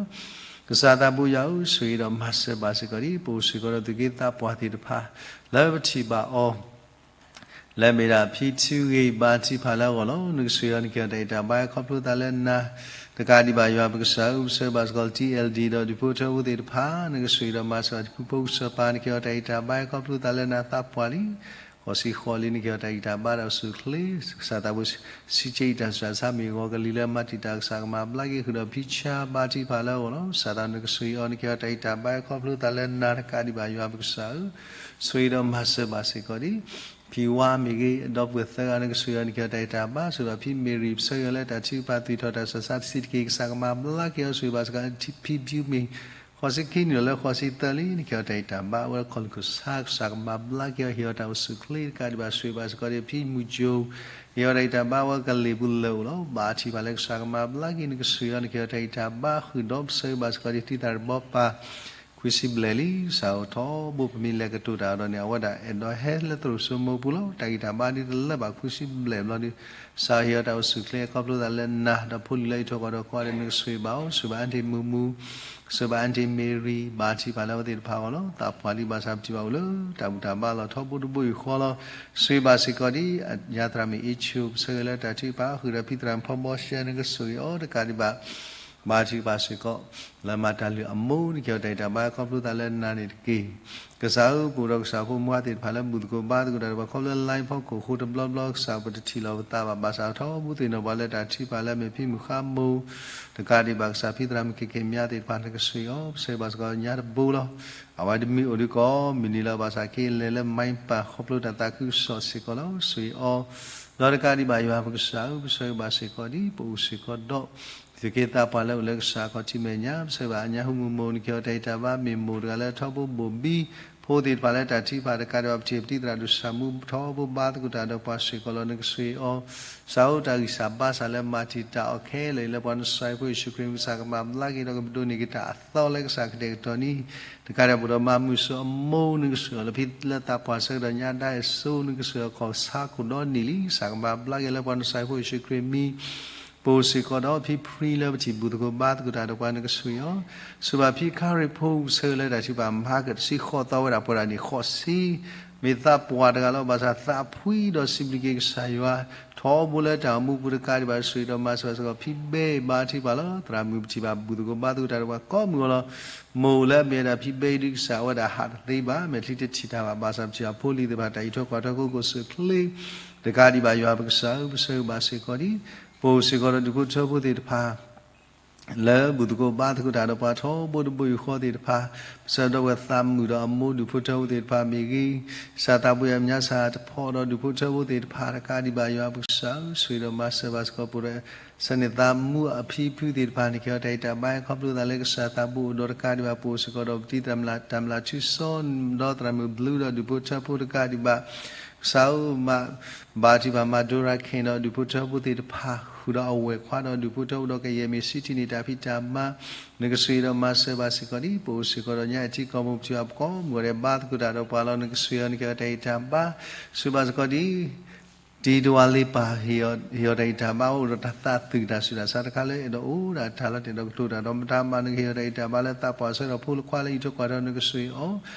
ကစၢ်သးဘိယွၤဧၢ ဆိၣ်ဂ့ၤဒီးမၤစၢၤဘၣ်စ့ၢ်ကီးဒ် ပအိၣ်စ့ၢ်ကီးဒီးသူၣ်က့သးပှၢ်သ့ၣ်တဖၣ် လၢပထံၣ်ဘၣ်အီၤ လၢမ့ၢ်ဒၣ်ဖံထူဂ့ၤ ဘါထံဖးလၢအဂီၢ်လီၤ. နကဆိၣ်ဂ့ၤအီၤ နကဟ့ၣ်အီၤတၢ်ဂံၢ်တၢ်ဘါ ခီဖျိသးလၢနၤ တကးဒံးဘၣ် ယွၤပကစၢ်ဧၢ ပဆၢဘၣ်စ့ၢ်ကီး ထံအဲၣ်လ်ဒံ ဒီးဒူၣ်ဖိထၢဖိသ့ၣ်တဖၣ် နကဆိၣ်ဂ့ၤဒီးမၤစၢၤ ထံဖိကီၢ်ဖိကစၢ်ပၢ် နကဟ့ၣ်အီၤတၢ်ဂံၢ်တၢ်ဘါ ခီဖျိသးလၢနၤ သးပှၢ်လံ ဃိးဆံဃိးလံ နကဟ့ၣ်အီၤတၢ်ဂံၢ်တၢ်ဘါဒီးဆူၣ်ချ့ ကစၢ်သးဘိ စံးက့အံၤတၢ်ဆူးတၢ်ဆါမ့ၢ်ဂီၤကလံၤလၢမၤတံာ်တာ်ကစၢ်ကမၤဘျါက့ၤ ဃုာ်ဒီးဖံဆါ ဘါထံဖးလၢအဂီၢ်လီၤ. ကစၢ်သးနကဆိၣ်ဂ့ၤအီၤ နကဟ့ၣ်အီၤတၢ်ဂံၢ်တၢ်ဘါ ခီဖျိသးလၢနၤတကးဒံးဘၣ် ယွၤပကစၢ်ဧၢ ဆိၣ်ဂ့ၤဒီးမၤစၢၤဘၣ်စ့ၢ်ကီးဒ် ဖံဝါမ့ၢ်ဂ့ၤ အဒီပုၢ်ဝဲၢ်သၢဂၤ နကဆိၣ်ဂ့ၤအီၤ နကဟ့ၣ်အီၤတၢ်ဂံၢ်တၢ်ဘါ ဆိၣ်ဂ့ၤဒီးဖံမ့ၢ်ရံၣ် ပဆၢဂ့ၤအီၤလၢတၢ်ထုကဖၣ်သွံၣ်ထီၣ်တၢ်ဆူးတၢ်ဆါတဆံးတက့ၢ် ကစၢ်ကမၤဘျါက့ၤအီၤ ဆိၣ်ဂ့ၤဘၣ်စ့ၢ်ကီး ဖံဘျူးမ့ၢ် ဃိးဆံခံနံၣ်ဒီးလၢဃိးဆံသၢလံ နကဟ့ၣ်အီၤတၢ်ဂံၢ်တၢ်ဘါ အဝဲခီၣ်လုၢ်ခိၣ်ဆါ ကစၢ်ကမၤဘျါက့ၤအီၤ ဟ့ၣ်အီၤတၢ်အိၣ်ဆူၣ်ချ့တကးဒံးဘၣ် ဆိၣ်ဂ့ၤဘၣ်စ့ၢ်ကီးဒ်ဖံမုၢ်ကၠိ ဟ့ၣ်အီၤတၢ်ဂံၢ်တၢ်ဘါ အဝဲကလ့ၢ်ပူၤလၢာ်အိၣ်လီၤ. ဘါထံဖးလၢကစၢ်ကမၤဘျါက့ၤ နကဆိၣ်ဂ့ၤအီၤ နကဟ့ၣ်အီၤတၢ်ဂံၢ်တၢ်ဘါ ဃုာ်ဒီးပဆၢဂ့ၤဘၣ်စ့ၢ်ကီးဒ် တံၢ်သၣ်ရဲၣ်ဘီပၢ် ခွံဆံဘျဲၣ်လံ ကစၢ်အိၣ်ထီဘိ ပမ့ၢ်လဲၤကတိၤတၢ်ဒီးန့ၣ် အဝဲဒၣ်အဲၣ်ဒိးဟဲလၢသရိာ်စိမိပူၤလီၤ. တၢ်ဂံၢ်တၢ်ဘါဒ်တလၢဘၣ် ခွံဆံဘျဲၣ်ဘျီဒီး ကစၢ်ဟ့ၣ်အီၤတၢ်အိၣ်ဆူၣ်ချ့ ခီဖျိသးလၢနၤ ဒီးဖိလံၤလၢအံးထွဲကွၢ်ထွဲကီးဒီး နကဆိၣ်ဂ့ၤဘၣ်အီၤ ဆိၣ်ဂ့ၤဘၣ်အၢၣ်တ့ၢ်မုၢ်မူ ဆိၣ်ဂ့ၤဘၣ်အၢၣ်တ့ၢ်မ့ၢ်ရံၣ် ဘါထံဖးလၢအဝဲသ့ၣ်တဖၣ်အဂီၢ်လီၤ. သးပှၢ်လံ ဘၣ်ဆၣ်ပထံၣ်ဘၣ်အိၣ်လၢတၢ်ဘူၣ်တၢ်ဘါလီၤထီဘိတဘိယူၢ်ဃီလီၤ. ဆိၣ်ဂ့ၤဘၣ်စ့ၢ်ကီးဒ် ညါသရၣ်မုၣ်အ့ၣ်ဆိ ပဆၢဂ့ၤလၢတၢ်ထုကဖၣ် ဃုာ်ဒီးဖံသရၣ်မုၣ်ဖီဘီရှဲ နကဆိၣ်ဂ့ၤအီၤတကးဒံးဘၣ် ဘါထုကဖၣ်စ့ၢ်ကီး လၢမၤတၢ်လုၢ်အမိၢ် နကဟ့ၣ်အီၤတၢ်ဂံၢ်တၢ်ဘါ ခီဖျိသးလၢနၤန့ၣ်တက့ၢ်. ကစၢ်ဧၢ ပအိၣ်ဒီးကစၢ်ဖိမုၣ်ဖိခွါသ့ၣ်တဖၣ်လၢဘူၣ်သကိးဘါသကိးတၢ်ဒီးပှၤခီဖျိလါဖီခိၣ်အဃိတဘျီဘျီ ကစၢ်ပတထံၣ်လီၤပသးဘၣ် ဘၣ်ဆၣ်ထီဘိသ့ၣ်နီၣ်ပှၤလၢတၢ်ထုကဖၣ်လၢမ့ၢ်ဖံမုၢ်ဃါမိၢ် တကးဒံးဘၣ်ကစၢ်ဖံသရၣ်မုၣ်က့ၤက့ၤမၠါသ့ၣ်တဖၣ် နကဆိၣ်ဂ့ၤအီၤ ပဆၢဂ့ၤဘၣ်စ့ၢ်ကီးညါတဘိလီၤ. အဝဲတမ့ၢ်အိၣ်ဒုးကိးမုၢ်နံၤလၢၤဘၣ်ဆၣ် က့ၤလဲၤလၢမါပၢ်ခီဖျိတၢ်သးခုကစီၣ်စ့ၢ်ကီးလီၤ. ဆိၣ်ဂ့ၤအီၤ ဒီးတကးဒံးဘၣ်ယွၤပကစၢ်ဧၢ ပဆၢဂ့ၤဘၣ်စ့ၢ်ကီးဒ် ပအိၣ်စ့ၢ်ကီးဒီး သုးက့သးပှၢ်လၢအိၣ်လၢကစၢ်ခီၣ်ထံးမဲာ်ညါ ပဆၢဂ့ၤဘၣ်အညါဟူမုၢ်မိၢ် နကဟ့ၣ်အီၤတၢ်ဂံၢ်တၢ်ဘါမ့ၢ်မိၢ်တဂၤလၢထီဘိဘိၣ်ဘံ ဖိသ့ၣ်တဖၣ်လၢတၢ်ထုကဖၣ်တကးဒံးဘၣ် ပထံၣ်ပတံၢ်သရၣ်ဒိၣ်ဆၣ်မူထီဘိဘါသကိးတၢ်ဒီးပှၤစ့ၢ်ကီးလီၤ နကဆိၣ်ဂ့ၤအီၤ ကစၢ်ဧၢ တၢ်ဂံၢ်စၢ်ဘါစၢ်လၢမၤတံာ်တာ်အီၤခဲလၢာ်အံၤ လၢပှၤနစၢ်ဖိယ့ၣ်ၡူးခရံာ် ကစၢ်ကမၤဘျါက့ၤဒီးကဒိးန့ၢ်က့ၤတၢ်အသီလၢကစၢ်ကတဲာ်ကတီၤန့ၣ် တကးဒံးဘၣ်ပအိၣ်ဒီးမၤမုာ်စိၤအမိၢ် နကဆိၣ်ဂ့ၤအီၤလၢဖံလၢသးပှၢ်ဆၢကတီၢ်ညါဒါအစိၤ နကဆိၣ်ဂ့ၤအီၤခီၣ်ဆါခိၣ်ဒီနံၤလံ ကစၢ်ကမၤဘျါက့ၤလၢပှၤနစၢ်ဖိယ့ၣ်ၡူးခရံာ်မံၤ ပအိၣ်စ့ၢ်ကီးဒီးဖံဖှံလၢပထံၣ်ဘူၣ်သကိးဘါသကိးတၢ်ဒီးပှၤ နကဆှၢအီၤ, ဆှၢဘၣ်ဖံခရံာ်ဖိ ဆၢလၢတၢ်ထုကဖၣ်မၤကတၢၢ်ဆံဃိးသီဝဲဒၣ်ပှၤဒၣ်န့ၣ်ဃိးဆံ, မ့ၢ်သးပှၢ်တဂၤလီၤ. ဘၣ်ဆၣ်သးဖှံဒီးစံးဘျုးက့ၤကစၢ်ယွၤ ထီဘိလၢတၢ်အိၣ်မူပူၤတကးဒံးဘၣ် ဆှၢဒီးမၤစၢၤဘၣ်စ့ၢ်ကီးဖံဘဲဘါထုကဖၣ်လီၤ. သရၣ်မုၣ်ပထံၣ်ဘၣ်ဘူၣ်သကိးဘါသကိးတၢ်ဒီးပှၤကိးမုၢ်အလီၢ် မိၢ်လၢအမ့ၢ်ဝဲဒၣ်ဖံဘဲအံၤဒုးကစၢ်အဝဲဒၣ်ဟးတသ့ဘၣ်, မ့ၢ်ချံတထံၣ်တၢ်ဘၣ်, ဘၣ်ဆၣ်ပထံၣ်ဘၣ်ဖိလံၤသ့ၣ်တဖၣ်တၢ်အံးထွဲကွၢ်ထွဲ ခိၣ်စူၣ်ချ့ တကးဒံးဘၣ် ယွၤပကစၢ်ဧၢ, ပဆၢဂ့ၤဘၣ်စ့ၢ်ကီးဒံး, ပအိၣ်စ့ၢ်ကီးဒီးဒူၣ်ဖိထၢဖိသ့ၣ်တဖၣ် လၢဘူၣ်သကိးဘါသကိးတၢ်ဒီးပှၤထီဘိတဘိယူၢ်ဃီသ့ၣ်တဖၣ်, ပဆၢဒီးဝဲသးမုာ်ဒီးအမိၢ်ဒူၣ်ဖိထၢဖိသ့ၣ်တဖၣ်မ့ၢ်ဂ့ၤ, ကစၢ်သးဘိယွၤမညါစၢ်တဖီဒီးဒူၣ်ဖိထၢဖိသ့ၣ်တဖၣ်တကးဒံးဘၣ် ယွၤပကစၢ်ဧၢ, ဆှၢဒီးမၤစၢၤဘၣ်စ့ၢ်ကီးပအိၣ်ဒီး ဆၢန့ၣ်သးမူအဖံဖုသ့ၣ်တဖၣ်န့ၣ် ကဟ့ၣ်အီၤတၢ်ဂံၢ်တၢ်ဘါ ခီဖျိသးလၢကစၢ်သးဘိအိၣ်ဒီးတကးဒံးဘၣ် ပအိၣ်စ့ၢ်ကီးဒီးပတံၤသရၣ်မုၣ် တၢ်မျၢ်ထူစီ ဒီးသရၣ်မုၣ်ဘျုးဒီးဒူၣ်ဖိထၢဖိတကးဒံးဘၣ်, ကစၢ်ဧၢ, ဘါထုကဖၣ်မၤဒိရၤခ့ၣ်ဒီးဒူၣ်ဖိထၢဖိသ့ၣ်တဖၣ် ဃုာ်ဒီးအဝဲၢ်ခွါဒီးဒူၣ်ဖိထၢဖိဒီးကယဲၢ်မ့ၢ်စံးထံၣ်န့ၢ်တၢ်ဖံးတၢ်မၤ, နကဆှၢဒီးမၤစၢၤဘၣ်စ့ၢ်ကီးဒံး, ပအိၣ်စ့ၢ်ကီးဒီးညါအထံကီၢ်ပူၤ ပထံၣ်ဘၣ်ပကိးမုၢ်ဂီၤဒဲး ဘါသကိးတၢ်ဒီးပှၤလီၤ နကဆှၢအီၤ နကဟ့ၣ်အီၤတၢ်ဂံၢ်တၢ်ဘါ, ဆှၢဘၣ်စ့ၢ်ကီးဒံး တံၤတဝၤလ့ပၢ် ဟ့ၣ်အီၤတၢ်ဂံၢ်တၢ်ဘါ အိၣ်ဒီးတၢ်သးသုးတၢ်ဆူးတၢ်ဆါတခါလၢအဲၣ်ဒိးအိၣ်ဒၣ်တၢ်လီၤတဲာ်ဒီးကတိၤတၢ်ဒီးမတၤမး နကဟ့ၣ်အီၤတၢ်ဂံၢ်တၢ်ဘါလၢသးပှၢ်ဆၢကတီၢ်ဖိလၢခွါလၢအံးထွဲကွၢ်ထွဲ နကဆှၢအီၤ,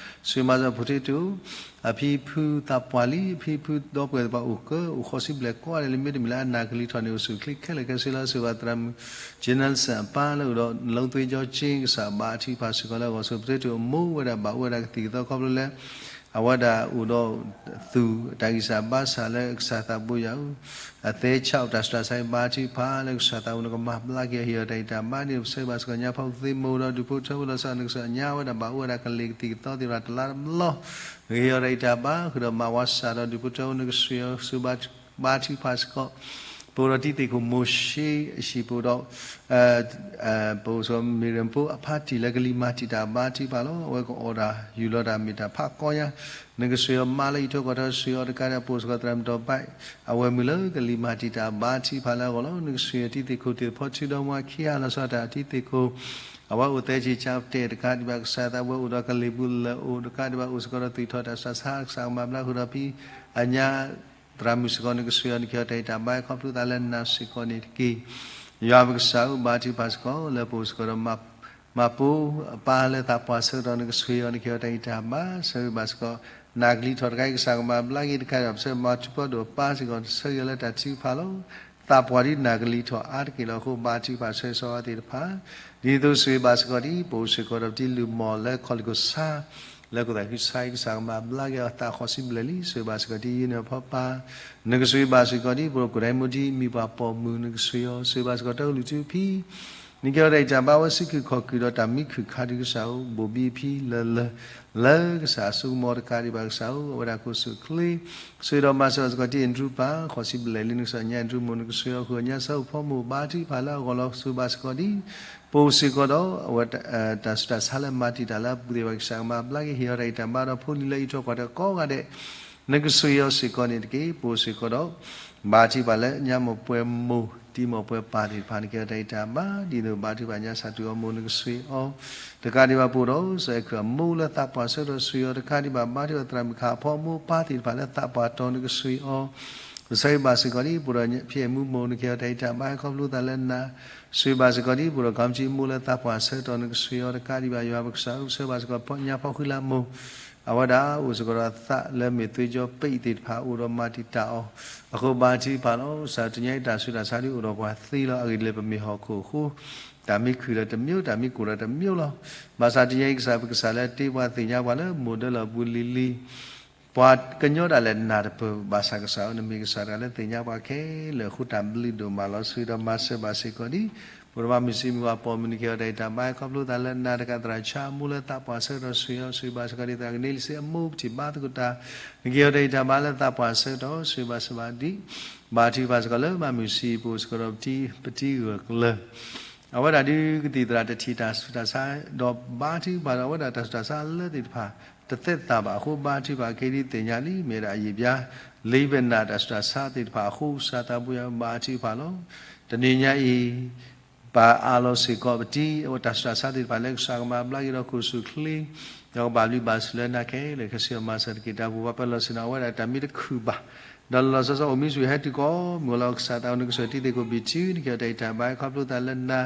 ဆှၢမၤစၢၤဖိထံတအိၣ်, အဖံဖုသးပှၢ်လံ အဖံဖုဒီပုၢ်ဝဲၢ်သ့ၣ်တဖၣ်အိၣ်ကၢ အိၣ်ဃိးဆံဘျဲၣ်ကိးဂၤဒဲးလံ မ့တမ့ၢ်လၢအနၢ်ကလံၤထီၣ်န့ၣ် အိၣ်ဆူၣ်ချ့ခဲလၢာ်ခဲဆ့လီၤ. ဆှၢဘၣ်သရၣ်မုၣ် ကၠ့နၢ်စၣ်အပၢ်လၢအိၣ်ဒီး နလီသ့ကၠီကၠ့ ကစၢ်ဘါထုကဖၣ်စ့ၢ်ကီးလၢအဂီၢ် ဆှၢဖိထံတအိၣ် အမိၢ်ဝဲဒၣ်ဘၣ်အိၣ်ဝဲဒၣ်ကသံၣ်ကသီခီဖျိလၢ အဝဲဒၣ်အိၣ်ဒီးသူၣ်တၢ်ဂံၢ်စၢ်ဘါစၢ်လၢကစၢ်သးဘိယွၤဧၢ, အသဲဆးအိၣ်တၢ်ဆူးတၢ်ဆါ ဘါထုကဖၣ်လၢကစၢ်သးဘိ နကမၤဘျါက့ၤအီၤ ဟ့ၣ်အီၤတၢ်ဂံၢ်တၢ်ဘါန့ၣ် ပဆၢဂ့ၤဘၣ်စ့ၢ်ကီး ညါဖီကသ့မိၢ်ဒီးဒူၣ်ဖိထၢဖိလီၤ ကစၢ်နကစၢ်ညါဝဲဒၣ်ဘၣ်အိၣ်ဝဲဒၣ်ကလ့ၢ်ကသံၣ်ကသီသ့ၣ်တဖၣ်တလါတဘျီ နကဟ့ၣ်အီၤတၢ်ဂံၢ်တၢ်ဘါ ဃုာ်ဒီးမၤဝါစၢ်ဒီးဒူၣ်ဖိထၢဖိ နကဆှၢအီၤ ဆှၢဘါထုကဖၣ်စ့ၢ်ကီး ပအိၣ်ဒီးတံၤသ့ၣ်ခိၣ်မိၤၡ့အဟံၣ် ပအိၣ်ဒီး ပအိၣ်စ့ၢ်ကီးမ့ၢ်ရၢၣ်ဖိအဖါတံၢ်လၢကလံၤမၤတံာ်တာ်ဘါထုကဖၣ်လီၤ. အဝဲကအိၣ်ဒၣ်ယူၢ်လီၤတၢ်မ့ၢ်တၢ်ဖးကီညါ, နကဆှၢအီၤမါလၢအံးထွဲကွၢ်ထွဲ ဆှၢအီၤတကးဒံး ပအိၣ်စ့ၢ်ကီးသရၣ်မုၣ်ဒီးဘၣ် အဝဲမုၣ်လၢကလံၤမၤတံာ်တာ်ဘါထုကဖၣ်လၢအဂီၢ်လီၤ. နကဆှၢအီၤတံၤသ့ၣ်ခိၣ်သ့ၣ်တဖီ ထုဒီမါခံဂၤလီၤဆီဒၣ်တၢ်တံၤသ့ၣ်ခိၣ် အဝဲအိၣ်သဲဆံးဆါတဲာ်တကးဒံးဘၣ် ကစၢ်သးဘိအိၣ်ဒီးကလ့ၢ်ပူၤလၢအိၣ်တကးဒံးဘၣ် အိၣ်စ့ၢ်ကီးဒီးသူၣ်ထီၣ်တၢ်ဆူးတၢ်ဆါ ကစၢ်ကမၤဘျါဃုာ်ဒီးဖံ အညါ သရၣ်မုၣ်စ့ၢ်ကီး နကဆှၢအီၤ နကဟ့ၣ်အီၤတၢ်ဂံၢ်တၢ်ဘါ ခီဖျိသးလၢနၤစ့ၢ်ကီးန့ၣ်တက့ၢ်. ယွၤပကစၢ်ဧၢ ဘါထုကဖၣ်စ့ၢ်ကီး လၢပအိၣ်စ့ၢ်ကီးဒီး မၤပိာ်အပၢ်လၢသးပှၢ်ဆၢကတီၢ် နကဆှၢအီၤ နကဟ့ၣ်အီၤတၢ်ဂံၢ်တၢ်ဘါ ဆၢဂ့ၤဘၣ်စ့ၢ်ကီး နၢ်ကလံၤထီၣ်တခါအံၤ ကစၢ်ကမၤဘျါက့ၤတခါဒီး ပဆၢမၤထူးပီဒိၣ်အပၢ်စ့ၢ်ကီး ဆၢဂ့ၤလၢတၢ်ထုကဖၣ်လီၤ. သးပှၢ်ဒ်နၢ်ကလံၤထီၣ်အါတက့ၢ်လီၤအဃိ ဘါထုကဖၣ်ဆၢဂ့ၤဆၢဝါသ့ၣ်တဖၣ် ဒ်သိးဆှၢဂ့ၤဘၣ်စ့ၢ်ကီးဒ် ပအိၣ်စ့ၢ်ကီးဒီးပတံၤလုၢ်မီၢ်လၢခီၣ်လ့ၣ်ခိၣ်ဆါ လၢကီၢ်သးခုကစါအံၤ ကစၢ်ကမၤဘျါက့ၤအီၤ သးဃိးဆံဘျဲၣ်လံ ဆှၢဂ့ၤဘၣ်စ့ၢ်ကီးဒ်ယနုၢ်အဖီပၢ် နကဆှၢဂ့ၤဘၣ်စ့ၢ်ကီးဒ် ပအိၣ်ဒီးကိၣ်ဒဲမူဒ်မံၤပှၢ်ပိာ်မုၣ် နကဆှၢအီၤ ဆှၢဂ့ၤဘၣ်စ့ၢ်ကီးတၢ်ကလုၢ်ထူဖံ နကဟ့ၣ်အီၤတၢ်ဂံၢ်တၢ်ဘါ အဝဲစုခုၣ်ခီၣ်ခုၣ်ဒီးတၢ်မံခုၣ်ခါဒုး ကစၢ်ဧၢ ဘိၣ်ဘံဖံလၢလၢ လၢကစၢ်အစိကမီၤတကးဒံးဘၣ် ကစၢ်ဧၢ အဝဲဒၣ်ခိၣ်စူၣ်ချ့ ဆှၢဒီးမၤစၢၤဘၣ်စ့ၢ်ကီးဒ်အ့ၣ်ဒရူးပၢ် ဃိးဆံဘျဲၣ်လံ နကစၢ်ညါအ့ၣ်ဒရူးမိၢ် နကဆှၢအီၤဃုာ်ညါဆၢဖိမိၢ် ဘါထုကဖၣ်လၢအဂီၢ်လီၤ ဆှၢဂ့ၤဘၣ်စ့ၢ်ကီးဒ် ပအိၣ်စ့ၢ်ကီးဒီး အဝဲ တၢ်ဆူးတၢ်ဆါလၢမၤတံာ်တာ်လၢအပူၤသ့ၣ်တဖၣ် ကစၢ်ကမၤဘျါက့ၤ ဟ့ၣ်အီၤတၢ်ဂံၢ်တၢ်ဘါဒီးဖိလံၤလၢအံးထွဲကွၢ်ထွဲကိးဂၤဒဲး နကဆှၢအီၤစ့ၢ်ကီးန့ၣ်တက့ၢ်. ပအိၣ်စ့ၢ်ကီးဒီး ဘါထုကဖၣ်လၢညါမိၢ်ပှဲၤမိၢ် တံၤမိၢ်ပှဲၤပၢ်သ့ၣ်တဖၣ် နကဟ့ၣ်အီၤတၢ်ဂံၢ်တၢ်ဘါ ဒ်သိးဘါထုကဖၣ်ညါစၢ်တူၢ်အီၤမိၢ် နကဆှၢအီၤ တကးဒံးဘၣ် ပအိၣ်ဒီးစီၤအဲၣ်ခရံာ်အမိၢ်လၢသးပှၢ်ဆၢကတီၢ် ဆှၢအီၤတကးဒံးဘၣ် ဘါထုကဖၣ်သရၣ်မုၣ်ခါအဖီမိၢ်ပၢ်သ့ၣ်တဖၣ်လၢသးပှၢ်တီၤ နကဆှၢအီၤ ကဆှၢဂ့ၤဘၣ်စ့ၢ်ကီးဒ် ပအိၣ်ဒီးဖံအဲၣ်မူမိၢ် နကဟ့ၣ်အီၤတၢ်ဂံၢ်တၢ်ဘါ ခီဖျိသးလၢနၤ ဆှၢဂ့ၤဘၣ်စ့ၢ်ကီးဒ် ပအိၣ်ဒီးကီမတံမိၢ်လၢသးပှၢ်ဆၢကတီၢ် နကဆှၢအီၤတကးဒံးဘၣ် ယွၤပကစၢ်ဧၢ ကဆှၢဂ့ၤဘၣ်စ့ၢ်ကီးညါဖီဃံလၤမိၢ် အဝဲဒၣ်အိၣ်စ့ၢ်ကီးဒီးသးလၢမ့ၢ်သွ့ကၠီပ့းသ့ၣ်တဖၣ် အိၣ်ဒီးမၤတံာ်တာ်အီၤ အဃိဘါထုကဖၣ်လီၤ. ကစၢ်တနံၤအံၤတၢ်ဆူးတၢ်ဆါဒ်အိၣ်ဒီးပှၤသ့လီၤ. အဂ့ၢ်ဒ်လဲၣ် ပမ့ၢ်ဟီၣ်ခိၣ်အဃိ တၢ်မံခုၣ်ဒီးတမံၤ တၢ်မံကိၢ်ဒီးတမံၤလီၤ. ဘၣ်ဆၣ်တနံၤအံၤ ကစၢ်ပကစၢ်လၢတ့ပှၤသ့ၣ်ညါပှၤလၢမိၢ်ဒၢလီၢ်ပူၤလံၤလံၤ ပှၤကညီဒၣ်လဲာ်နၢ်တပၢၢ် ဘၣ်ဆၣ်ကစၢ်ဧၢ နမ့ၢ်ကစၢ်တဂၤလၢသ့ၣ်ညါပှၤခဲလၢာ်အဃိ တၢ်ဘျုးဒိၣ်မးလီၤ. ဆှၢဒီးမၤစၢၤဘၣ်စ့ၢ်ကီးဒ် ပအိၣ်ဒီးမါမုၢ်ဆံးမုၢ်ပှၢ်ပိာ်မုၣ် နကဟ့ၣ်အီၤတၢ်ဂံၢ်တၢ်ဘါ ခီဖျိသးလၢနၤတကး သရၣ်ဆါအမိၢ်လၢသးပှၢ်ဆၢကတီၢ် ဆှၢအီၤ ဆှၢဘၣ်စ့ၢ်ကီးဒ် သရၣ်ကန့လံစ့အမိၢ် ပထံၣ်ဘါသကိးတၢ် နကဟ့ၣ်အီၤတၢ်ဂံၢ်တၢ်ဘါလၢသးပှၢ်ဆၢကတီၢ် ဆှၢဘၣ်စ့ၢ်ကီးဒ် ဘါထုကဖၣ်စ့ၢ်ကီးလၢမါမုၢ်ဆံး ပအိၣ်စ့ၢ်ကီးဒီးပတံၤဂၢၢ်ကျၢၤ အဝဲဒၣ်ဒုးကသံၣ်သရၣ်တထံၣ်တၢ်ဆူးတၢ်ဆါ ဒီးဘါထုကဖၣ်ဒီးအဝဲဒၣ်တၢ်ဆူးတၢ်ဆါလၢသ့ၣ်တဖၣ် တသ့သးဘၣ်အဃိ ဘါထုကဖၣ်က့ၤဒ်သ့ၣ်ညါလံ မ့ၢ်ဝဲဒၣ်အယံာ်ပျါ လံာ်ဘဲနၣ်တၢ်ဆူးတၢ်ဆါသ့ၣ်တဖၣ်အဃိ ကစၢ်သးဘိယွၤဘါထုကဖၣ်လီၤ. တနံၤညါအံၤ ပအၢၣ်လီၤစ့ၢ်ကီးပတံၤ အဝဲတၢ်ဆူးတၢ်ဆါသ့ၣ်တဖၣ်လၢကစၢ်ကမၤဘျါက့ၤဒီးခိၣ်စူၣ်ချ့ ဒီးကဘၣ်ဘျုးဘၣ်ဆိၣ်လၢနၤခဲလၢာ် ခဲဆ့အီၤမၤစၢၤတက့ၢ်. တၢ်အိၣ်ဖှိၣ်ပှၤပၢၤလီၢ်ဆ့ၣ်နီၤ အဝဲဒၣ်တၢ်မ့ၢ်တခုၣ်ဘၣ်, ဒီးလီၤလီၤဆီဆီအိၣ်မံဆိၣ်ဂ့ၤဟဲတုၤကိးမုၢ်လီၤ. ကစၢ်သးအိၣ်နကစၢၢ်တံၤသကိးဘံၣ်ထု နကဟ့ၣ်အီၤတၢ်အံၣ်တၢ်ဘါ ခီဖျိသးလၢနၤ,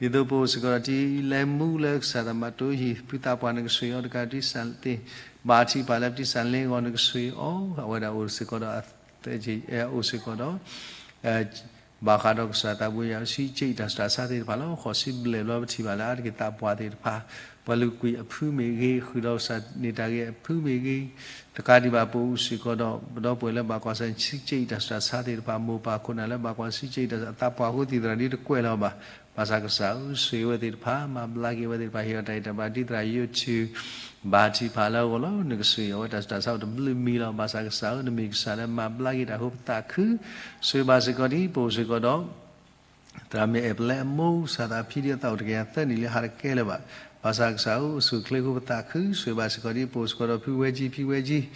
ဒ်သိးပအိၣ်စ့ၢ်ကီးဒီးတံၤလဲၤမူလၢကစၢ်သးဘၣ်တိၢ်ဟံၣ် ဖုသးပှၢ်နကစၢၢ်အီၤတကးတံၢ်စၢ်သ့ၣ်, ဘါထုကဖၣ်လၢပတံၢ်စၢ်လ့အဂီၢ် နကစၢၢ်အီၤ အဝဲဒၣ်အိၣ်စ့ၢ်ကီးဒီးအသ အိၣ်စ့ၢ်ကီးဒီး ဘၣ်ဃးဒီးကစၢ်သးဘိယွၤ ဆံးက့တၢ်ဆူးတၢ်ဆါသ့ၣ်တဖၣ်လီၤ. ဃိးဆံဘျဲၣ်ဘျီပထံၣ်ဘၣ်လၢအါတက့ၢ်သးပှၢ်သ့ၣ်တဖၣ်, ပှၤလုၢ်ကွံာ်အဖုမ့ၢ်ဂ့ၤ, ဃုာ်ဒီးကစၢ်န့ၢ်တၢ်ဂ့ၤအဖုမ့ၢ်ဂ့ၤ, တကးဒံးဘၣ်ပအိၣ်စ့ၢ်ကီးဒီး ပဒီပုၢ်ဝဲၢ်လၢဘၣ်ကွၢ်ဆၢၣ်ဆံးက့တၢ်ဆူးတၢ်ဆါသ့ၣ်တဖၣ်, မိၢ်ပၢ်ခိၣ်နၢ်လၢဘၣ်ကွၢ်ဆၢၣ်ဆံးက့တၢ်ဆူး အသးပှၢ်ဃိသ့ၣ်သရၣ်ဒ်တကွဲးလၢၤဘၣ်. ဘၣ်ဆၣ်ကစၢ်ဧၢ, ဆိၣ်ဂ့ၤဝဲသ့ၣ်တဖၣ်, မၤဘျါက့ၤဝဲသ့ၣ်တဖၣ်, ဟ့ၣ်အီၤတၢ်အံၣ်တၢ်ဘါဒ်သရၣ်ယိၤထူ ဘါထုကဖၣ်လၢအဂီၢ်လီၤ. နကစၢၢ်အီၤ အဝဲတၢ်ဆူးတၢ်ဆါအိၣ်တဘျုးမံၤလီၤ. ဘၣ်ဆၣ်ကစၢ်ဧၢ, နမ့ၢ်ကစၢ်လၢမၤဘျါက့ၤတၢ်ဃိပသးခု, ဆိၣ်ဂ့ၤဘၣ်စ့ၢ်ကီးဒ်ပအိၣ်စ့ၢ်ကီးဒီး သရၣ်မ့ၢ်အဲၣ်ပလဲအမိၢ် ကစၢ်သးဖံဒ်အသးအိၣ်တကယၤသၢနံၣ်လံ ဟးတကဲလၢၤဘၣ်. ဘၣ်ဆၣ်ကစၢ်ဧၢ, အိၣ်ဆူၣ်အိၣ်ချ့ဃိပသးခု, ဆိၣ်ဂ့ၤဘၣ်စ့ၢ်ကီးဒ်ပအိၣ်စ့ၢ်ကီးဒီးဖုဝဲကၠံ ဖံဝဲကၠံ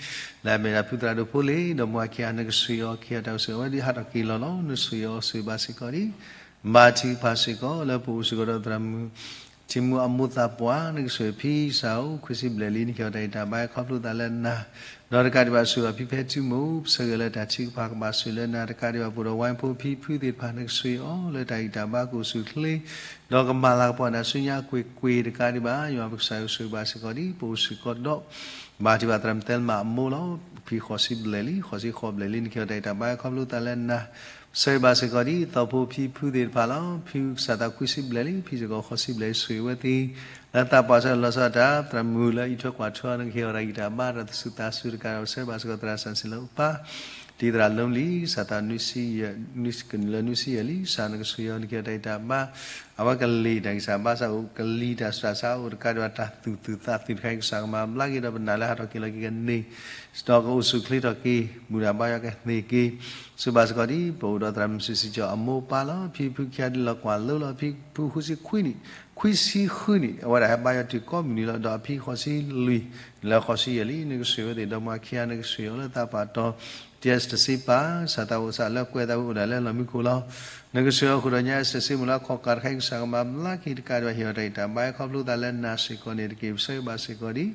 လၢအမ့ၢ်ဒၣ်ဖုသရၣ်ဒိၣ်ဖိလ့ၣ် ဒီးမါခံဂၤ နကစၢၢ်အီၤ ကဟ့ၣ်အီၤတၢ်အိၣ်ဆူၣ်အိၣ်ချ့ အဝဲဒ်ဟးထီၣ်က့ၤလီၤလီၤ. နကစၢၢ်အီၤ ဆိၣ်ဂ့ၤဘၣ်စ့ၢ်ကီးဒ် ဘါထုကဖၣ်စ့ၢ်ကီး လၢပအိၣ်စ့ၢ်ကီးဒီးသရၣ်မုၣ် ထံမူအမိၢ်သးပှၢ် နကစၢၢ်ဖံကစၢ်ဧၢ, ခွံဆံဘျဲၣ်လံ နကဟ့ၣ်အီၤတၢ်အံၣ်တၢ်ဘါ ခီဖျိသးလၢနၤ, ဒီးတကးဒံးဘၣ်ဆိၣ်ဂ့ၤဘၣ်ဖံဖဲထုမူ ပဆၢဂ့ၤလၢတၢ်ထုကဖၣ်ကဘၣ်ဆိၣ်လၢနၤ, တကးဒံးဘၣ်ပအိၣ်ဒီးဝါဖှိၣ်ဖံဖုသ့ၣ်တဖၣ် နကစၢၢ်အီၤလၢတၢ်အံၣ်တၢ်ဘါကအိၣ်ဆူၣ်အိၣ်ချ့ ဒီးကမၤလၤကပီၤနၤဆူညါကွ့ၢ်ကွ့ၢ် တကးဒံးဘၣ် ယွၤပကစၢ်ဆိၣ်ဂ့ၤဘၣ်စ့ၢ်ကီးဒ် ပအိၣ်စ့ၢ်ကီးဒီး ဘါထုကဖၣ်သရၣ်မုၣ်သဲလမၣ်အမိၢ်လီၤ. ဖံဃိးဆံဘျဲၣ်လံ, ဃိးဆံဃိးဘျဲၣ်လံ နကဟ့ၣ်အီၤတၢ်အံၣ်တၢ်ဘါ ခီဖျိသးလၢနၤ, ပဆၢဂ့ၤဘၣ်စ့ၢ်ကီးဒ် သီဖိဖံဖုသ့ၣ်တဖၣ်လီၤ. ဖံကစၢ်သးခွံဆံဘျဲၣ်လံ, ဖံစ့ၢ်ကီးဃိးဆံဘျဲၣ် ဆိၣ်ဂ့ၤဝဲသ့ၣ် လၢသးပှၢ်ဆၢလီၤဆီဒၣ်တၢ် သရၣ်မုၣ်လၢအံးထွဲကွၢ်ထွဲ နကဟ့ၣ်အီၤတၢ်ဂံၢ်တၢ်ဘါ တၢ်သူၣ်သးစူၤတကးဒီး ပဆၢဂ့ၤဘၣ်စ့ၢ်ကီးသရၣ်စၢ်စံလၢအပၢ် တံၤသရၣ်လီလံ, ကစၢ်သးနွံဆံယဲၢ်, ကနုာ်လၢနွံဆံယဲၢ်လံ, ကစၢ်နကဆိၣ်ဂ့ၤအီၤ နကဟ့ၣ်အီၤတၢ်အံၣ်တၢ်ဘါ, အဝဲကလံၤတၢ်ဂံၢ်စၢ်ဘါစၢ်အိၣ်, ကလံၤတၢ်ဆူးတၢ်ဆါအိၣ်တကးဒံးဘၣ် တၢ်သူၣ်သူၣ်သးသ့ၣ်တခါ ကစၢ်ကမၤဘျါက့ၤဒီးပနာ်လၢဟးထီၣ်က့ၤလီၤက့ၤကန့ၢ် ဒီးကအိၣ်ဆူၣ်အိၣ်ချ့ထီၣ်က့ၤ, ဘူၣ်တၢ်ဘါယွၤကဟ့ၣ်က့ၤ, ဆိၣ်ဂ့ၤဘၣ်စ့ၢ်ကီးဒ် ပအိၣ်ဒီးသရၣ်မုၣ်စံၣ်စံၣ်ကၠီၣ်အမိၢ်ပၢ်လီၤ. ဖံဖုခံဂၤဒ်လီၤကွၢ်လိလီၤ, ဖံဖုဃုဆံခွံနံၣ်, ခွံဆံဃုနံၣ်, အဝဲဒၣ်ဟဲဘါယွၤတုၤကိးမုၢ်နံၤလီၤ. ဒီးအဖံဃိးဆံလွံၢ်, လၢဃိးဆံယဲၢ်လံ, နကဆိၣ်ဂ့ၤဝဲသ့ၣ် ဒီးမါခံဂၤ နကဆိၣ်ဂ့ၤအီၤလၢသးပှၢ်တီၤ တစဲးစတစ့ပၢ်, ကစၢ်သးအိၣ်ကစၢ်လၢကွဲးသးဝံၤအိၣ်ဒၣ်လၢလီၢ်မံခိၣ်လီၤ. နကဆိၣ်ဂ့ၤအီၤဃုာ်ဒီးညါစဲးစ့မုၢ်လၢအခီၣ်ကးတခါအံၤ ကစၢ်ကမၤဘျါက့ၤတကးဒံးဘၣ် ဟ့ၣ်အီၤတၢ်အံၣ်တၢ်ဘါ ခီဖျိသးလၢနၤစ့ၢ်ကီးန့ၣ်တက့ၢ်. ပဆၢဂ့ၤဘၣ်စ့ၢ်ကီးဒ်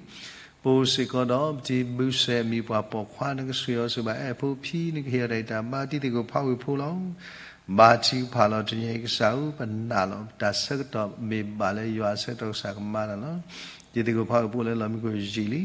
ပအိၣ်စ့ၢ်ကီးဒီး ပတံၤဘုစဲးအမံၤပှၢ်ပိာ်ခွါ နကဆိၣ်ဂ့ၤအီၤဆိၣ်ဂ့ၤဘၣ်အဲၣ်ဖိဖံ နကဟ့ၣ်အီၤတၢ်အံၣ်တၢ်ဘါ တံၤသကိးဖးဝ့ၢ်ဖိလီၤ. ဘါထုကဖၣ်လီၤတနံၤအံၤကစၢ်ဧၢ ပနာ်လီၤ တၢ်ဆၢကတီၢ်မ့ၢ်ဘၣ်လၢယွၤအဆၢကတီၢ်ကစၢ်ကမၤတၢ်လီၤ. တံၤသကိးဖးဝ့ၢ်ဖိလၢလီၢ်မံခိၣ်ယံာ်လံ.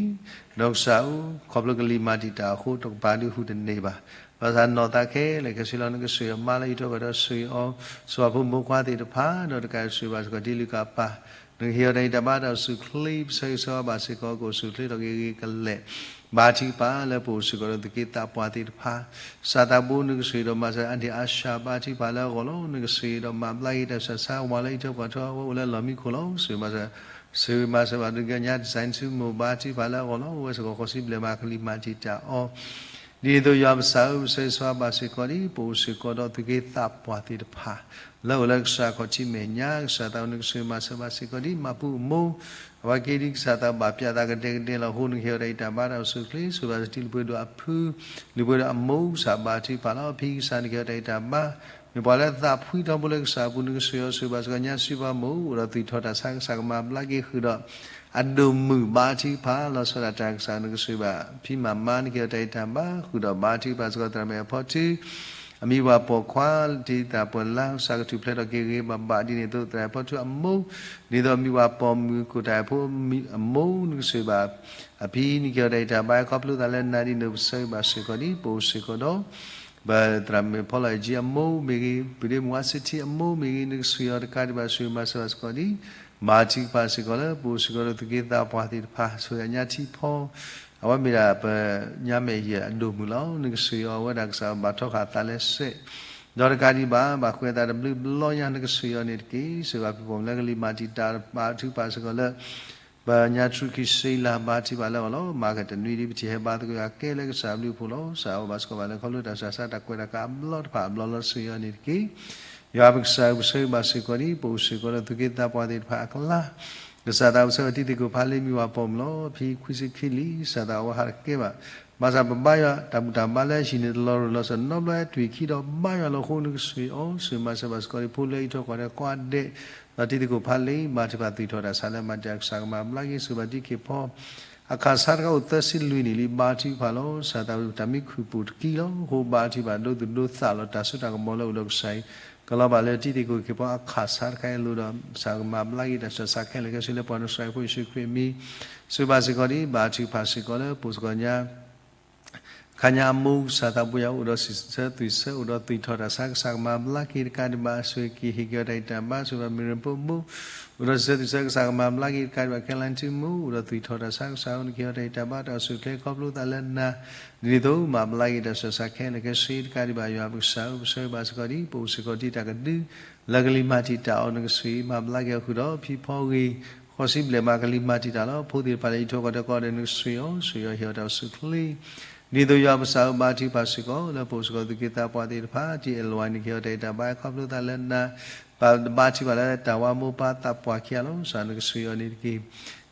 ဒီးကစၢ်ဧၢ ခီဖျိကလံၤမၤတံာ်တာ်အဃိ တကပၤဒုးဟူးတန့ၢ်ဘၣ်. ဘၣ်ဆၣ်နီၢ်သးခဲလၢာ်ခဲဆ့လီၤ နကဆိၣ်ဂ့ၤအီၤမါလၢအံးထွဲကွၢ်ထွဲ ဆိၣ်ဂ့ၤအီၤ ဆိၣ်ဂ့ၤဖိမုၣ်ဖိခွါသ့ၣ်တဖၣ် ဒီးတကးဆိၣ်ဂ့ၤဘၣ်စ့ၢ်ကီးတံၤလုၢ်ကၣ်ပၢ် နကဟ့ၣ်အီၤတၢ်ဂံၢ်တၢ်ဘါတၢ်အိၣ်ဆူၣ်အိၣ်ချ့ ပဆၢဂ့ၤဆၢဝါဘၣ်စ့ၢ်ကီး ကအိၣ်ဆူၣ်အိၣ်ချ့ထီၣ်က့ၤဂ့ၤကလဲာ် ဘါထုကဖၣ်လၢပအိၣ်စ့ၢ်ကီးဒီးသူၣ်က့သးပှၢ်သ့ၣ်တဖၣ် ကစၢ်သးဘိ နကဆိၣ်ဂ့ၤဒီးမၤစၢၤအါန့ၢ်အါဆၢ ဘါထုကဖၣ်လၢအဂီၢ်လီၤ. နကဆိၣ်ဂ့ၤဒီးမၤဘျါက့ၤတၢ်ဆူးတၢ်ဆါ ဝၤလၢအံးထွဲကွၢ်ထွဲ အဝဲအိၣ်လၢလီၢ်မံခိၣ်လီၤ. ဆိၣ်ဂ့ၤမၤစၢၤ ဆိၣ်ဂ့ၤမၤစၢၤဘၣ်ဒုးကညါ တစဲးစ့မုၢ် ဘါထုကဖၣ်လၢအဂီၢ်လီၤ. အဝဲစ့ၢ်ကီးဃိးဆံဘျဲၣ်မး ကလံၤမၤတံာ်တာ်အီၤ ဒ်သိးယွၤပကစၢ်ဧၢ ပဆၢဂ့ၤဆၢဝါဘၣ်စ့ၢ်ကီးဒ် ပအိၣ်စ့ၢ်ကီးဒီးသူၣ်က့သးပှၢ်သ့ၣ်တဖၣ် လၢအိၣ်လၢကစၢ်ခီၣ်ထံးမဲာ်ညါ ကစၢ်သးဘိ နကဆိၣ်ဂ့ၤမၤစၢၤဘၣ်စ့ၢ်ကီးဒ် မၤပူအမိၢ် အဝဲက့ဒ်ကစၢ်သးဘိ ဘၣ်ပျဲသးကဒဲကဒဲလီၤအဃိ နကဟ့ၣ်အီၤတၢ်ဂံၢ်တၢ်ဘါတၢ်အိၣ်ဆူၣ်အိၣ်ချ့ ဆိၣ်ဂ့ၤဘၣ်စ့ၢ်ကီးတံၤလုၢ်ပှ့ၤဒိၣ်အဖု လုၢ်ပှ့ၤဒိၣ်အမိၢ် ကစၢ်ဘါထုကဖၣ်လီၤ. ဖံကစၢ် နကဟ့ၣ်အီၤတၢ်ဂံၢ်တၢ်ဘါ မ့ၢ်ပှၤလၢသးဖှံထီဘိလၢကစၢ်အပူၤ နကဆိၣ်ဂ့ၤအီၤဆိၣ်ဂ့ၤဘၣ်စ့ၢ်ကီးညါ စုပှၤမိၢ် အိၣ်ဒီးသူၣ်ထီၣ်တၢ်ဆါ ကစၢ်ကမၤဘျါက့ၤဃုာ်ဒီး အဒိၣ်မုၢ် ဘါထုကဖၣ်လီၤဆီဒၣ်တၢ် ကစၢ် နကဆိၣ်ဂ့ၤဘၣ် ဖံမၤမါ နကဟ့ၣ်အီၤတၢ်ဂံၢ်တၢ်ဘါ ဃုာ်ဒီးဘါထုကဖၣ်စ့ၢ်ကီးသရၣ်မုၣ်အဖီထု အမံၤပှၢ်ပိာ်ခွါ တံၤသကိးပှၢ်လၢ ကစၢ်ကထူၣ်ဖျဲးထီၣ်က့ၤဂ့ၤဂ့ၤဘၣ်ဘၣ် ဒ်န့ၣ်အသိး သရၣ်အဖီထုအမိၢ် ဒ်သိးအမံၤပှၢ်ပိာ်မုၣ် ကိၣ်တၢ်အဖိအမိၢ် နကဆိၣ်ဂ့ၤဘၣ် အဖံ နကဟ့ၣ်အီၤတၢ်ဂံၢ်တၢ်ဘါ ခီဖျိသးလၢနၤ ဒ်န့ၣ်အသိး ပဆၢဂ့ၤဘၣ်စ့ၢ်ကီးဒ် ပအိၣ်စ့ၢ်ကီးဒီး ပသရၣ်မုၣ်ဖီလီၤအ့ၣ်ကၠံအမိၢ်မ့ၢ်ဂ့ၤ ပဒ့မုၣ်ဝါစ့ထံအမိၢ်မ့ၢ်ဂ့ၤ နကဆိၣ်ဂ့ၤအီၤတကးဒံးဘၣ် ဆိၣ်ဂ့ၤမၤစၢၤဘၣ်စ့ၢ်ကီးဒ် ဘါထုကဖၣ်စ့ၢ်ကီးလၢ ပအိၣ်စ့ၢ်ကီးဒီးသူၣ်က့သးပှၢ်သ့ၣ်တဖၣ် ဆိၣ်ဂ့ၤညါထံဖီ အဝဲမ့ၢ်ဒၣ်ပညါမဲာ်ယဲၢ်အဒိၣ်မုၢ်လီၤ. နကဆိၣ်ဂ့ၤအီၤ အဝဲဒၣ်ကစၢ်ဘၣ်ထီဃာ်သးလၢစဲး ဒီးတကးဒံးဘၣ် ဘၣ်ဃုာ်အသးတဘျုးဘျီညါ နကဆိၣ်ဂ့ၤအီၤန့ၣ်တက့ၢ်. ဆိၣ်ဂ့ၤဘၣ်ဖုပိာ်မုၣ်လၢကလံၤမၤတံာ်တာ် ဘါထုကဖၣ်စ့ၢ်ကီးလၢ ပညါထူခံဆံလၢ ဘါထုကဖၣ်လၢအဂီၢ်လီၤ. မၤကတနွံဒ်ပထံၣ်ဟဲဘါသကိးယွၤကဲလၢကစၢ်ဘျုးဖှိၣ်လီၤ. ကစၢ်အိၣ်ဘၣ်စ့ၢ်ကီးဘၣ်လၢခီဖျိတၢ်ဆူးတၢ်ဆါ တၢ်ကွဲးတၢ်ကးအဘျီတဖၣ်အဘျီလီၤ ဆိၣ်ဂ့ၤအီၤန့ၣ်တက့ၢ်. ယွၤပကစၢ်ဧၢ ပဆၢဂ့ၤဘၣ်စ့ၢ်ကီးဒ် ပအိၣ်စ့ၢ်ကီးဒီးသူၣ်က့သးပှၢ်သ့ၣ်တဖၣ်အကျါ ကစၢ်သးအိၣ်ဆၢဝဲတံၤသကိးဖးလ့ မံၤဝၤပိာ်မုၣ်လီၤ. ဖံခွံဆံခံလံ ကစၢ်သးအိၣ်ဝဲဟးတကဲဘၣ်. ဘၣ်ဆၣ်ပဘါယွၤ တၢ်ဘူၣ်တၢ်ဘါလၢဟံၣ်န့ၣ်တလီၤရၢၢ်လီၤစၢၤ နီတဘျီဟဲတွံၢ်ခံဒီးဘါယွၤလီၤအဃိ နကဆိၣ်ဂ့ၤအီၤ ဆိၣ်ဂ့ၤမၤစၢၤဘၣ်စ့ၢ်ကီးဒ် ဖိလၢအံးထွဲကွၢ်ထွဲကိးဂၤဒဲး ဒီးတံၤသကိးဖးလံာ် ဘါထုကဖၣ် သုးထီၣ်တၢ်ဆါလၢမၤတံာ်တာ် ကစၢ်ကမၤဘျါက့ၤ စံးဘၣ်တံၤသကိးဖိ အခးဆါတခါအိၣ်သၢဆံလွံၢ်နံၣ်လံ ဘါထုကဖၣ်လီၤ. စၢ်သးဝံၣ်တၢ်မံခူၣ်ပူၤတကံလီၤ. အဃိဘါထုကဖၣ်ဒိသူၣ်ဒိသးလီၤ တၢ်စိတၢ်ကမီၤလၢအိၣ်ဒီးကစၢ်အံၤ ကလီၤဘၣ်လၢတံၤသကိးသ့ၣ်တဖၣ်အခးဆါတခါအံၤအလိၤဒီး ကစၢ်ကမၤဘျါက့ၤတၢ်ဆူးတၢ်ဆါခဲလၢာ်ခဲဆ့လၢပှၤ နီၢ်ကစၢ်ဖိယ့ၣ်ၡူးခရံာ်အမံၤ စံးဘၣ်စ့ၢ်ကီးဒ် ဘါထုကဖၣ်စ့ၢ်ကီးလၢပှၤစ့ၢ်ကီးညါ ခါညါအမိၢ် ကစၢ်သးပှၢ်ယွၤအိၣ်ဒီးစံးဆၢ သွံၣ်ဆၢ အိၣ်ဒီးသွံၣ်ထီၣ်တၢ်ဆါ ကစၢ်ကမၤဘျါက့ၤတကးဒံးဘၣ် ဆိၣ်ဂ့ၤက့ၤဟ့ၣ်က့ၤအီၤတၢ်ဂံၢ်တၢ်ဘါ စံးဘၣ်မ့ၢ်ရၢဖိမိၢ် အိၣ်ဒီးစံးဆၢ သွံၣ်ဆၢ ကစၢ်ကမၤဘျါက့ၤတကးဒံးဘၣ် ခဲလၢာ်ထံမိၢ် အိၣ်ဒီးသွံၣ်ထီၣ်တၢ်ဆါ ကစၢ်အိၣ်န့ၣ်က့ၤအီၤတၢ်ဂံၢ်တၢ်ဘါ တၢ်အိၣ်ဆူၣ်အိၣ်ချ့ခီဖျိသးလၢနၤ ဒ်န့ၣ်အသိး မၤဘျါက့ၤတၢ်ဆူးတၢ်ဆါခဲလၢာ်ခဲဆ့တကးဒံးဘၣ် ယွၤပကစၢ်ဧၢ ပဆၢဂ့ၤဘၣ်စ့ၢ်ကီးဒ် ပအိၣ်စ့ၢ်ကီးတံၤတၢ်ကဒု လၢကလံၤမၤတံာ်တာ်အီၤ နကဆိၣ်ဂ့ၤမၤဘျါက့ၤအီၤဃုာ်ဒီး ဖံဖီဂ့ၤ ဃိးဆံဘျဲၣ်မးကလံၤမၤတံာ်တာ်လီၤ. ဖိသ့ၣ်တဖၣ်လၢအံးထွဲကွၢ်ထွဲကီးဒီး နကဆိၣ်ဂ့ၤအီၤ ဆိၣ်ဂ့ၤအီၤဟ့ၣ်အီၤတၢ်အိၣ်ဆူၣ်အိၣ်ချ့ ဒ်သိးယွၤပကစၢ်ဧၢ ဘါထုကဖၣ်စ့ၢ်ကီး လၢပအိၣ်စ့ၢ်ကီးသူၣ်က့သးပှၢ်သ့ၣ်တဖၣ် တံၤအဲၣ်လဝါန့ၣ် ကဟ့ၣ်အီၤတၢ်ဂံၢ်တၢ်ဘါ ခီဖျိသးလၢနၤ ဘၣ်ဘါထုကဖၣ်လၢတၢ်ဝါမိၢ်ပၢ်သးပှၢ်ခံဂၤလီၤ. ကစၢ်နကဆိၣ်ဂ့ၤအီၤန့ၣ်တက့ၢ်.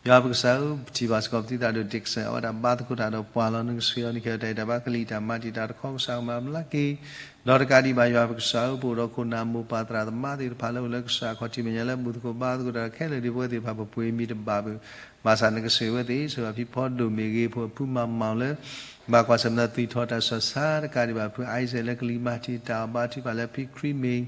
ယွၤပကစၢ်ဧၢ ပထံၣ်ဘၣ်စ့ၢ်ကီးပတံၤသကိး Dixon အဝဲဒၣ်ဘါသကိးတၢ်ဒီးပှၤလီၤ. နကဆိၣ်ဂ့ၤအီၤန့ၣ် ကဟ့ၣ်အီၤတၢ်ဂံၢ်တၢ်ဘါ ကလံၤတၢ်မၤတံာ်တာ်တခီ ကစၢ်ကမၤဘျါက့ၤ ဒီးတကးဒံးဘၣ် ယွၤပကစၢ်ဧၢ ပအိၣ်ဒီးခိၣ်နၢ်မိၢ်ပၢ်သရၣ်သမါသ့ၣ်တဖၣ်လၢအိၣ်လၢကစၢ်ခီၣ်ထံးမဲာ်ညါလၢ ဘူၣ်သကိးဘါသကိးတၢ်ခဲလၢာ် ဒ်ပဝဲသ့ၣ်တဖၣ်ပပှ့ၤမံၤတဘၣ်ဘၣ် ဘၣ်ဆၣ်နကဆိၣ်ဂ့ၤဝဲသ့ၣ် စံးဘၣ်ဖံဖီဒိၣ်မ့ၢ်ဂ့ၤ ဖိအဖုမၤမီၣ်လၢ ဘၣ်ကွၢ်ဆၢၣ်မဲာ်ဒီးသွံၣ်ထီၣ်တၢ်ဆူးတၢ်ဆါတကးဒံးဘၣ် ဖုအံစဲးလၢကလံၤမၤတံာ်တာ်အီၤ ဘါထုကဖၣ်လၢဖံခရံာ်မ့ၢ်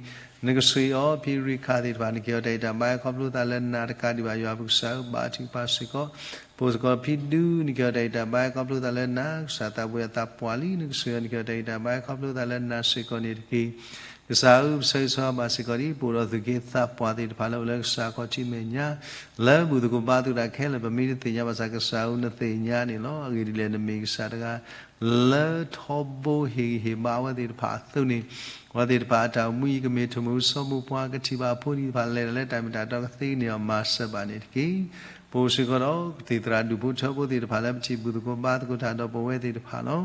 နကဆိၣ်ဂ့ၤအီၤ ဖံရံခါသ့ၣ်တဖၣ် နကဟ့ၣ်အီၤတၢ်ဂံၢ်တၢ်ဘါ ခီဖျိသးလၢနၤတကးဒံးဘၣ် ယွၤပကစၢ်ဧၢ ဘါထုကဖၣ်စ့ၢ်ကီး ပအိၣ်စ့ၢ်ကီးဖံဒူ နကဟ့ၣ်အီၤတၢ်ဂံၢ်တၢ်ဘါ ခီဖျိသးလၢနၤ ကစၢ်သးပှၢ်ယွၤသးပှၢ်လံ နကဆိၣ်ဂ့ၤအီၤ နကဟ့ၣ်အီၤတၢ်ဂံၢ်တၢ်ဘါ ခီဖျိသးလၢနၤစ့ၢ်ကီးန့ၣ်တက့ၢ်. ကစၢ်ဧၢ ပဆၢဂ့ၤဆၢဝါဘၣ်စ့ၢ်ကီးဒ် ပအိၣ်ဒီးသူၣ်က့သးပှၢ်သ့ၣ်တဖၣ်လၢအိၣ်လၢကစၢ်ခီၣ်ထံးမဲာ်ညါ လၢဘူၣ်သကိးဘါသကိးတၢ်ခဲလၢာ် ပမ့ၢ်တသ့ၣ်ညါဘၣ်ဆၣ် ကစၢ်ဧၢ နသ့ၣ်ညါန့ၣ်လီၤ. အဂ့ၢ်ဒ်လဲၣ် နမ့ၢ်ကစၢ်တဂၤ လၢထီဘိဟ့ၣ်ဂံၢ်ဟ့ၣ်ဘါအဝဲသ့ၣ်တဖၣ်အသိးန့ၣ် အဝဲသ့ၣ်တဖၣ်အတၢ်အိၣ်မူအံၤ ကမ့ၢ်ထိၣ်မူစီၤမိၢ်ပှၢ် ကထံၣ်ဘၣ်အဖိဒံးတဖၣ် လဲၤတၢ်လၢတၢ်မ့ၢ်တၢ်တီကသ့န့ၣ်ဒီး မၤစၢၤဘၣ်န့ၣ်တက့ၢ်. ပအိၣ်စ့ၢ်ကီးဒီး ကသံၣ်သရၣ်ဒူၣ်ဖိထၢဖိသ့ၣ်တဖၣ်လၢ ပထံၣ်ဘူၣ်သကိးဘါသကိးတၢ်ဒီးပဝဲသ့ၣ်တဖၣ်လီၤ.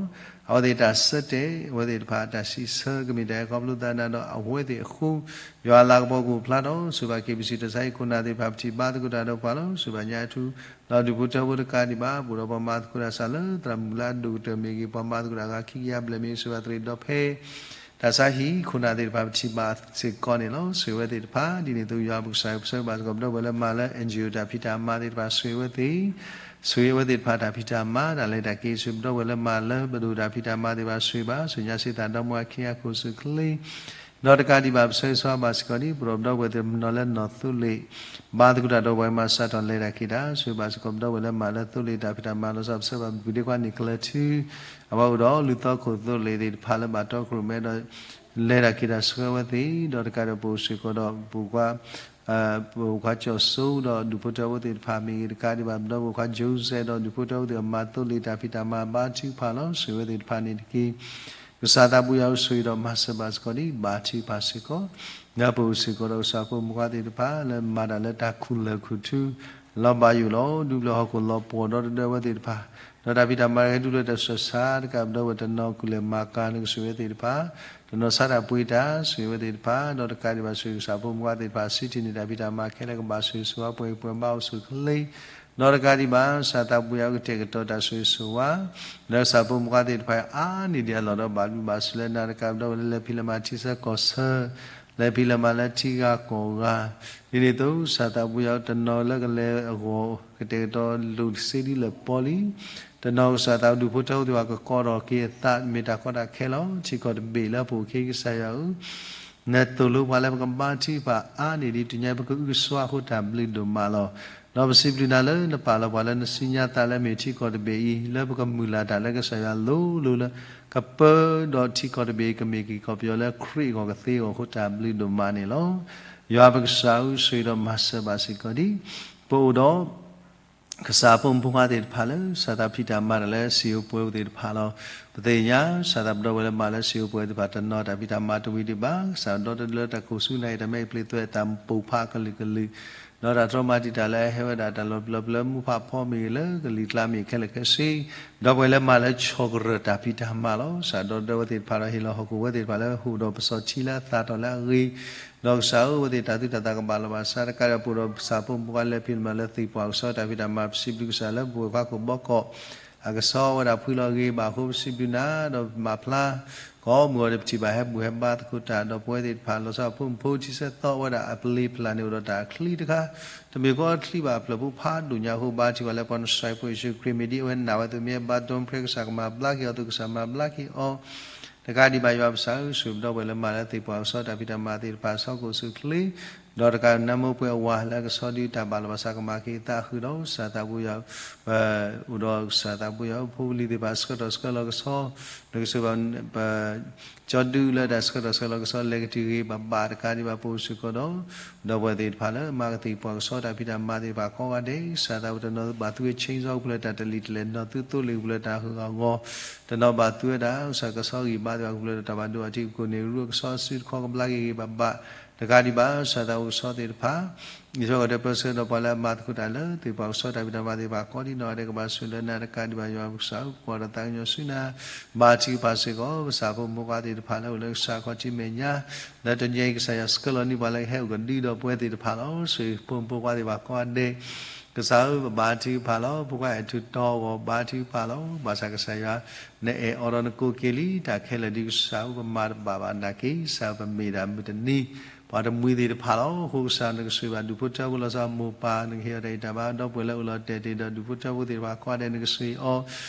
အဝဲသ့ၣ်တၢ်ဆၢတဲာ် အဝဲသ့ၣ်တဖၣ်အတၢ်စံးဆၢ ကမ့ၢ်တၢ်အဲၣ်ခီဖျိသးနၤဒီးအဝဲသ့ၣ်အဃိ ယွၤလၤကပီၤကအိၣ်ဖျါထီၣ် စံးဘၣ် က့ဘံၣ်စံၣ် တၢ်ဆါဟံၣ်ခိၣ်နၢ်သ့ၣ်တဖၣ် ပထံၣ်ဘါသကိးတၢ်ဒီးပှၤလီၤ. စံးဘၣ်ညါအထူ ဒီးဒူၣ်ဖိထၢဖိတကးဒံးဘၣ် ပအိၣ်ဒီးပှၤမၤသကိးတၢ်စးလၢ သရၣ်မုၣ်လၢအဒိၣ်ကတၢၢ်မ့ၢ်ဂ့ၤ ပှၤမၤသကိးတၢ်အဂၤခံကယၤဘျဲၣ်မ့ၢ်ဂ့ၤ စံးဘၣ်သရၣ်ဒီဖဲ တၢ်ဆါဟံၣ်ခိၣ်နၢ်သ့ၣ်တဖၣ် ပထံၣ်ဘၣ်စ့ၢ်ကီးန့ၣ်လီၤ. ဆိၣ်ဂ့ၤဝဲသ့ၣ်တဖၣ် ဒ်န့ၣ်အသိး ယွၤပကစၢ် ပဆၢဂ့ၤဘၣ်စ့ၢ်ကီး ပဒီပုၢ်ဝဲၢ်လၢမၤလၢ NGO တၢ်ဖံးတၢ်မၤသ့ၣ်တဖၣ် ဆိၣ်ဂ့ၤဝဲသ့ၣ် ဆိၣ်ဂ့ၤဝဲသ့ၣ်တဖၣ်တၢ်ဖံးတၢ်မၤ တၢ်လဲၤတၢ်က့ၤ ဆိၣ်ဂ့ၤပဒီပုၢ်ဝဲၢ်လၢမၤလၢပဒိၣ်တၢ်ဖံးတၢ်မၤသ့ၣ်တဖၣ် ဆိၣ်ဂ့ၤဘၣ် ဆူညါစ့သးဒီမါဝၤခံဂၤခိၣ်ဆူၣ်ချ့ ဒီးတကးဒံးဘၣ် ပဆၢဂ့ၤဆၢဝါဘၣ်စ့ၢ်ကီးဒ် ပဒီပုၢ်ဝဲၢ်သ့ၣ်တဖၣ်နီၤလၢနီၢ်သိလ့ၣ် ဘါသကိးတၢ်ဒီးပှၤမၤစးထီၣ်လဲၤတၢ်က့ၤတၢ် ဆိၣ်ဂ့ၤဘၣ်စ့ၢ်ကီး ပဒီပုၢ်ဝဲၢ်လၢမၤလၢသိလ့ၣ်တၢ်ဖံးတၢ်မၤ လီၤဆီပဆၢဘၣ် ပူၤဒ့ခွါန့ၣ် ကလၢၤထူ အဝဲအိၣ်ဒီးလူၢ်သီခိၣ်သိလ့ၣ်သ့ၣ်တဖၣ်လၢဘၣ်တီခိၣ်ရိၣ်မဲဒီး လဲၤတၢ်က့ၤတၢ်ဆှၢဝဲသ့ၣ် ဒီးတကးဒီးပအိၣ်စ့ၢ်ကီးဒီး ပအိၣ်ခွါ ပအိၣ်ခွါကၠီၣ်စိဒီးဒူၣ်ဖိထၢဖိသ့ၣ်တဖၣ်မ့ၢ်ဂ့ၤ တကးဒံးဘၣ် ပဒီပုၢ်ဝဲၢ်ခွါ Joseph ဒီးဒူၣ်ဖိထၢဖိသ့ၣ်တဖၣ် မၤသိလ့ၣ်တၢ်ဖံးတၢ်မၤ ဘါထုကဖၣ်လီၤ ဆိၣ်ဂ့ၤဝဲသ့ၣ်တဖၣ်န့ၣ်တက့ၢ်. ကစၢ်သးပူၤယွၤဆိၣ်ဂ့ၤဒီးမၤစၢၤဘၣ်စ့ၢ်ကီးဒ် ဘါထုကဖၣ်စ့ၢ်ကီး ဒီးပအိၣ်စ့ၢ်ကီးဒီးကစၢ်ဖိမုၣ်ခွါသ့ၣ်တဖၣ် လၢမၤတၢ်လၢတၢ်ခူၣ်လၢၢ်ခူၣ်ထူ လီၤဘၣ်ယိၣ်လီၤ ဒူပျၢၤဟီၣ်ခိၣ်လီၤပှီၢ်ဒီတဒၢဝဲသ့ၣ်တဖၣ် ဒီးတၢ်ဖံးတၢ်မၤကဟဲဒူပျၢၤတၢ်ဆူးတၢ်ဆါ တကးပဒီပုၢ်ဝဲၢ်တနီၤကူၣ်လဲၤမၤကၤ နကဆိၣ်ဂ့ၤဝဲသ့ၣ်တဖၣ် တနီၤဆါတၢ်ပှ့ၤတၢ် ဆိၣ်ဂ့ၤဝဲသ့ၣ်တဖၣ် ဒီးတကးဒံးဘၣ်ဆိၣ်ဂ့ၤကစၢ်ဖိမုၣ်ခွါသ့ၣ်တဖၣ် စံးထံၣ်န့ၢ်တၢ်ဖံးတၢ်မၤခဲလၢာ်ကဘၣ်ဆိၣ်ဂ့ၤဆိၣ်ဝါပှဲၤပှဲၤဘါအိၣ်ဆူၣ်ချ့ ဒီးတကးဒံးဘၣ် ကစၢ်သးပူၤယွၤကတဲာ်ကတီၤတၢ်ဆိၣ်ဂ့ၤဆိၣ်ဝါ လၢကစၢ်ဖိမုၣ်ခွါသ့ၣ်တဖၣ်အါန့ၢ်ဒံးအလီၢ်ဒီး ဘၣ်ဘျုးဘၣ်ဆိၣ်လၢနၤတကးပဒီပုၢ်ဝဲၢ်လၢလဲၤဖံးလဲၤမၤထံဆၢကီၢ်ဆၢ လဲၤဖံးလဲၤမၤလၢထံဂၤကီၢ်ဂၤ ဒ်န့ၣ်အသိး ကစၢ်သးပူၤယွၤတနီၤလၢကလဲၤအဂီၢ် ကတဲာ်ကတီၤလိၣ်တစ့ဒ်လဲၣ်ပီလံ တနီၤကစၢ်သးဒူၣ်ဖိထၢဖိသ့ၣ်တဖၣ်ကကိးထီၣ်က့ၤအသး မ့ၢ်တၢ်ကီတၢ်ခဲလီၤ. ထံကီၢ်တဘ့ၣ်လၢပအိၣ်ခဲအံၤ ကစၢ်ယွၤဧၢ, နသိၣ်လိပှၤလၢပကဘါထုကဖၣ်အါန့ၢ်ဒံး တညါပကအုကစွါအဃိတၢ်ဘျုးဒိၣ်မးလီၤ. ဒီးပစံးဘျုးနၤလၢနပာ်လီၤပှၤလၢနစုညါသးလၢမ့ၢ်ထံကီၢ်တဘ့ၣ်အံၤ လၢပကမုၢ်လၢ်တၢ်လၢကစၢ်ယွၤလိၤလိၤလၢ ကပၢဒီးထံကီၢ်တဘ့ၣ်အံၤ ကမ့ၢ်က့ၤကီၢ်ပယီၤလၢခရံာ်အဂီၢ်ကသ့အဂီၢ်အဃိတၢ်ဘျုးဒိၣ်မးန့ၣ်လီၤ. ယွၤပကစၢ်ဧၢ ဆိၣ်ဂ့ၤဒီးမၤစၢၤဘၣ်စ့ၢ်ကီးဒ် ပအိၣ်ဒီး ကစၢ်ဖိမုၣ်ဖိခွါသ့ၣ်တဖၣ်လၢ ကစၢ်သးဖံးတၢ်မၤတၢ်လၢစံာ်ဧိၤပှဲၤဧိၤသ့ၣ်တဖၣ်လီၤ. ပသ့ၣ်ညါ ကစၢ်သးပဒီပုၢ်ဝဲၢ်လၢမၤလၢစံာ်ဧိၤပှဲၤဧိၤသ့ၣ်တဖၣ် တနီၤတၢ်ဖံးတၢ်မၤတဝံၤဒံးဘၣ်. ကစၢ်ဒီတဒၢလၢတၢ်ခိၣ်ဆူနၢ်အံၤ တၢ်မဲအံၤပျ့ၤသွဲၣ် တၢ်ပိာ်ဖးကလုာ်ကလုာ် ဒီးတၢ်တြီမၤတံာ်တာ်လၢအဟဲဝဲဒၣ်တၢ်လီၤပျီပျၢၤမူဖးဖီမ့ၢ်ဂ့ၤ လၢကလံၤကျါမ့ၢ်ခဲလၢာ်ခဲဆ့ ဒီပုၢ်ဝဲၢ်လၢမၤလၢဆီၣ်ကရၢၢ်တၢ်ဖံးတၢ်မၤလီၤ. ကစၢ်ဒီတဒၢဝဲသ့ၣ်တဖၣ်ဒီး ဟ့ၣ်လီၤဟီၣ်ခိၣ်ဝဲသ့ၣ်တဖၣ်လၢဟူးဒီးပစီၤထံလၢအသၣ်ထီၣ်လၢအဂ့ၤ ဒီးကစၢ်ဧၢ အဝဲသ့ၣ်တၢ်သူၣ်တၢ်သးကဘၣ်လီၤဘၣ်စး တကးဒီးပအိၣ်ဒီးကစၢ်ဖိမုၣ်ဖိခွါလၢဖံးတၢ်မၤလၢသ့ၣ်ပှၢ်ကစီၣ်တၢ်ဖံးတၢ်မၤ ပစံးဘျုးကစၢ်လၢပဝဲၢ်ခွါခိၣ်ဘီကီး အကဆှီဝဲဒၣ်ဖှံလီၤဂ့ၤဘၣ်အဃိ ပစံးဘျုးနၤ ဒီးမၤဖျါ ကိးမုၢ်ဂီၤန့ၣ် ပထံၣ်ဘၣ်ဟဲဘူၣ်ဟဲဘါသကိးတၢ် ဒီးပဝဲသ့ၣ်တဖၣ် လီၤဆီဖိမုၣ်ဖိ ထံဆၢသီဝဲဒၣ်အပျ့ၤဖျါန့ၣ် အိၣ်ဒီးတၢ်ချံတခါ, တမ့ၢ်ကီချံဘၣ်အဖျၢၣ်ဖိဖးဒိၣ်ညါအဃိ ဘါထုကဖၣ်လၢပှၤနစၢ်ဖိယ့ၣ်ၡူးခရံာ် မ့ၢ်ဒ်အဝဲနာ်ဝဲအသိး မ့ၢ်ဘါထုကဖၣ် ကစၢ်ကမၤဘျါက့ၤအီၤအသိး ကစၢ်မၤဘျါက့ၤအီၤ တကးဒံးဘၣ် ယွၤပကစၢ်ဧၢ, ဆိၣ်ဂ့ၤပဒီပုၢ်ဝဲၢ်လၢမၤလၢသ့ၣ်ပှၢ်ကဆီတၢ်ဖံးတၢ်မၤသ့ၣ်တဖၣ် ဆီကိၣ်ဆူၣ်ချ့, ဒီးတကးနါမိပှဲၤအဝၤလၢအကဆီဒုးတၢ်ဘၣ်လီၤ ဘၣ်ဆၣ်ကမၤက့ၤအသးဃုာ်ဒီး ကစၢ်သးပူၤယွၤ ပအိၣ်ဒီးကစၢ်သးပူၤယွၤ ဖိပလံၤသ့ၣ်တဖၣ် ဆှၢထီၣ်ဆှၢလီၤကဆီ, နကဆိၣ်ဂ့ၤဘၣ် ပ ကၠီဒုလၢတၢ်ဆှၢထီၣ်ဆှၢလီၤကဆီ လဲၤကတုၤဂ့ၤဘၣ်ဘၣ် တကးဒံးဘၣ် ပအိၣ်စ့ၢ်ကီးဒီး ဒီပုၢ်ဝဲၢ်သ့ၣ်တဖၣ်လၢမၤကသ့ၣ်ပှၢ်ကဆီတၢ်ဖံးတၢ်မၤသ့ၣ်တဖၣ်ကိးဂၤဒဲး ကစၢ်သးပူၤတနီၤဘၣ်သူဝဲ change ကဖျၢၣ်တၢ်တလံာ်တလဲၢ် နီၢ်သူသိလ့ၣ်ကဖျၢၣ်တၢ်ဟးဂီၤ, တနီၤဘၣ်သူဝဲဒၣ် ကစၢ်ကဆီဂံၢ်ဘါသ့ၣ်တဖၣ်ကဖျၢၣ်ဒီး တၢ်ဘၣ်ဒိဘၣ်ထံးကကိးန့ၢ်ရူၢ်ကဆီအစုတခီ ကဘျါက့ၤဂ့ၤဘၣ်ဘၣ် တကးဒံးဘၣ် ကစၢ်သးပူၤကဆီသ့ၣ်တဖၣ် ယဆိကမိၣ်ဒီးပၢဆှၢဒီးပှၤလၢအမၤသကိးတၢ်လၢသ့ၣ်ပှၢ်ကဆီတၢ်ဖံးတၢ်မၤသ့ၣ်တဖၣ် ကိးဒံးနီၢ်ဂၤဒဲး ကဘၣ်ဆိၣ်လၢနၤတကးဒံးဘၣ် ယွၤပကစၢ်ဧၢ ပကွၢ်ဒီးသးကညီၤဆူနၤ, ဘါထုကဖၣ်စ့ၢ်ကီး ပဆၣ်ဖိမုၣ်ဖိခွါသ့ၣ်တဖၣ်လၢအိၣ်လၢကစၢ်ခီၣ်ထံးမဲာ်ညါ, လၢတနံၤအံၤ ကစၢ်ယွၤဆှၢလီၤန့ၢ်ပှၤလၢကဟဲအိၣ်ကဒုဒီးပဝဲသ့ၣ်တဖၣ်လီၤ. ဆိၣ်ဂ့ၤဖိမုၣ်ဖိခွါသ့ၣ်တဖၣ်ကိးဂၤဒဲး, ကစၢ်ဧၢ ပဘါထုကဖၣ်လီၤ. ဖိခွါအဲၣ်ထူးတီဂီၤ ဘါထုကဖၣ်လီၤ. ဘၣ်ဆၣ်ကစၢ်ယွၤ နအဲၣ်အီၤဒီးနကိးက့ၤလံ တၢ်ခဲလၢာ်ဒ်ကစၢ်ဧၢ ပမၤတဘၣ်ဘၣ်နာ်က့ ကစၢ်ဧၢ ပမ့ၢ်ဒၣ်မုၢ်တနံၤ ပှၤတမှံၤသ့ၣ်တဖၣ်လီၤ. အဃိကစၢ်နကဆိၣ်ဂ့ၤဘၣ်ဒူၣ်ဖိထၢဖိလီၤဆီအမိၢ်ပၢ် နကဟ့ၣ်အီၤတၢ်အံးတၢ်ဘါ ဒီပုၢ်ဝဲၢ်လၢအိၣ်လီၤတဲာ်တ့ၢ်ဒီးဒူၣ်ဖိထၢဖိသ့ၣ်တဖၣ်ကိးဂၤဒဲး နကဆိၣ်ဂ့ၤ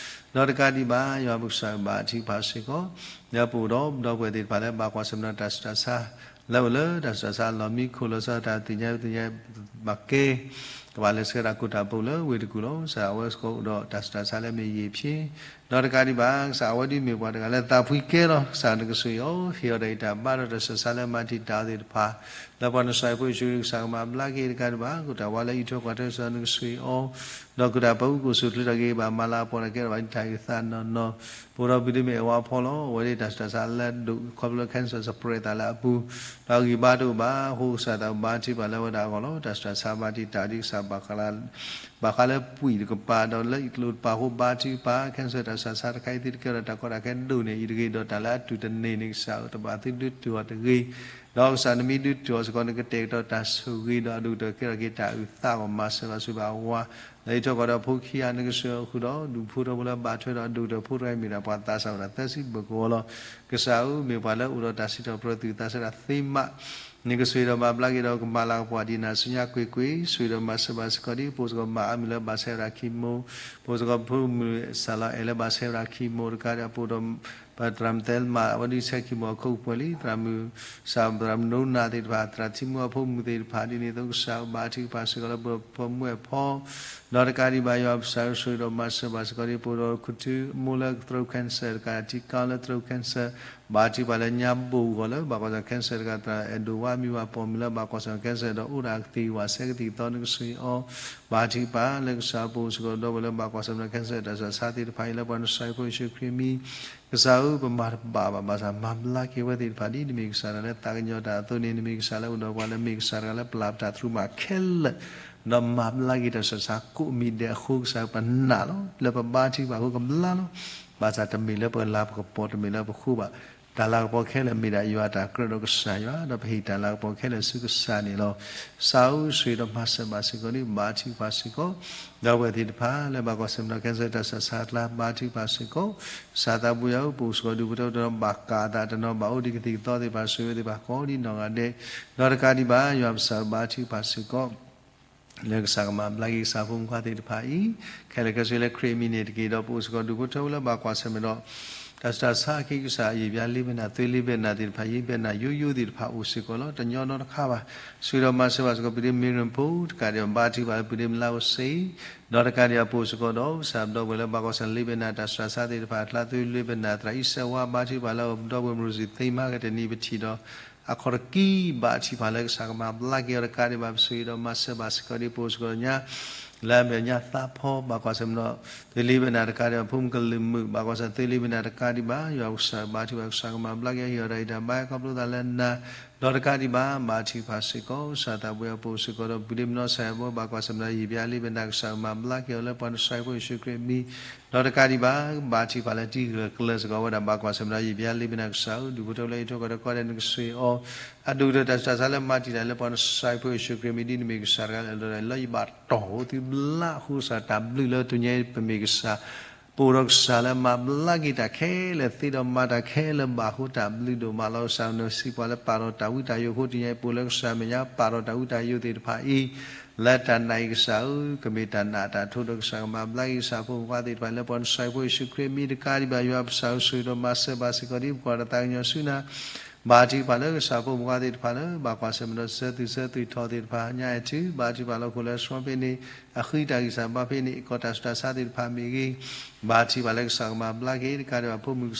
အီၤ, ဒီးတကးဒံးဘၣ် ယွၤပကစၢ်ဘါထုကဖၣ်စ့ၢ်ကီး လၢပအိၣ်ဒီးဒီပုၢ်ဝဲၢ်သ့ၣ်တဖၣ်လၢဘၣ်ကွၢ်ဆၢၣ်မဲာ်ဒီးတၢ်ဆူးတၢ်ဆါ လၢအိၣ်လၢတၢ်ဆူးတၢ်ဆါလီၢ်မံခိၣ်လီၤဆီတၢ်သ့ၣ်ညါသ့ၣ်ညါ ဘၣ်ကဲ ကဘၣ်လဲၤဆှၢတၢ်ကိၢ်တၢ်ပူၤလၢဝ့ၢ်တကူၣ်လီၤ. ကစၢ်အဝဲစ့ၢ်ကီးအိၣ်ဒီးတၢ်ဆူးတၢ်ဆါလၢမ့ၢ်ယံာ်ဖျ့ ဒီးတကးဒံးဘၣ် ကစၢ်အဝဲဒၣ်မ့ၢ်ပှၤတဂၤလၢသးဖှံကဲလီၤ. ကစၢ်နကဆိၣ်ဂ့ၤအီၤ ဟ့ၣ်အီၤတၢ်အံးတၢ်ဘါဒီးတၢ်ဆူးတၢ်ဆါလၢမၤတံာ်တာ်အီၤသ့ၣ်တဖၣ် လၢပှၤနစၢ်ဖိယ့ၣ်ၡူးခရံာ် ကစၢ်ကမၤဘျါက့ၤတကးဒံးဘၣ် ကီၢ်တၢ်ဝါလၢအံးထွဲကွၢ်ထွဲကစၢ်နကဆိၣ်ဂ့ၤအီၤ ဒီးကီၢ်တၢ်ပူၤကအိၣ်ဆူၣ်အိၣ်ချ့ထီၣ်က့ၤ ဘၣ်မၤလၤကပီၤတၢ်ကဲထီၣ်ဘၣ်တၢ်အံးသးနီၢ်နီၢ် ပအိၣ်ဒီးပဒ့မ့ၢ်အဝါဖီလီၤ. အဝဲဒၣ်တၢ်ဆူးတၢ်ဆါလၢဒိၣ်ခီဖျိလၢ cancer စပရဲးသးလၢအပူၤ ဒီးအဂံၢ်ဘါတအိၣ်ဘၣ်အဃိ ကစၢ်သးဘါထုကဖၣ်လၢအဝဲဒၣ်အဂီၢ်လီၤ. တၢ်ဆူးတၢ်ဆါဘါထုကဖၣ်တၢ်ဒ်ကစၢ်ဘၣ်ဃးလၢ ဘၣ်ဃးလၢပှံၢ်တကပၤ ဒီးလၢအံၤကျိၤတပၤအဃိ ဘါထုကဖၣ် cancer တၢ်ဆူးတၢ်ဆါတခါအံၤသ့ၣ်တကဲဒီးတၢ်ကီတၢ်ခဲဒိၣ်န့ၢ်အံၤတဂ့ၤ ဒီးတၢ်လၢအတုၤတန့ၢ်န့ၣ် ကစၢ်တဘၣ်သ့ဒုးတုၤအီၤတဂ့ၤ ဒီးကစၢ်နမ့ၢ်ဒုးတုၤအီၤစ့ၢ်ကီး နကတဲာ်ကတီၤတၢ်ဆိၣ်ဂ့ၤဒီးအဒိၣ်ကတၢၢ်ကဲထီၣ်က့ၤတၢ်အုၣ်သးဂီၢ် မၤစၢၤဘၣ်ဆိၣ်ဘၣ်ဝါ လၢအံးထွဲကွၢ်ထွဲအဖိခံဂၤ နကဆိၣ်ဂ့ၤအီၤဃုာ်ဒီး ဒူၣ်ဖိထၢဖိလၢဘၣ်ထွဲဒီးအဒိၣ်ကတၢၢ်ဖိတဂၤအံၤ မ့ၢ်ဒၣ်ပှၤသးစၢ်ဝဲဒၣ်သၢဆံဘၢၣ်ကဝီၤလီၤ. ကစၢ်ဧၢ မ့ၢ်ပှၤလၢအိၣ်ဒီးတၢ်စံးထီၣ်ပတြၢၤ သူၣ်သးစဲဒၣ်သ့မး နကဆိၣ်ဂ့ၤဒီးမၤဘျါက့ၤဒီး ကမၤလၤကပီၤဒ်နၤဆူညါကွ့ၢ်ကွ့ၢ် ဆိၣ်ဂ့ၤဒီးမၤစၢၤဘၣ်စ့ၢ်ကီးဒ် ပအိၣ်စ့ၢ်ကီးမၤအါမံၤလၢဘၣ်ဆဲးဝဲဒၣ်ခံမိၢ် ပအိၣ်စ့ၢ်ကီးဖိမုၣ်စၢ်လီၤအဲၣ်လၢဘၣ်ဆဲးဝဲဒၣ်ခံမိၢ်တကးဒီး ပအိၣ်ဒီး ပသရၣ်မုၣ်သဲလမး အဝဲဒုးဆဲးခံမိၢ်အခိၣ်ပှဲၤလံ သရၣ်မုၣ်စၢ် သရၣ်မုၣ်နိနၤသ့ၣ်တဖၣ် သရၣ်ထံမူအဖိမုၣ်သ့ၣ်တဖၣ် ဒ်န့ၣ်အသိးကစၢ်ဘါထုကဖၣ်စ့ၢ်ကီးလၢပဖိမုၣ်အဖီ ဒီးတကးဒံးဘၣ် ယွၤပကစၢ် ဆိၣ်ဂ့ၤဒီးမၤစၢၤဘၣ်စ့ၢ်ကီးဒ် ပအိၣ်ဒီးခူၣ်ထူမိၢ်လၢ throat cancer တကး ထံကီၢ်လၢ throat cancer ဘါထုကဖၣ်လၢညါဘိၣ်ဂီၢ်လၢ ဘၣ်ကွၢ်ဆၢၣ်မဲာ် cancer တကး သရၣ်အဲၣ်ဒိၣ်ဝါမံၤဝါပိာ်မုၣ်လၢဘၣ်ကွၢ်ဆၢၣ်မဲာ် cancer ဒီးအိၣ်ဒၣ်ကသံၣ်ဝဲဆဲးကသံၣ်ကသီ နကဆိၣ်ဂ့ၤအီၤ ဘါထုကဖၣ်လၢကစၢ်ပအိၣ်စ့ၢ်ကီးဒီပုၢ်ဝဲၢ်လၢဘၣ်ကွၢ်ဆၢၣ်မဲာ် cancer တၢ်ဆူးတၢ်ဆါသ့ၣ်တဖၣ်အံၤ လၢပှၤနစၢ်ဖိယ့ၣ်ၡူးခရံာ်အမံၤ ကစၢ်ဧၢ ပမၤတဘၣ်ဘၣ် ဘၣ်ဆၣ် မၤဘျါက့ၤဝဲသ့ၣ်တဖၣ်ဒ်နမ့ၢ်ကစၢ်တဂၤလၢသးကညီၤတၢ်အသိးန့ၣ် နမ့ၢ်ကစၢ်လၢအိၣ်ဒီးပှၤလၢမ့ၢ်ကစၢ်တဂၤလၢပျၢ်ပတၢ်သရူးမးခဲလၢာ် ဒီးမၤဘျါက့ၤတၢ်ဆူးတၢ်ဆါကိးမံၤဒဲးအဃိ ကစၢ်ပနာ်လီၤ လၢပဘါထုကဖၣ်အဃိကဘျါလီၤ ဘၣ်ဆၣ်တမ့ၢ်လၢပလၤပကပီၤ တမ့ၢ်လၢပဃိဘၣ် တၢ်လၤကပီၤခဲလၢာ်မ့ၢ်ဒၣ်ယွၤတၢ်ကြၢးဒီးကစၢ်ယွၤ ဒီးပဟ့ၣ်တၢ်လၤကပီၤခဲလၢာ်ဆူကစၢ်န့ၣ်လီၤ. ကစၢ်ဧၢ ဆိၣ်ဂ့ၤဒီးမၤစၢၤဘၣ်စ့ၢ်ကီးဒ် ဘါထုကဖၣ်စ့ၢ်ကီး ဒီပုၢ်ဝဲၢ်သ့ၣ်တဖၣ် လၢဘၣ်ကွၢ်ဆၢၣ်မဲာ် cancer တၢ်ဆူးတၢ်ဆါအကျါ ဘါထုကဖၣ်စ့ၢ်ကီး ကစၢ်သးပူၤယွၤဧၢ ပအိၣ်စ့ၢ်ကီးဒူၣ်ဖိထၢဖိတနီၤဘၣ်ကးအသး တနီၤဘၣ်အိၣ်ဒံးကသံၣ်ကသီသ့ၣ်တဖၣ် ဆိၣ်ဂ့ၤဝဲသ့ၣ်တဖၣ်ကိးဒ်နီၢ်ဂၤဒဲး ဒီးတကးဒံးဘၣ် ယွၤပကစၢ်ဘါထုကဖၣ်စ့ၢ်ကီး လၢကစၢ်ကမၤဘျါက့ၤကစၢ်ဖိမုၣ်ဖိခွါသ့ၣ်တဖၣ်အံၤ ခဲလၢာ်ခဲဆ့လၢခရံာ်အမံၤန့ၣ်တက့ၢ် ဒီးပအိၣ်စ့ၢ်ကီးဒူၣ်ဖိထၢဖိလၢဘၣ်ကွၢ်ဆၢၣ်မဲာ်ဒီး တၢ်ဆူးတၢ်ဆါအခံ ကစၢ်ယံာ်ဘျါလ့ဘဲနၤ သွ့လ့ဘဲနၤသ့ၣ်တဖၣ် ယံာ်ဘဲနၤယိယိသ့ၣ်တဖၣ်အိၣ်စ့ၢ်ကီးလီၤ. တညီနီတခါဘၣ်. ဆိၣ်ဂ့ၤဒီးမၤစၢၤဘၣ်စ့ၢ်ကီး ပုၢ်ဒ့မ့ၢ်ရ့ၣ်ဖိ တကးဒံးဘၣ် ဘါထုကဖၣ်လၢပုၢ်ဒ့မ့ၢ်လါအိၣ်စ့ ဒီးတကးဒံးဘၣ် ပအိၣ်စ့ၢ်ကီးဒီး ကစၢ်ဒီပုၢ်ဝဲၢ်လၢဘၣ်ကွၢ်ဆၢၣ်မဲာ်လ့ဘဲနၤ တၢ်ဆူးတၢ်ဆါသ့ၣ်တဖၣ်အကျါ သွ့လ့ဘဲနၤ သရၣ်အံၣ်စဲးဝါ ဘါထုကဖၣ်လၢ ဒီပုၢ်ဝဲၢ်မရူစံၣ်သ့မါကတနံၤပထံၣ်ဒီး အခီၣ်တကံဘၣ်ထံၣ်ဖးလၢကစၢ်ကမၤဘျါက့ၤအီၤတကးဒံးဘၣ် ပဆိၣ်ဂ့ၤဒီးမၤစၢၤဘၣ်စ့ၢ်ကီးဒ် ပအိၣ်စ့ၢ်ကီးညါ လၢအမ့ၢ်ညါသးဖီ ဘၣ်ကွၢ်ဆၢၣ်မဲာ်ဒီး သွ့လ့ဘဲနၤတကးဒံးဘၣ် ဖိမုၣ်ကလုာ်မုာ် ဘၣ်ကွၢ်ဆၢၣ်မဲာ် သွ့လ့ဘဲနၤတကးဒံးဘၣ် ယွၤကစၢ်ဘါထုကဖၣ် ကစၢ်ကမၤဘျါက့ၤအီၤ ဟ့ၣ်အီၤတၢ်အံးတၢ်ဘါ ခီဖျိသးလၢနၤ ဒီးတကးဒံးဘၣ် ဘါထုကဖၣ်စ့ၢ်ကီး ကစၢ်သးပူၤယွၤ ပအိၣ်စ့ၢ်ကီးဒီး ပုၢ်ဒ့မ့ၢ်နီၢ်စဲးဘီ ဘၣ်ကွၢ်ဆၢၣ်မဲာ်ဒီး ယံာ်ဘျါလ့ဘဲနၤ ကစၢ်ကမၤဘျါက့ၤအီၤလၢပှၤနစၢ်ဖိယ့ၣ်ၡူးခရံာ်အမံၤ ဒီးတကးဒံးဘၣ် ဘါထုကဖၣ်လၢတံၤဂၢၢ်ကျၢၤစ့ၢ်ကီးဝဲဒၣ် ဘၣ်ကွၢ်ဆၢၣ်မဲာ်ဒီး ယံာ်ဘျါလ့ဘဲနၤ ကစၢ်ဧၢ ဒူၣ်ဖိထၢဖိလၢအံးထွဲကွၢ်ထွဲကိးဂၤဒဲး နကဆိၣ်ဂ့ၤအီၤ အဒိၣ်ကတၢၢ်တၢ်ဆူးတၢ်ဆါလၢမၤတံာ်တာ်လၢပှၤနစၢ်ဖိယ့ၣ်ၡူးခရံာ်အမံၤ ဒ်နမ့ၢ်ကစၢ်တဂၤလၢအလီၢ် ယဘၣ်တီၢ်အိၣ်သုဘျါအဃိ ကစၢ်တၢ်ဘျုးလၢတနံၤအံၤ ပမ့ၢ်ကစၢ် ပအိၣ်ဒီးကစၢ်လၢမၤဘျါက့ၤတၢ်ခဲလၢာ်သ့ဒီးမၤတၢ်ခဲလၢာ်ဘၣ်အဃိ တၢ်ဘျုးဒိၣ်မးလီၤ. ကစၢ်နၢၤစံးပှၤလၢပာ်ထီၣ်တၢ်ဝံတၢ်ယိာ်အဃိ တနံၤအံၤ ပအိၣ်လၢကစၢ်မဲာ်ညါ ပာ်ထီၣ်တၢ်ဝံတၢ်ယိာ်သ့ၣ်တဖၣ်အံၤ လၢတၢ်နာ်အံၤ ကစၢ်ဧၢ, ကမ့ၢ်တၢ်နာ်အတၢ်ထိဒီးကစၢ်ကမၤဘျါက့ၤကစၢ်ဖိမုၣ်ဖိခွါသ့ၣ်တဖၣ် လၢပှၤနစၢ်ဖိယ့ၣ်ၡူးခရံာ်အမံၤတကးဒံးဘၣ် ယွၤပကစၢ်ဧၢ ဆိၣ်ဂ့ၤဒီးမၤစၢၤဘၣ်စ့ၢ်ကီး ဒ်ပကွၢ်တၢ်သးကညီၤဆူနၤ ဘါထုကဖၣ်လၢကစၢ်ဖိမုၣ်ဖိခွါသ့ၣ်တဖၣ်လၢ ဘၣ်ကွၢ်ဆၢၣ်မဲာ်ဒီးစံးဆၢသုးဆၢသုးထီၣ်သ့ၣ်တဖၣ် ညါအဲၣ်ထု, ဘါထုကဖၣ်လၢခိၣ်လၢအဆှီဖဲန့ၣ် အဃံတၢ်ဂံၢ်စၢ်ဘါဖဲန့ၣ် ကီၢ်တၢ်ဆူးတၢ်ဆါသ့ၣ်တဖၣ်မ့ၢ်ဂ့ၤ, ဘါထုကဖၣ်လၢကစၢ်ကမၤဘျါက့ၤ တကးဒံးဘၣ် ဖိမုၣ်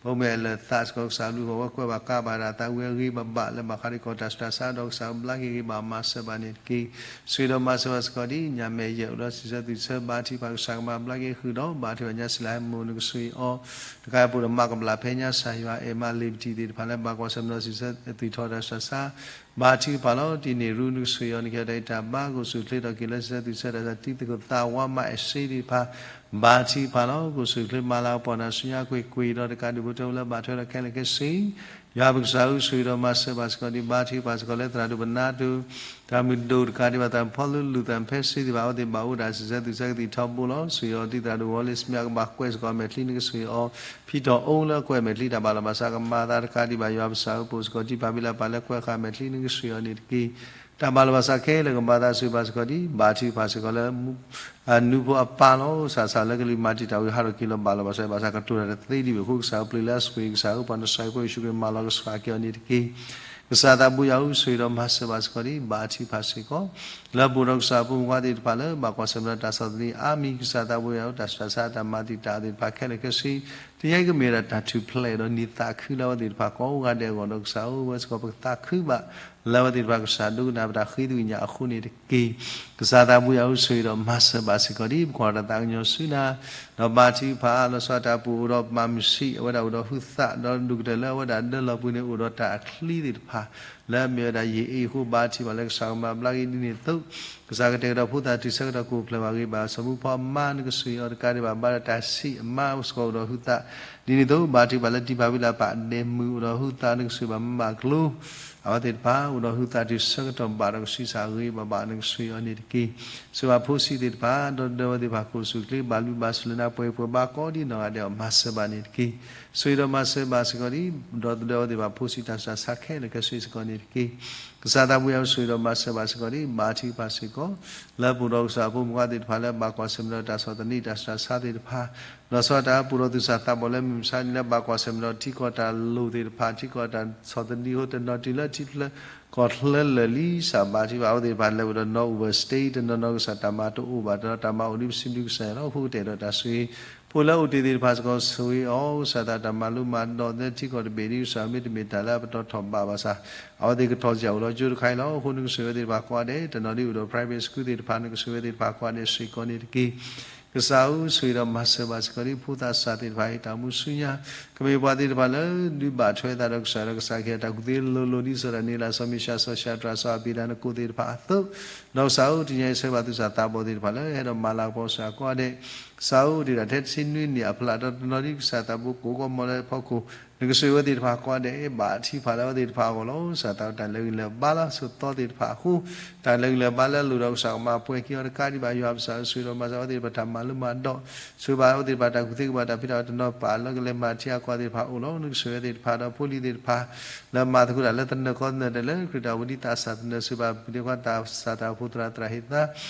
ဖိမုၣ်အဲၣ်လၢာ်သးစ့ၢ်ကီး ကစၢ်လူၤဃီၤဝဲကွဲးဘၣ်ကါဘၣ်တၢ်သးဝံၤအဂ့ၤဘၣ်ဘၣ် လၢဘၣ်ဃးဒီးကီၢ်တၢ်ဆူးတၢ်ဆါ ဒီးကစၢ်ကဘျါက့ၤဂ့ၤဘၣ်မၤစၢၤဘၣ်န့ၣ်တက့ၢ်. ဆိၣ်ဂ့ၤဒီးမၤစၢၤဘၣ်စ့ၢ်ကီး ဒ်ညါမဲာ်ယဲၢ်အိၣ်ဒီးစံးဆၢသုးဆၢ ဘါထုကဖၣ်ကစၢ်ကမၤဘျါက့ၤဃုာ်ဒီး ဘါထုကဖၣ်ညါစံလၤဟဲမိၢ်နကဆိၣ်ဂ့ၤအီၤ တကးပူၤဒီးမၤကဘျၣ်ဖဲညါစၢ်ယွၤအဲၣ်မး လ့ၤပတံၢ်သ့ၣ်တဖၣ်လၢဘၣ်ကွၢ်ဆၢၣ်မဲာ်ဒီးစံးဆၢသုးထီၣ်တၢ်ဆူးတၢ်ဆါ ဘါထုကဖၣ်လီၤ. တံၤန့ၣ်ရူနကဆိၣ်ဂ့ၤအီၤ နကဟဲဒီးတၢ်ဘါ ကအိၣ်ဆူၣ်အိၣ်ချ့ထီၣ်က့ၤလၢစံးဆၢသုးဆၢတၢ်ဆါ တံၤသကိးသးဝါမးအဲၣ်စ့သ့ၣ်တဖၣ် ဘါထုကဖၣ်လီၤ. ကအိၣ်ဆူၣ်အိၣ်ချ့မၤလၤကပီၤနၤဆူညါကွ့ၢ်ကွ့ၢ်ဒီးတကးဒံးဖိထၢဖိလၢဘၣ်ထွဲဒီးခဲလၢာ်ခဲဆ့ ယွၤပကစၢ်ဧၢ ဆိၣ်ဂ့ၤဒီးမၤစၢၤဘၣ်စ့ၢ်ကီး ဒ်ဘါထုကဖၣ်စ့ၢ်ကီးလၢသရၣ်ဒိၣ်ပနါဒိၣ် သရၣ်မုၣ်ဒိၣ်တကးဒံးဘၣ် သရၣ်ဖီလူလူသၣ်ဖဲစ့သ့ၣ်တဖၣ် အဝဲသ့ၣ်ဘၣ်အိၣ်ဒၣ်စံးဆၢသုးဆၢကသံၣ်ထီဘိလီၤ. ဆိၣ်ဂ့ၤအီၤဒ်သရၣ်ဒိၣ်ဝီလ့ၣ်စမ့ၣ်အကဘၣ်ကွဲးစ့ၢ်ကီးအမဲာ်ချံ နကဆိၣ်ဂ့ၤအီၤ ဖံထီၣ်အိၣ်လၢအကွဲးအမဲာ်ချံ တၢ်ဘၣ်လီၤဘၣ်စးကမၤသးတကးဒံးဘၣ် ယွၤပကစၢ်ဧၢ ပအိၣ်စ့ၢ်ကီး တံၤဖးဘံလးပာ်လၢကွဲးဃာ်အမဲာ်ချံ နကဆိၣ်ဂ့ၤအီၤန့ၣ်တက့ၢ်. တၢ်ဘၣ်လီၤဘၣ်စးခဲလၢာ်ကမၤသးဆိၣ်ဂ့ၤဘၣ်စ့ၢ်ကီး ဒ်ဘါထုကဖၣ်စ့ၢ်ကီးလၢ အနူဖိအပၢ်လီၤ. ကစၢ်စၢ်လၢကလံၤမၤတံာ်တာ်ဝံၤဟးထီၣ်က့ၤလီၤ ဘၣ်လီၤဘၣ်စး ဘၣ်ဆၣ်ကတိၤတၢ်တသ့ဒံးဘၣ်အဃိ ကစၢ်ဧၢ ပျံၤလၢအဆိၣ်ဂ့ၤ ကစၢ်ဧၢ ပှၤနစၢ်ဖိယ့ၣ်ၡူးခရံာ်မၤလီၤကဆှၣ်က့ၤအီၤန့ၣ်တက့ၢ်. ကစၢ်သးဘိယွၤဧၢ ဆိၣ်ဂ့ၤဒီးမၤစၢၤဘၣ်စ့ၢ်ကီး ဒ်ဘါထုကဖၣ်စ့ၢ်ကီး လၢပအိၣ်ဒီးကစၢ်ဖိမုၣ်ဖိခွါသ့ၣ်တဖၣ်လၢ ဘၣ်ကွၢ်ဆၢၣ်မဲာ်ဒီးတၢ်ဆီၣ်သနံးအါမံၤ ကစၢ်သးဘိယွၤဧၢ တၢ်ဆူးတၢ်ဆါတၢ်မၤတံာ်တာ်သ့ၣ်တဖၣ်ခဲလၢာ်ခဲဆ့ တနံၤအံၤကမ့ၢ်ဒၣ်တၢ်ထူၣ်ဖျဲးဒီးနံၤသးခုလၢအဝဲသ့ၣ်တဖၣ်ကိးဂၤဒဲးအဂီၢ်ဒီး ကစၢ်ဧၢ ဝဲစ့ၢ်ကီးပကသးခုဘၣ် လၢအဝဲသ့ၣ်တဖၣ်ကစၢ်ဒိကနၣ်ပတၢ်ဃ့သကွံၢ်ညါအဃိန့ၣ်တက့ၢ်. ကစၢ်သးဘိယွၤဧၢ ဆိၣ်ဂ့ၤဒီးမၤစၢၤဘၣ်စ့ၢ်ကီး ဒ်ပကွၢ်တၢ်သးကညီၤဆူနၤ ဒီးဘါထုကဖၣ် လီၤဆီဒၣ်တၢ်ပူၤအိၣ်ဒီးမၤမုၢ်ဆံး အဝဲဒၣ်အိၣ်ဒီးဟုသး ဒီးဒိၣ်ကတၢၢ်လၢအဝဲဒၣ်ဒၢလီၤပူၤန့ၣ် အိၣ်ဒီးတၢ်အချံသ့ၣ်တဖၣ် လၢအမ့ၢ်ဝဲဒၣ်ယံာ်အ့ၣ်အဃိ ဘါထုကဖၣ်လၢကစၢ်ကမၤဘျါက့ၤ ဒ်န့ၣ်အသိး ကစၢ်ကတဲာ်ကတီၤဖိသၣ်တုၤဆၢကတီၢ် ကအိၣ်ဖျဲၣ်ဘၣ်ဂ့ၤဘၣ် စီၤမူဖီအမါ နကဆိၣ်ဂ့ၤအီၤတကးဒံးဘၣ် ဘၣ်ဒီးတၢ်ဆံးအမါစ့ၢ်ကီးအိၣ်ဒီးဟုသး ဒ်န့ၣ်အသိး ဘါထုကဖၣ်လၢတံၤဖးဘံလးပာ်အဒဲးမုၢ် အိၣ်ဒီးဟုသး နကဆိၣ်ဂ့ၤဘၣ်မုၢ်ဘၣ်ကျိ အဝဲသ့ၣ်တဖၣ် အိၣ်ဒီးဟုသးတုၤဆၢကတီၢ်ဘၣ်ဒီးကဆံးစၢ်ဂ့ၤဘၣ်ဘၣ် နကဆိၣ်ဂ့ၤအီၤန့ၣ်တက့ၢ်. ဆိၣ်ဂ့ၤဘၣ်ဖိဆံးသ့ၣ်တဖၣ် ဒီသဒၢဝဲသ့ၣ်တဖၣ် ကအိၣ်ဆူၣ်အိၣ်ချ့ ဘၣ်ဘျုးဘၣ်ဆိၣ်လၢနၤ ပှဲၤပှဲၤဘါကိးဒ်နီၢ်ဂၤဒဲးအဂီၢ် မၤစၢၤဘၣ်န့ၣ်တက့ၢ်. ဆိၣ်ဂ့ၤဒီးမၤစၢၤဘၣ်စ့ၢ်ကီး ဒ်ဒီသဒၢဝဲသ့ၣ်တဖၣ် ဖိဆံးတၢ်ဆူးတၢ်ဆါခဲလၢာ်ခဲဆ့စ့ၢ်ကီးန့ၣ်တက့ၢ်. ကစၢ်သးဘိယွၤဧၢ ဆိၣ်ဂ့ၤဒီးမၤစၢၤဘၣ်စ့ၢ်ကီး ဒ်ဘါထုကဖၣ်စ့ၢ်ကီး လၢပအိၣ်ဒီးကစၢ်ဖိမုၣ်ဖိခွါသ့ၣ်တဖၣ်လၢ ဘၣ်ကွၢ်ဆၢၣ်မဲာ်ဒီးတၢ်ဆီၣ်သနံး တၢ်ဆူးတၢ်ဆါသ့ၣ်တဖၣ် လီၤဆီဒၣ်တၢ်ပူၤဒီးသူၣ်စၢ်သးဘီၣ်လၢမုၢ်မဆါတနံၤလၢ ဘၣ်ကွၢ်ဆၢၣ်မဲာ်ဒီးထံကီၢ်တၢ်လိၣ်သ့ၣ်တဖၣ် ထံကီၢ်တၢ်ဆီၣ်သနံးအဃိ တနီၤတုၤလၢထံချၢကီၢ်ချၢလၢာ်လံ ကစၢ်ဘါထုကဖၣ် အဝဲသ့ၣ်တဖၣ်လဲၤဝဲဒီးနီၢ် over state တနီၤနီၤ ကစၢ်တၢ်မၤတအိၣ်ဘၣ် တနီၤတၢ်မၤအိၣ်ဒ်ပစံးဘျုးကစၢ်ယွၤလီၤ. အဃိကတဲာ်ဒီးတၢ်ဆိၣ်ဂ့ၤ ဖိလၢအိၣ်တ့ၢ်သ့ၣ်တဖၣ်စ့ၢ်ကီး ဆိၣ်ဂ့ၤအီၤ ကစၢ်သးတၢ်မၤလိမၤဒိးလၢထံကီၢ်တဘ့ၣ်ဒ်ကစၢ် မ့တမ့ၢ်တၢ်လၢအပတီၢ်ထီၣ်ဘးဘၣ်ဆၣ် အဝဲသ့ၣ်ကထီၣ်စၢ်အိၣ်လီၤကၠိတခါအံၤလီၤ. အဃိနကဆိၣ်ဂ့ၤဝဲသ့ၣ်တဖၣ်ကိးဂၤဒဲး တနီၤဒ်အိၣ်ဒီး private school သ့ၣ်တဖၣ် နကဆိၣ်ဂ့ၤဝဲသ့ၣ်တဖၣ်ကိးဂၤဒဲးစ့ၢ်ကီးန့ၣ်တက့ၢ်. ကစၢ်ဧၢ ဆိၣ်ဂ့ၤဒီးမၤစၢၤဘၣ်စ့ၢ်ကီး ဒ်ဖိသၣ်စၢ်သ့ၣ်တဖၣ်အံၤ တၢ်အိၣ်မူဆူညါ ကမ့ၢ်ပှၤသ့ၣ်တဖၣ်လၢ ဒုးဘၣ်ထွဲသးဒီးကစၢ်ဒီးကစၢ်ကဟ့ၣ်တၢ်ကူၣ်သ့လိၤလိၤ ဒ်စီၤဒၤနံးယ့လး စီၤမံၤၡး စီၤၡးဒြး စီၤအၤဘ့းနကိၤသ့ၣ်တဖၣ်အသိး ဒီးကစၢ်ဧၢ တနံၤအံၤဆှၢဘၣ်သူၣ်စၢ်သးဘီၣ်သ့ၣ်တဖၣ်လၢ ဟဲဒီးမၤလၤကပီၤကစၢ်ကိးဂၤဒဲး ကစၢ်ဧၢ အိၣ်တ့ၢ်ဒၣ်ထဲတဆံနွံနံၣ်အဖျၢၣ် ဒီးတနီၤဒ်ကစၢ်သးဘိကိးကီမီၤလၢဖီခိၣ် နကဆိၣ်ဂ့ၤဝဲသ့ၣ်တဖၣ်ကိးဂၤဒဲး ဘၣ်ထုကဖၣ်လၢအဝဲသ့ၣ်တဖၣ်အဂီၢ်လီၤ. ကစၢ်သးတၢ်လဲၤဂံၢ်လဲၤဘါလၢအဆိးသီသ့ၣ်တဖၣ်အဃိ တၢ်လဲၤဂံၢ်လဲၤဘါလၢအလိၣ်ဒီးကစၢ်ကမၤပှဲၤက့ၤအီၤတကးဒံးဘၣ် ယွၤပကစၢ်ဧၢ ဆိၣ်ဂ့ၤဒီးမၤစၢၤဝဲသ့ၣ်တဖၣ် တၢ်မၤလိမၤဒိး ဆိၣ်ဂ့ၤဘၣ်ဝဲသ့ၣ်တဖၣ် တၢ်ကူၣ်သ့ကဘၣ်တၢ်ဖံးတၢ်မၤ တနီၤပာ်လၢကလဲၤမၤထံအါကီၢ်သ့ၣ်တဖၣ်အိၣ်လီၤ. နကဆိၣ်ဂ့ၤဝဲသ့ၣ်တဖၣ်ဒီးဖိလံၤသ့ၣ်တဖၣ် လၢမၤသကိးတၢ်လၢသနၢၣ်ကီသနၢၣ်ဒဲးလၢခရံာ်တၢ်အိၣ်ဖှိၣ်ဒ်သးစၢ်သနၢၣ် ဆိၣ်ဂ့ၤဘၣ်ပဒ့ခွါသးစၢ်တၢ်အိၣ်ဖှိၣ်သရၣ်သရၣ်ဟ့ၣ်သါ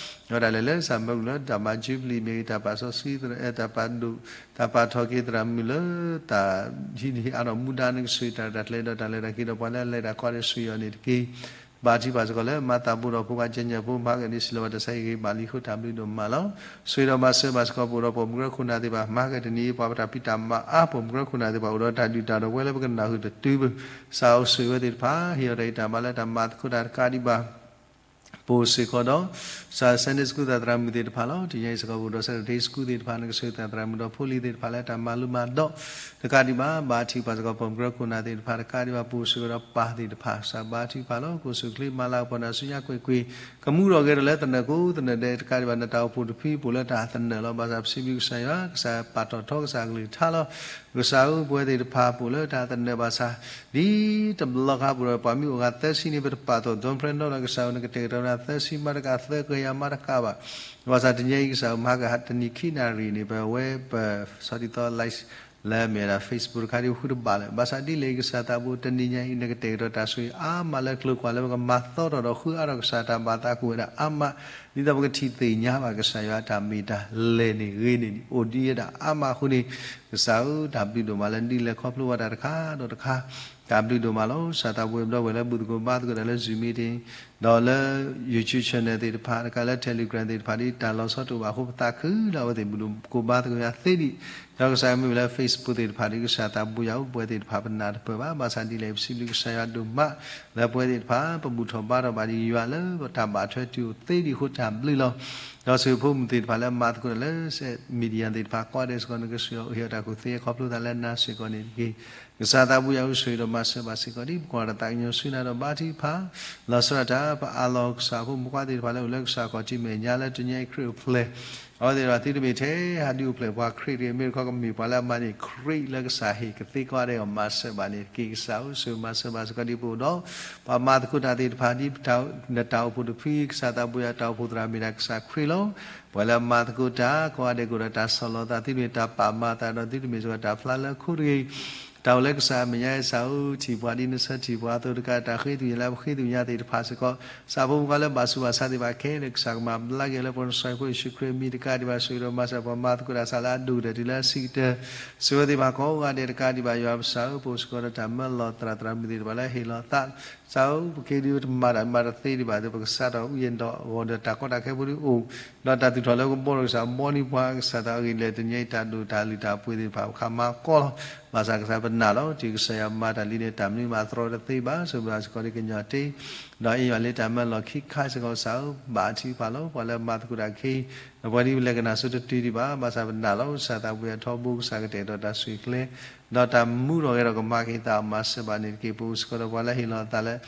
အဝဲဒၣ်လဲၤလၢစၢ်မၢကလူးလၢတၢ်မၤ jubilee မ့ၢ်ဂ့ၤ တၢ်ပာ်စီဆှံ တၢ်ပာ်ဒိၣ် တၢ်ပာ်ထီၣ်က့ၤသရၣ်မုၣ်လၢ တၢ်ဟံးန့ၢ်အါထီၣ်မူဒါ နကဆိၣ်ဂ့ၤတၢ်ရဲၣ်တၢ်ကျဲၤဒီးတၢ်လဲၤတၢ်က့ၤဒီးပှၤလၢအလဲၤတၢ်ကီဒီးဆိၣ်ဂ့ၤအီၤန့ၣ်တက့ၢ်. ဘါထုကဖၣ်စ့ၢ်ကီးလၢ မၤသးဘူးဒီးဖိခွါကဲညၣ်ဖိ မၤကဲန့ၣ် စံးလီၤဝဲတၢ်ဆါဟံၣ်ဂ့ၤဘၣ်လံအဃိ တၢ်ဘျုးဒိၣ်မးလီၤ. ဆိၣ်ဂ့ၤဒီးမၤစၢၤဘၣ်စ့ၢ်ကီး ပအိၣ်ဒီးပိာ်မုၣ်ကရၢခိၣ်နၢ်သ့ၣ်တဖၣ် မၤကဲတနံၤအံၤ ပှၤပတၢ်ဖံးတၢ်မၤအါ ပိာ်မုၣ်ကရၢခိၣ်နၢ်သ့ၣ်တဖၣ် အိၣ်ဒီးတၢ်ဒုၣ်တၢ်ဒိၣ်ဝဲလၢပကနၢ်ဟူတတုၤဘၣ် ကစၢ်ဧၢ ဆိၣ်ဂ့ၤဝဲသ့ၣ်တဖၣ် ဟ့ၣ်အီၤတၢ်ဂံၢ်တၢ်ဘါလၢတၢ်မၤသကိးတၢ်တကးဒံးဘၣ် ပအိၣ်စ့ၢ်ကီးဒီး ကစၢ် Sunday School သရၣ်မုၣ်သ့ၣ်တဖၣ်လီၤ. တနံၤအံၤစ့ၢ်ကီး ပအိၣ်ဒီး Saturday School သ့ၣ်တဖၣ် နကဆိၣ်ဂ့ၤသရၣ်မုၣ်ဒီးဖိလံၤသ့ၣ်တဖၣ်လၢတၢ်မၤလိမၤဒိး တကးဒံးဘၣ် ဘါထုကဖၣ်စ့ၢ်ကီး ပိာ်မုၣ်ကရၢခိၣ်နၢ်သ့ၣ်တဖၣ် တကးဒံးဘၣ် ပအိၣ်စ့ၢ်ကီးဒီးပၢ်သ့ၣ်တဖၣ် ကစၢ်ဘါထုကဖၣ်လီၤ. ကအိၣ်ဆူၣ်အိၣ်ချ့မၤလၤကပီၤနၤဆူညါကွ့ၢ်ကွ့ၢ် ကမူထီၣ်က့ၤဒီးလၢသနၢၣ်ကိးသနၢၣ်ဒဲး တကးဒံးဘၣ် နတၢ်အိၣ်ဖှိၣ်တဖု ပအိၣ်လၢတၢ်သနၢၣ်လီၤ. ဘၣ်ဆၣ်ပစံးဘျုးကစၢ်ယွၤ ကစၢ်ပာ်ထီၣ်ထီကစၢ်ကလုၢ်ကထါလီၤ. ကစၢ်ဧၢ ပဝဲသ့ၣ်တဖၣ်ပအိၣ်လၢတၢ်သနၢၣ်ဘၣ်ဆၣ် ဒ်တဘျီခါပအိၣ်ဒီးပှၤမ့ၢ်အိၣ်ဂၤသၢဆံန့ၣ် ပတပာ်ထီၣ် ဒိဖျဲနီဒီး ကစၢ်ဧၢ နကတဲာ်ကတီၤနၤ သၢဆံမးတကး သၢကယၤမးတကးဘၣ်. ဘၣ်ဆၣ်တနံၤအံၤကစၢ်မၤကဟးတနံၤခံနၣ်ရံၣ်န့ၣ် ပဝဲပဆီဒံသီ live လၢအမ့ၢ်ဝဲဒၣ် Facebook တခါဒ်ပဃုတဘၣ်လၢၤ. ဘၣ်ဆၣ်ဒ်လဲၣ်ကစၢ်သးဘိတနံၤညါအံၤ နကတဲာ်ကတီၤတၢ်ဆိၣ်ဂ့ၤအါမးလၢကျိၤကွၢ်လၢပကမၤသီထီၣ်ဒီးဃုအါထီၣ်ကစၢ်တၢ်ဘၣ်သးကအိၣ်ဝဲဒၣ်အါမး ဒ်သိးပကထံၣ်သ့ၣ်ညါဘၣ်ကစၢ်ယွၤတၢ်မ့ၢ်တၢ်လဲၢ်န့ၣ်ဂ့ၤန့ၢ်န့ၣ် အိၣ်ဒ်အံၤဒၣ်အါမးအဃိန့ၣ် ကစၢ်ဧၢ တၢ်ဘျုးဒိၣ်မးလၢနဒုးလဲၤခီဖျိဘၣ်တၢ်တခါဒီးတခါ တၢ်ဘျုးဒိၣ်မးလီၤ. ကစၢ်သးဘိပဒီပုၢ်ဝဲၢ်လၢဘူၣ်သကိးဘါသကိးတၢ်လၢ Zoom meeting ဒီးလၢ YouTube channel သ့ၣ်တဖၣ် တကးလၢ Telegram သ့ၣ်တဖၣ်ဒ်တၢ်လီၤဆီတအိၣ်ဘၣ်အဃိ ပသးခုလၢအဝဲသ့ၣ်ဘူၣ်သကိးဘါသကိးယၤသ့ဒံး ဒီးကစၢ်မ့ၢ်ဝဲလၢ Facebook သ့ၣ်တဖၣ်ဒ်ကစၢ်သးဘိယၤအိၣ် ပဝဲသ့ၣ်တဖၣ် ပနၢ်တပၢၢ်ဘၣ်. ဘၣ်ဆၣ်ဒ်လဲၣ် ပစံးဘျုးကစၢ်ယွၤဒိၣ်မး လၢပဝဲသ့ၣ်တဖၣ် ပဘူၣ်ထီၣ်ဘါထီၣ်ဘၣ်ဒံးယွၤလၢတၢ်ဘၣ်ထွဲတၢ်အိၣ်သ့ဒံးအဃိ တၢ်ဘျုးလီၤ. ဒီးဆိၣ်ဂ့ၤဖိမုၣ်သ့ၣ်တဖၣ်လၢအမၤသကိးတၢ်လၢ media သ့ၣ်တဖၣ်ကိးဂၤဒဲးစ့ၢ်ကီး နကဆိၣ်ဂ့ၤအီၤ ဟ့ၣ်အီၤတၢ်ကူၣ်သ့ခီဖျိသးလၢနၤစ့ၢ်ကီးန့ၣ်တက့ၢ်. ကစၢ်သးဘိယၤအိၣ်ဆိၣ်ဂ့ၤဒီးမၤစၢၤဘၣ်စ့ၢ်ကီးဒ်ပကွၢ်တၢ်သးကညီၤဆူနၤဒီးဘါထုကဖၣ် လီၤဆီဒၣ်တၢ် ပအးလီၤကစၢ်ဖိမုၣ်ဖိခွါသ့ၣ်တဖၣ်လၢအိၣ်လၢကစၢ်ခီၣ်ထံးမဲာ်ညါလၢတနံၤအံၤခရံာ်အိၣ်ဖျဲၣ် အဝဲသ့ၣ်တဖၣ်သုတမ့ၢ်ထဲဟးဒုးအိၣ်ဖျဲၣ်ပှၤခရံာ်တဂ့ၤ မ့ၢ်တခီကမ့ၢ်ပှၤလၢအမၤန့ၢ်ခရံာ်လၢကစၢ်ဟ့ၣ်ကသ့ကိးဂၤဒဲးအီၤ မၤစၢၤဘၣ်န့ၣ်တက့ၢ်. ကစၢ်ဧၢ ဆိၣ်ဂ့ၤမၤစၢၤဘၣ်စ့ၢ်ကီးဒ်ပအိၣ်ဒီး ပှၤမၤသကိးတၢ်သ့ၣ်တဖၣ်ဒ် နတၢ်အိၣ်ဖှိၣ်တဖု ကစၢ်သးဘိယၤတၢ်အိၣ်ဖှိၣ်သရၣ်မ့ၢ်ဒၣ်ကစၢ်ခရံာ်လီၤ. ပှၤလၢအမၤသကိးတၢ်ကိးဂၤဒဲးကအိၣ်ဒီးတၢ်ဆီၣ်လီၤသး သုတမ့ၢ်တၢ်ပာ်မၤအသးဒီးသုတမ့ၢ်စ့ၢ်ကီးတၢ်ဖျါလၢခိတဂ့ၤ တၢ်အိၣ်လၢကစၢ်အမဲာ်ညါ ကစၢ်ဧၢ ထံၣ်ပှၤဒ်နဆၢထံၣ်ပှၤအသိးတကး တၢ်ဃ့သုးညါလၢပဃ့သုးညါသ့ၣ်တဖၣ်စ့ၢ်ကီး ကစၢ်ဖိမုၣ်ဖိခွါလၢဘၣ်ဆူးဘၣ်ဆါသ့ၣ်တဖၣ်ခဲလၢာ် ကစၢ်ကမၤဘျါက့ၤလၢပှၤကညီဖိယ့ၣ်ၡူးခရံာ်အမံၤတကးဒံးဘၣ် ဆိၣ်ဂ့ၤဒီးမၤစၢၤပှၤမၤသကိးတၢ်ဆၣ်လၢအဒိၣ်ကတၢၢ်တုၤလၢအဆံးကတၢၢ် ဆိၣ်ဂ့ၤသ့ၣ်တဖၣ်ကိးဂၤဒဲးတကးဒံးဘၣ် ယွၤပကစၢ်ဧၢ ပအိၣ်စ့ၢ်ကီးဒီးတၢ်မၢလီၤသရၣ်သရၣ်မုၣ်သ့ၣ်တဖၣ်လၢဟ့ၣ်လီၤသး ကစၢ်ဧၢ ပက့ၤဒ်ပတမၤတၢ်မၤတသ့ဒံးဘၣ်ဒီး ပကစးထီၣ်အုၣ်ယဲၢ်ဒီးအဂီၢ်ဒီးတၢ်ကီတၢ်ခဲဖိဒ်အိၣ် ဒီးတၢ်သူၣ်ထီၣ်လၢပကဘီဒီးကစၢ်ဘီန့ၢ်ပှၤ ကစၢ်သးအဂ့ၢ်လဲၣ်တနံၤအံၤတၢ်ဒိၣ်တၢ်လုၢ်တၢ်ပှ့ၤသ့ၣ်တဖၣ် ပခးမၤကီလီၤ. ဘၣ်ဆၣ်ကစၢ်ပနာ်လီၤ တုၤကစၢ်ယွၤမၤတၢ်လံန့ၣ် တၢ်မနုၤမၤသရီတသ့ဘၣ် ဆိၣ်ဂ့ၤဘၣ်စ့ၢ်ကီးဒ်ကညီၤတ့ ဒီးအ့ၣ်ယွၤလၢတၢ်မၢလီၤခံခါစ့ၢ်ကီး ကစၢ်ဧၢ ဘၣ်ထံကဖၣ်လီၤ. ပှၤလၢမၤသကိးတၢ်ခဲအံၤ ဒီးပှၤဒ်ပလဲၤကနၣ်ဆိတတုၤဒံးဘၣ် ဘၣ်ဆၣ်ပနာ်လီၤ ကစၢ်သးပှ့ၤအထီဘိ ကစၢ်ကတဲာ်ကတီၤတၢ်ဆိၣ်ဂ့ၤကျဲ ဒီးတၢ်မူထီၣ်ဂဲၤထီၣ်ကမၤက့ၤသးအီၤ မၤစၢၤဘၣ်န့ၣ်တက့ၢ်. ပအိၣ်စ့ၢ်ကီးဒီးပှၤလၢဟ့ၣ်လီၤသးလၢ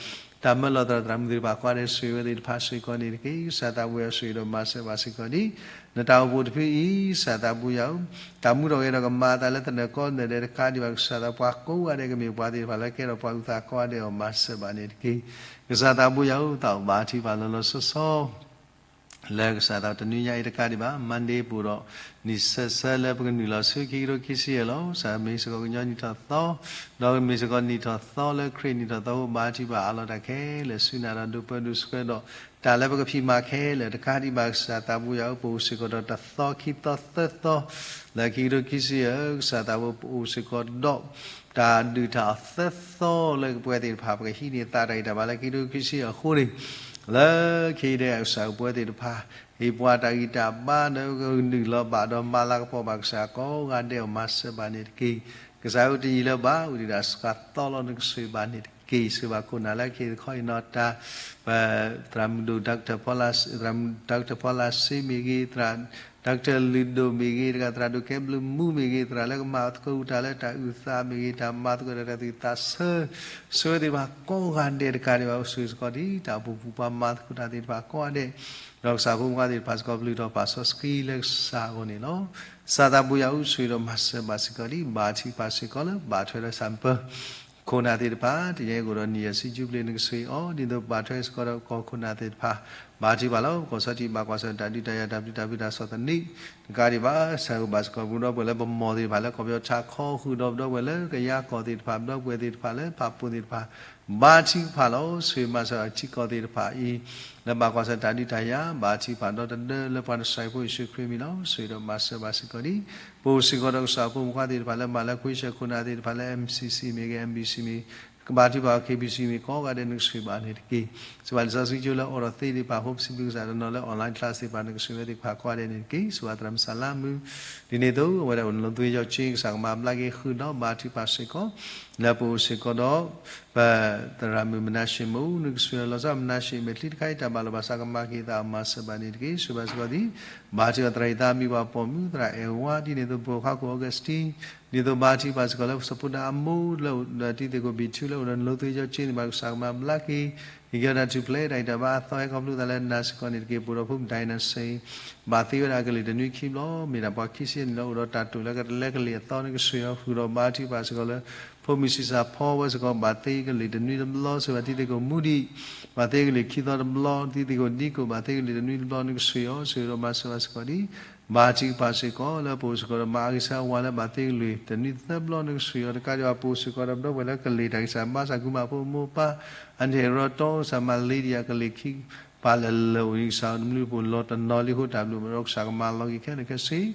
တၢ်မၢလီၤသရၣ်သရၣ်မုၣ်သ့ၣ်တဖၣ် ကိးဂၤဒဲးဆိၣ်ဂ့ၤဝဲသ့ၣ်တဖၣ်စ့ၢ်ကီးန့ၣ်တက့ၢ်. ကစၢ်သးပှ့ၤအီၤဆိၣ်ဂ့ၤဒီးမၤစၢၤဘၣ်စ့ၢ်ကီးဒ် နတၢ်အိၣ်ဖှိၣ်တဖုအံၤ ကစၢ်သးပှ့ၤယၤဧၢ တၢ်မူထီၣ်ဂဲၤထီၣ်ကမၤအသးလၢသနၢၣ်ကီၢ်နၢၣ်ဒဲးတကးဒံးဘၣ် ကစၢ်သးပှၤကိးဂၤဒဲးကမ့ၢ်ပှၤသ့ၣ်တဖၣ်လၢကဲထီၣ်ပှၤအုၣ်သးကိးဂၤဒဲးအီၤ မၤစၢၤဘၣ်န့ၣ်တက့ၢ်. ကစၢ်သးပှ့ၤယၤဧၢ သးအိၣ်ဘၣ်ထံကဖၣ်လီၤလီၤဆီဆီ လၢကစၢ်သးတနွံညါအံၤတကးဒံးဘၣ် Monday ပူၤဒီး နံၣ်ဆၢဆၢလၢပကနုာ်လီၤဆူခံကထိခံဆံယဲၢ်လီၤ. ကစၢ်မ့ၢ်စ့ၢ်ကီးကညီနံၣ်ထီၣ်သီ ဒီးမ့ၢ်စ့ၢ်ကီးနံၣ်ထီၣ်သီလၢခရံာ်နံၣ်ထီၣ်သီအဃိ ဘါထုကဖၣ်အးလီၤတၢ်ခဲလၢာ်ဆူနၤဒီးဒိးပၢဒိးဆှၢဒီး တၢ်လၢပကဖံးမၤခဲလၢာ်တကးဒံးဘၣ် ကစၢ်သးပှ့ၤယၤဧၢ ပအိၣ်စ့ၢ်ကီးဒီးတသီခံသီသၢသီ လၢခံကထိခံဆံယဲၢ် ကစၢ်သးပှ့ၤပအိၣ်စ့ၢ်ကီးဒီး တၢ်ဒုၣ်တၢ်အီၣ်သၢသီလၢပဝဲသ့ၣ်တဖၣ် ပကဟံးန့ၢ်သးတၢ်ဂံၢ်တၢ်ဘါလၢခံကထိခံဆံယဲၢ်အဃိန့ၣ် လၢခံကတၢၢ်ကစၢ်ဧၢ ပဝဲသ့ၣ်တဖၣ် ဟ့ၣ်ပှၤတၢ်ဂံၢ်တၢ်ဘါဒီးကနုာ်လီၤဘၣ်ဒီးမၤလၤကပီၤဘၣ်ကစၢ်ကိးဂၤဒဲးအီၤ မၤစၢၤဘၣ်န့ၣ်တက့ၢ်. ကစၢ်ဧၢ တယံာ်လၢၤဘၣ် အိၣ်ဒံးဒၣ်စှၤသီလီၤ နကဆိၣ်ဂ့ၤဘၣ်န့ၣ်တက့ၢ်. ဆိၣ်ဂ့ၤဘၣ်ခိၣ်နၢ်လၢခံတခီအံၤနီၢ်တၢ် ပသရၣ်မုၣ်ဒိၣ် Doctor ဖီလာ် သရၣ်မုၣ် Doctor ဖီလာ်စ့မ့ၢ်ဂ့ၤ သရၣ် Doctor လုၢ်ဒိၣ်မ့ၢ်ဂ့ၤ တဂၤသရၣ်ဒိၣ်ကဲဘျုးမူမ့ၢ်ဂ့ၤ သရၣ်လၢကမၤသကိးတၢ်လၢတၢ်အုၣ်သးမ့ၢ်ဂ့ၤ တၢ်မၤသကိးတၢ်တၢ်သူၣ်သးဆၢ ဆိၣ်ဂ့ၤသ့ၣ်တဖၣ်ကိးဂၤဒဲးတကးဒံးဘၣ် အိၣ်ဆိၣ်ဂ့ၤစ့ၢ်ကီးဒ်တၢ်အိၣ်ဖှိၣ်ပှၤမၤသကိးတၢ်သ့ၣ်တဖၣ်ကိးဂၤဒဲး ဒီးကစၢ်ဖိမုၣ်ခွါသ့ၣ်တဖၣ်စ့ၢ်ကီးပျုၢ်ထီၣ်ပာ်စီဆှံလၢကစၢ်အဂီၢ်န့ၣ်လီၤ. ကစၢ်သးပှ့ၤယၤဧၢ ဆိၣ်ဂ့ၤဒီးမၤစၢၤဘၣ်စ့ၢ်ကီးဒ် ဘါထုကဖၣ်စ့ၢ်ကီးလၢ ဘၣ်ထွဲဒီးဆၣ်မုၢ်ပၢၤ ခိၣ်နၢ်သ့ၣ်တဖၣ် တနံၤအံၤကအိၣ်ဒီးနံၣ်ယဲၢ်ဆံ jubilee နကဆိၣ်ဂ့ၤအီၤ ဒ်သိးဘၣ်ထွဲစ့ၢ်ကီးဒီးကီၢ်ခိၣ်နၢ်သ့ၣ်တဖၣ် ဘါထုကဖၣ်လီၤ. ကီၢ်ဆီထံးဘၣ်ကွၢ်ဆၢၣ်တၢ်ဒုးတၢ်ယၤတၢ်ပျံၤတၢ်ဖုးတၢ်ဆီၣ်သနံး တကးဒံးဘၣ် ဆိၣ်ဂ့ၤဘၣ်စ့ၢ်ကီးပဒီပုၢ်ဝဲၢ်လၢပမိၢ်သ့ၣ်တဖၣ်လၢကီၢ်ပယီၤထးခီဃုာ်ဒီးပဒီပုၢ်ဝဲၢ်လၢကယၤကီၢ်သ့ၣ်တဖၣ် ပဒီပုၢ်ဝဲၢ်သ့ၣ်တဖၣ်လၢဖၣ်ပူၣ်သ့ၣ်တဖၣ် ဘါထုကဖၣ်လီၤ. ဆိၣ်ဂ့ၤမၤစၢၤထံကီၢ်သ့ၣ်တဖၣ်အံၤ လၢဘၣ်ကွၢ်ဆၢၣ်တၢ်ဒုးတၢ်ယၤ ဘါထုကဖၣ်ဒီတဒၢလၢပှၤနစၢ်ဖိယ့ၣ်ၡူးခရံာ်မံၤလီၤ. ဆိၣ်ဂ့ၤဒီးမၤစၢၤဘၣ်စ့ၢ်ကီးဒ် ပအိၣ်စ့ၢ်ကီးဒီးကစၢ်ဖိမုၣ်ခွါသ့ၣ်တဖၣ်လၢမၤလၢခွံဆၢခိၣ်နၢ်သ့ၣ်တဖၣ်လၢ M C C မ့ၢ်ဂ့ၤ M B C မ့ၢ် ကဘါထုကဖၣ် K B C မ့ၢ်ကိးဂၤဒဲး နကဆိၣ်ဂ့ၤဘၣ်န့ၣ်တက့ၢ်. ဆိၣ်ဂ့ၤဘၣ်လံာ်စီဆှံကၠိလၢအအိၣ်ဒီးသ့သ့ၣ်တဖၣ်အဃိ ပစံးဘျုးကစၢ်တနီၤလၢ online class သ့ၣ်တဖၣ် နကဆိၣ်ဂ့ၤဝဲသ့ၣ်တဖၣ်ကိးဂၤဒဲးန့ၣ်တက့ၢ်. ဆိၣ်ဂ့ၤသရၣ်မုၣ်စၢ်လါမူ ဒ်န့ၣ်အသိး အဝဲဒၣ်အိၣ်နလိၤသွ့ယီၢ်က့ ကစၢ်ကမၤဘျါက့ၤဃုာ်ဒီးဘါထုကဖၣ်စ့ၢ်ကီး လၢပအိၣ်စ့ၢ်ကီးဒီး ပသရၣ်မုၣ်မနၤၡ့မူ နကဆိၣ်ဂ့ၤလီၤဆီ မနၤၡ့ မဲာ်ချံတခါအံၤတၢ်ဘၣ်လီၤဘၣ်စးကမၤက့ၤသးအီၤ မၤစၢၤဘၣ်န့ၣ်တက့ၢ်. ဆိၣ်ဂ့ၤဘၣ်စ့ၢ်ကီးဒ် ဘါထုကဖၣ်သရၣ်အံၤသးမံၤပှၤပိာ်မုၣ် သရၣ်အဲၣ်ဝါ ဒ်န့ၣ်အသိး ပှၤခွါခိၣ် Augustine ဒ်သိးဘါထုကဖၣ်စ့ၢ်ကီးလၢ စီၤဖိဒါအမိၢ်လၢအိၣ်ဒီးတံၤသကိးဘံၣ်ထူလၢအိၣ်ဒီးနလိၤသွ့ယီၢ်က့သ့ၣ်တဖၣ် ကစၢ်ကမၤဘျါက့ၤ ဟ့ၣ်က့ၤအီၤတၢ်ထူၣ်ဖျဲး တၢ်ဂံၢ်တၢ်ဘါအသီဟဲခီဖျိသးလၢနၤစ့ၢ်ကီးန့ၣ်တက့ၢ်. ပအိၣ်ဒီးဖိမုၣ်ဒၣ်အံၤနၤစ့ၢ် ဘၣ်သ့ဝဲဒၣ်အကလုၢ်တနွံခံဘျီ မ့ၢ်ဒၣ်ပှၤခံဆံန့ၣ်လၢအိၣ်ဒီးတၢ်တိာ်လၢကလဲကလံၢ်အသီ နကဆိၣ်ဂ့ၤအီၤဃုာ်ဒီးဘါထုကဖၣ်စ့ၢ်ကီးလၢ ဖိမုၣ်ဆံးစၢ်ဖီဝဲစ့ၢ်ကီး ဘၣ်သ့ကလံာ်တနွံတဘျီ ဆိၣ်ဂ့ၤဘၣ်တံၤသကိးမူဒံး, ဘၣ်သ့ကလံာ်ခံသီတဘျီ တံၤသကိးဒံကိး ဘၣ်သ့ကလံာ်တနွံတဘျီ နကဆိၣ်ဂ့ၤအီၤ ဆိၣ်ဂ့ၤဒီးမၤစၢၤဘၣ်စ့ၢ်ကီးဒံး, ဘါထုကဖၣ်စ့ၢ်ကီး လၢပအိၣ်စ့ၢ်ကီးဒီးမၤအဂံၢ်စၢ်ဝါလၢ ဘၣ်သ့ကလံာ်တနွံသၢဘျီ နကဆိၣ်ဂ့ၤအီၤ တကးဒံးဘၣ် ပအိၣ်စ့ၢ်ကီးဒီးပဒီပုၢ်ဝဲၢ်လၢကလ့ၢ်တၢ်ဂံၢ်စၢ်ဘါစၢ် ကူမါဖိမိၢ်ပၢ် အန့ၣ်ရီတီကစၢ် မၤလ့ဒံယၤ ကလ့ၢ်ခံ ပာ်လၢလၢအိၣ်အံၤ ကစၢ်အိၣ်တမုၢ်တပိၢ် လီၤတနီၤလံအဃိ တၢ်ဘျုးမးဒီး ကစၢ်ကမၤလီၤက့ၤခဲလၢာ်ခဲဆ့,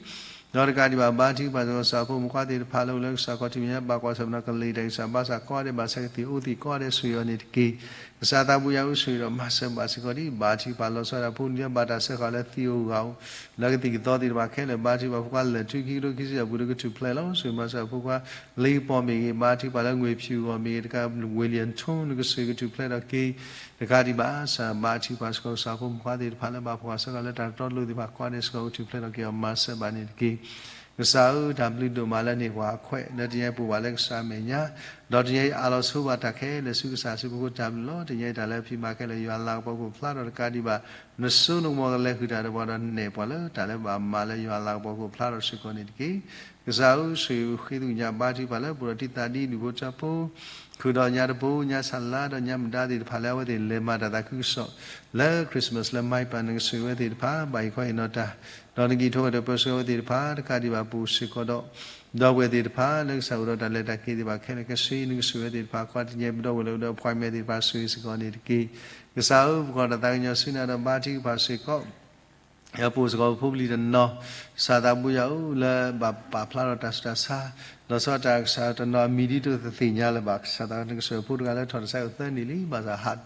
ဒီးတကးဒံးဘၣ် ဘါထုကဖၣ်စ့ၢ်ကီး ကစၢ်ဖိမုၣ်ခွါသ့ၣ်တဖၣ်လၢအိၣ်လၢကစၢ်ခီၣ်ထံးမဲာ်ညါ ဘၣ်ကွၢ်ဆၢၣ်မဲာ်ဒီးကလ့ၢ်တၢ်ဂံၢ်စၢ်ဘါစၢ်ကိးဂၤဒဲး ဘၣ်ဆၣ်ကသံၣ်အိၣ်သံးကိးဂၤဒဲး ဆိၣ်ဂ့ၤအီၤန့ၣ်တက့ၢ်. ကစၢ်သးဘိယွၤဧၢ ဆိၣ်ဂ့ၤဒီးမၤစၢၤဘၣ်စ့ၢ်ကီးဒံး ဘါထုကဖၣ်လီၤဆီဒၣ်ဖိနံၤ ဘၣ်တၢ်စၢဃာ်လၢသံၣ်ဧိၤဂၢၢ်ဧိၤ လၢကသံၣ်ကသီသ့ၣ်တဖၣ်ခဲလၢာ် ဘါထုကဖၣ်ဖိခွါ လၢၢ်ထူခံကထိခံဆံယဲၢ်အပူၤ နကထူၣ်ဖျဲးလီၤ ဆိၣ်ဂ့ၤမၤစၢၤဖိခွါ လ့ကပီၤမ့ၢ်ဂ့ၤ ဘါထုကဖၣ်လၢငွေဖြူအဂီၢ်မ့ၢ်ဂ့ၤ တကး ဝ့ၢ်လံၣ်အထိ နကဆိၣ်ဂ့ၤကထူၣ်ဖျဲးထီၣ်က့ၤ တကးဒံးဘၣ် ကစၢ်ဘါထုကဖၣ်စ့ၢ်ကီး ကစၢ်ဖိမုၣ်ခွါသ့ၣ်တဖၣ်လၢဘၣ်ဖှီၣ်စၢဃာ်လၢတၢ်တီလိၤသ့ၣ်တဖၣ် ကိးဂၤဒဲးစ့ၢ်ကီး ကထူၣ်ဖျဲးထီၣ်က့ၤအီၤ မၤစၢၤဘၣ်န့ၣ်တက့ၢ်. ကစၢ်ဧၢ တၢ်ဘျုးဒိၣ်မးလၢန့ၢ်ပှၤအခွဲး လၢတနံၤအံၤပအိၣ်ဘၣ်လၢကစၢ်အမဲာ်ညါ, ဒီးတနံၤအံၤအးလီၤဆိဘၣ်တၢ်ခဲလၢာ်ဆူကစၢ်အစုပူၤအဃိ တၢ်ဘျုးလီၤ. တနံၤအံၤတၢ်လၢအဖံးမၤခဲလၢာ် ယွၤအလၤကပီၤကအိၣ်ဖျါထီၣ်တကးဒံးဘၣ် နစိနကမီၤကလဲၤဃုာ်တၢ်ဒီးပှၤဒီးနဲၣ်ပှၤလၢ တၢ်လၢဘၣ်မၤလၢယွၤအလၤကပီၤကအိၣ်ဖျါထီၣ်စ့ၢ်ကီးန့ၣ်တက့ၢ်. ကစၢ်ဧၢ ဆိၣ်ဂ့ၤဃ့သကွံာ်ညါ ဘါထုကဖၣ်လၢပအိၣ်ဒီးတံၤသကိးဒ်ဒူၣ်ဖိထၢဖိ ဃုာ်ဒီးညါတပူၤ ညါဆၣ်လါဒီးညါမုၢ်ဒါသ့ၣ်တဖၣ်လၢ အဝဲသ့ၣ်လဲၤမၤတၢ်သးခုကစီၣ် လၢ Christmas လၢ Maipan နကဆိၣ်ဂ့ၤဝဲသ့ၣ်တဖၣ် ဘၣ်ဟ့ၣ်ခီဟ့ၣ်နီၤတၢ် ဒီးနကဟံးထီၣ်ကဒီးပၢဆှၢဝဲသ့ၣ်တဖၣ် တကးဒံးဘၣ်ပအိၣ်စ့ၢ်ကီးဒီး ဒီပုၢ်ဝဲၢ်သ့ၣ်တဖၣ် လၢကစၢ်အိၣ်ဒီးတၢ်လဲၤတၢ်က့ၤသ့ၣ်တဖၣ်ခဲလၢာ်ခဲဆ့ နကဆိၣ်ဂ့ၤဝဲသ့ၣ်တဖၣ် ကွၢ်တနံၤအံၤပဒီပုၢ်ဝဲၢ်လၢအိၣ်ဒီး appointment သ့ၣ်တဖၣ် ဆိၣ်ဂ့ၤစ့ၢ်ကီးန့ၣ်တက့ၢ်. ကစၢ်ဧၢ ပကိးတၢ်သးကညီၤဆူနၤဒီးဘါထုကဖၣ်စ့ၢ်ကီး ပအိၣ်စ့ၢ်ကီးဖိပလံၤတနီၤ ကစၢ်သးဘိယွၤဧၢ လၢဘၣ်ပာ်ဖျါထီၣ်တၢ်ဆူးတၢ်ဆါ လီၤဆီဒၣ်တၢ် ကစၢ်တနီၤအမံၤဒ်သိးတသ့ၣ်ညါလၢၤဘၣ် ကစၢ်သး နကဆိၣ်ဂ့ၤဖိတဂၤလၢထီၣ်တစဲးအိၣ်သၢနံၣ်လံ ဘၣ်ဆၣ်ဟး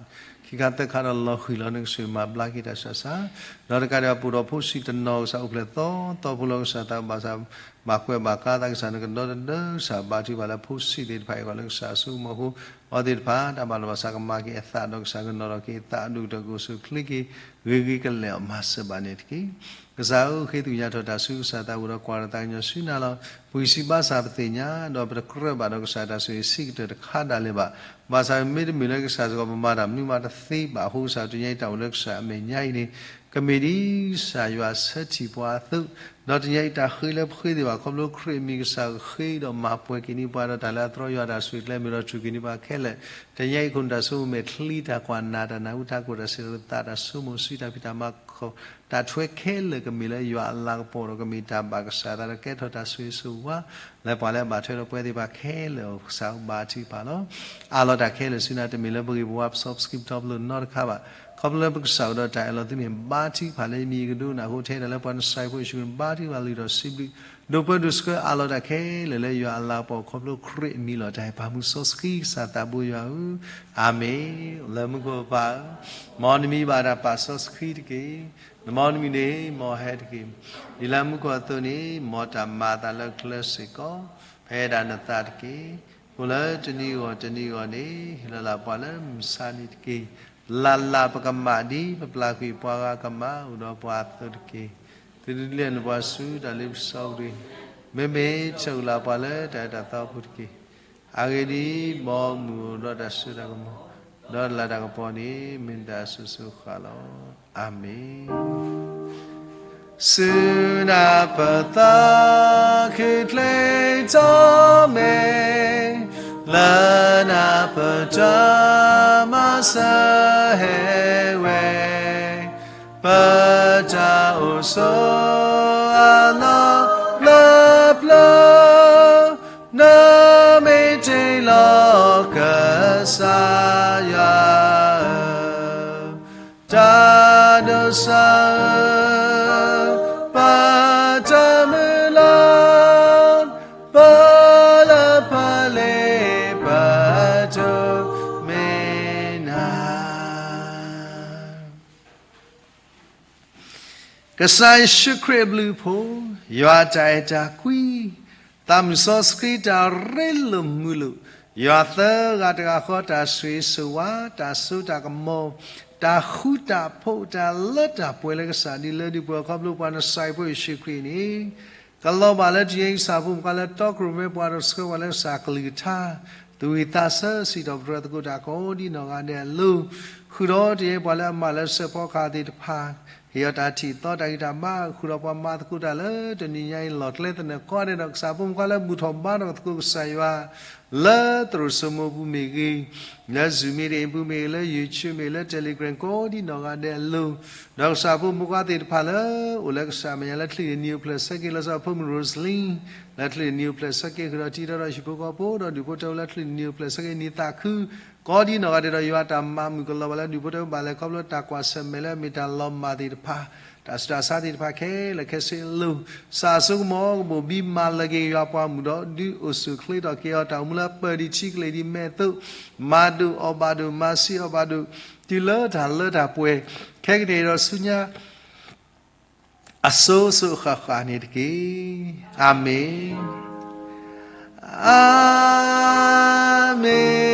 ခံခါသၢခါဒီးလီၤဃံၤလီၤ နကဆိၣ်ဂ့ၤမၤဘျါက့ၤတၢ်ဆူးတၢ်ဆါ ဒီးတကးဒံးဘၣ်ပအိၣ်ဒီးဖိဆံးတနီၤ ကစၢ်အိၣ်ဖျဲၣ်သီသီဖိလီၤ ကစၢ်သးဘၣ်ဆၣ် ဘၣ်ကွဲးဘၣ်ကါသး ကစၢ်နကဒီသဒၢ ကစၢ်ဘါထုကဖၣ်လၢ ဖိဆံးသ့ၣ်တဖၣ်အံၤ ကီးလၢကစၢ်အစိကမီၤအဃိ အဝဲသ့ၣ်တဖၣ် တၢ်ဘၣ်လီၤဘၣ်ဆၣ်ကမၤက့ၤအသးဒီး ကစၢ်ကနီၤထီၣ်က့ၤအသး ဒိၣ်ကတၢၢ်ကအိၣ်ဆူၣ်အိၣ်ချ့က့ၤ ဂ့ၤဂ့ၤကလဲာ်အီၤ မၤစၢၤဘၣ်န့ၣ်တက့ၢ်. ကစၢ်ဧၢ ဃ့သကွံာ်ညါထီၣ်တၢ်ဆူကစၢ်သး ပအိၣ်ဒီးကွၢ်ဒီးသးကညီၤဆူနၤလီၤ. ပဂံၢ်စၢ်ဘါစၢ်ပသ့ၣ်ညါ ဒီးပတကြၢးဘၣ်ဒီးကစၢ်တၢ်ဆိၣ်ဂ့ၤဆံးကတၢၢ်တခါဒၣ်လဲာ်ဘၣ်. ဘၣ်ဆၣ်မ့တမ့ၢ်လၢကစၢ်စ့ၢ်ကီး ပမၤတၢ်မနုၤမးတသ့ဘၣ်အဃိ ကစၢ်တနံၤအံၤတၢ်အိၣ်လၢကစၢ်အမဲာ်ညါအံၤန့ၣ် ကမ့ၢ်ဒ်ကစၢ်ယွၤဆၢထံၣ်ပှၤအသိး, ဒီးတနံၤအံၤတၢ်ဃ့လၢပဃ့သ့ၣ်တဖၣ် ခီဖျိခရံာ်အမံၤ ကစၢ်ဃ့ဒီးမၤပှဲၤက့ၤန့ၢ်ပှၤဒီး တၢ်လၢအသြီယွၤတၢ်ဆိၣ်ဂ့ၤကျဲမ့ၢ်ဒီး ထုးက့ၤန့ၢ်ပှၤခဲလၢာ်. တနံၤအံၤခိၣ်နူာ်တၢ်ဆိကမိၣ်မဲာ်ချံ တၢ်ကွၢ်နၢ် တၢ်နၢ်ဟူ တၢ်ကိၢ်တၢ်စဲၤ တၢ်သးတၢ်ဆိကမိၣ် စုတၢ်ဖံးတၢ်မၤ တၢ်ထွဲခဲလၢာ် ကမ့ၢ်လၢယွၤအလၤကပီၤဒီး ကမ့ၢ်တၢ်ဘၣ်ကစၢ်သးဒီး ကဲထီၣ်တၢ်ဆိၣ်ဂ့ၤဆိၣ်ဝါ လၢပှၤလၢအဘၣ်ထွဲဒီးပှၤသ့ၣ်တဖၣ်ခဲလၢာ်အအိၣ် ကစၢ်ဘါထုကဖၣ်လီၤ. အးလီၤတၢ်ခဲလၢာ်ဆူနၤ တမ့ၢ်လၢပဂ့ၢ်ပဝါ ပစီပစီပတြၢၤနီတခါဘၣ်. ခီဖျိလၢပကစၢ်အိၣ်ဒီးတၢ်အၢၣ်လီၤသုမ့ၢ်ဘါထုကဖၣ်လၢယမံၤယကဒိကနၣ်အဃိ ထဲဒၣ်လၢပှၤနစၢ်ဖိယ့ၣ်ၡူးခရံာ် ဘါထုကဖၣ်လုၢ်ထီၣ်စံးဘျုး ဒိးပၢဒိးဆှၢအးလီၤတၢ်ခဲလၢာ်လၢယွၤအလၤကပီၤ ခီဖျိခရံာ်အမံၤလီၤ. တၢ်ဟဲပာ်မူစီဆှံ ကစၢ်သးဘိယွၤဧၢ, အၤမ့ၣ်. လၢမူခိၣ်ပၢ်ဧၢ, မ်နမံၤဘၣ်တၢ်ပာ်စီဆှံတက့ၢ်. နမ်နမံၤန့ၣ် မ်ဟဲတက့ၢ်. ဒ်လၢမူခိၣ်အသိးန့ၣ် မ်တၢ်မၤအသးလၢကျဲစ့ၢ်ကီး ဖဲဒၣ်နသးတက့ၢ်. အဃိလၢတနံၤအဂီၢ်တနံၤအဂီၢ်န့ၣ် ဟ့ၣ်လီၤလၢပှၤလၢမုၢ်ဆါနံၤတက့ၢ်. လၢ်လၢ်ပကမၣ်ဒ်ပပျၢ်ကွံာ်ပှၤဂၤကမၣ် အိၣ်ဒီးပှၤအသိးတက့ၢ်. သုတဒုးလဲၢ်နပှၤဆူတၢ်လ့ပစီအပူၤတဂ့ၤ. မ့မ့ၢ်ဆၢကလၤပှၤလၢတၢ်အၢတၢ်သီအပူၤတက့ၢ်. အဂ့ၢ်ဒ်အံၤ, မ်မုၢ်အိၣ်ဒီးတၢ်စိတၢ်ကမီၤ, ဒီးတၢ်လၤတၢ်ကပီၤန့ၣ် မ့ၢ်တၢ်အစိၤစိၤဃၣ်ဃၣ်လီၤ. အၤမ့ၣ်. ဆူနၢ်ပၢၢ်သးခုချ့ထီၣ်မ့ၢ်, လၢနၢ်ပၢၢ်တၢ်မၤစၢၤဟဲဝဲ, ပတၢ်အိၣ်ဆိးအလီၢ်လၢပျၢၤ, နမ့ၢ်တ့ၢ်လီၤကစၢ်ယွၤဧၢ, တၢ်ဒိးစၢ်ဧၢ, ပတၢ်မုၢ်လၢ်, ပလၢပလ့ပတိၢ်မ့ၢ်နၤ ကစၢ်ယ့ၣ်ၡူးခရံာ်အဘျုးအဖှိၣ်, ယွၤအတၢ်အဲၣ်တၢ်ကွံ, သးမုၣ်စီဆှံတၢ်ရ့လိာ်မုာ်လိာ်, ယွၤသၢဂၤတဂၤဃီတၢ်ဆိၣ်ဂ့ၤဆိၣ်ဝါ, တၢ်စိတၢ်ကမီၤ, တၢ်ဃူတၢ်ဖိး, တၢ်လၢတၢ်ပှဲၤလၢကစၢ်ဒ်လၢဒ်ပှဲၤ ခီဖျိပှၤနစၢ်ဖိယ့ၣ်ၡူးခရံာ်န့ၣ် ကလီၤဘၣ်လၢတနံၤအံၤ ကစၢ်ဖိမုၣ်ခွါလၢတီခိၣ်ရိၣ်မဲပှၤဒီးဆှၢပှၤလၢကစၢ်ကလုၢ်ကထါ, သူၣ်ဝံၣ်သးဆၢ စံးထီၣ်ပတြၢၤသကိးတၢ်ကိးဒ်နီၢ်ဂၤဒဲးအလိၤ, ဃုာ်ဒီးတယဲၢ်ပှၤလၢအမၤလၢစဲးဖီကဟၣ်သ့ၣ်တဖၣ်, ဟ့ၣ်အီၤတၢ်ထံၣ်သီတၢ်ဂံၢ်တၢ်ဘါ, ဃုာ်ဒီးပှၤမၤသကိးတၢ်လၢတနံၤညါအံၤ လီၢ်ကျဲသနၢၣ်ကိးဂၤဒဲးဒီး ကစၢ်ဖိမုၣ်ခွါလၢဘူၣ်ထီၣ်ဘါထီၣ်သကိးကစၢ်ယွၤ လၢသရိာ်စိမိပူၤမ့ၢ်ဂ့ၤ, လၢ Zoom မ့ၢ်ဂ့ၤ, လၢ YouTube မ့ၢ်ဂ့ၤ, လၢ Telegram ကိးဒ်နီၢ်ဂၤဒဲးအလိၤ, ဒီးကစၢ်ဖိမုၣ်ခွါသ့ၣ်တဖၣ်လၢအိၣ်လၢကစၢ်မဲာ်ညါလၢချံၣ်န့ၣ် နံၤအိၣ်ဖျဲၣ်ဆၢက့ၤ လီၤဆီဖိမုၣ် Rosalie လၢချံၣ်န့ၣ် နံၤအိၣ်ဖျဲၣ်ဆၢက့ၤ ဃုာ်ဒီးတံၤဒီးဟံၣ်ဖိဃီဖိဒီးဒူၣ်ဖိထၢဖိလၢချံၣ်န့ၣ် နံၤအိၣ်ဖျဲၣ်ဆၢက့ၤ နံၤသးခု ကိးဒ်နီၢ်ဂၤဒဲးဒီး ယွၤတၢ်မၤမုာ်ကလီၤဘၣ်လၢဒူၣ်ဖိထၢဖိဘၣ်လဲၤခီဖျိတၢ်ကွၢ်ဆၢၣ်မဲာ်လၢအမ့ၢ်တၢ်လီၤမၢ်သ့ၣ်တဖၣ်, တၢ်ဆူးတၢ်ဆါသ့ၣ်တဖၣ်ခဲလၢာ်ခဲဆ့အလိၤ, စၢ်အစိကမီၤကဘိၣ်ဘံမၤလၢက့ၤယွၤပှၤမုၣ်ဒီး ဒုးအိၣ်ဆူၣ်အိၣ်ချ့ထီၣ်က့ၤအီၤ တၢ်အိၣ်မူလၢအပၢၢ်ဒံးထံကလ့ၢ်ဒံးမဲာ်သိး, မၤဒိၣ်အီၣ်ဘၣ်ဒိၣ် မၤဆံးအီၣ်ဘၣ်ဒိၣ်, တုၤလၢတၢ်လၢတၢ်ပှဲၤ, ခဲကနံၣ်အံၤဒီးဆူညါ အစိၤစိၤအဃၣ်ဃၣ်န့ၣ်တက့ၢ်. အၤမ့ၣ်, အၤမ့ၣ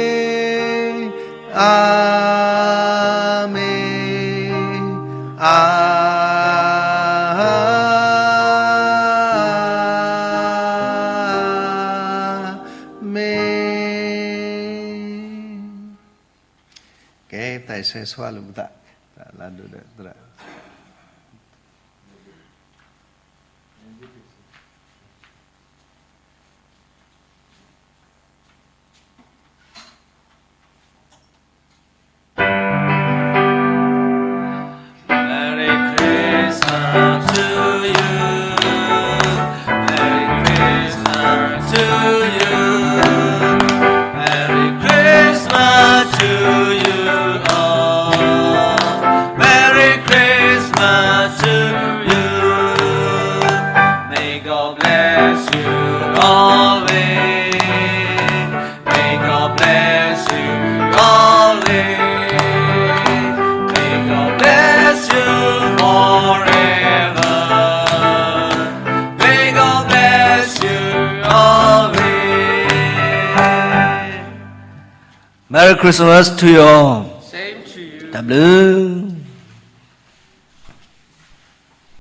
်, အၤမ့ၣ်, အၤမ့ၣ်. ကဲ တၢ်ဆၢဂ့ၤဆၢဝါလိာ်ပသး, တၢ်လၢဒိၣ်ဒီးသရၣ် Merry Christmas to you. Merry Christmas to you. Merry Christmas to you all. Merry Christmas to you. May God bless you always. May God bless you always. May God bless you forever. May God bless you always. Merry Christmas to you all. Same to you. တၢ်ဘျုး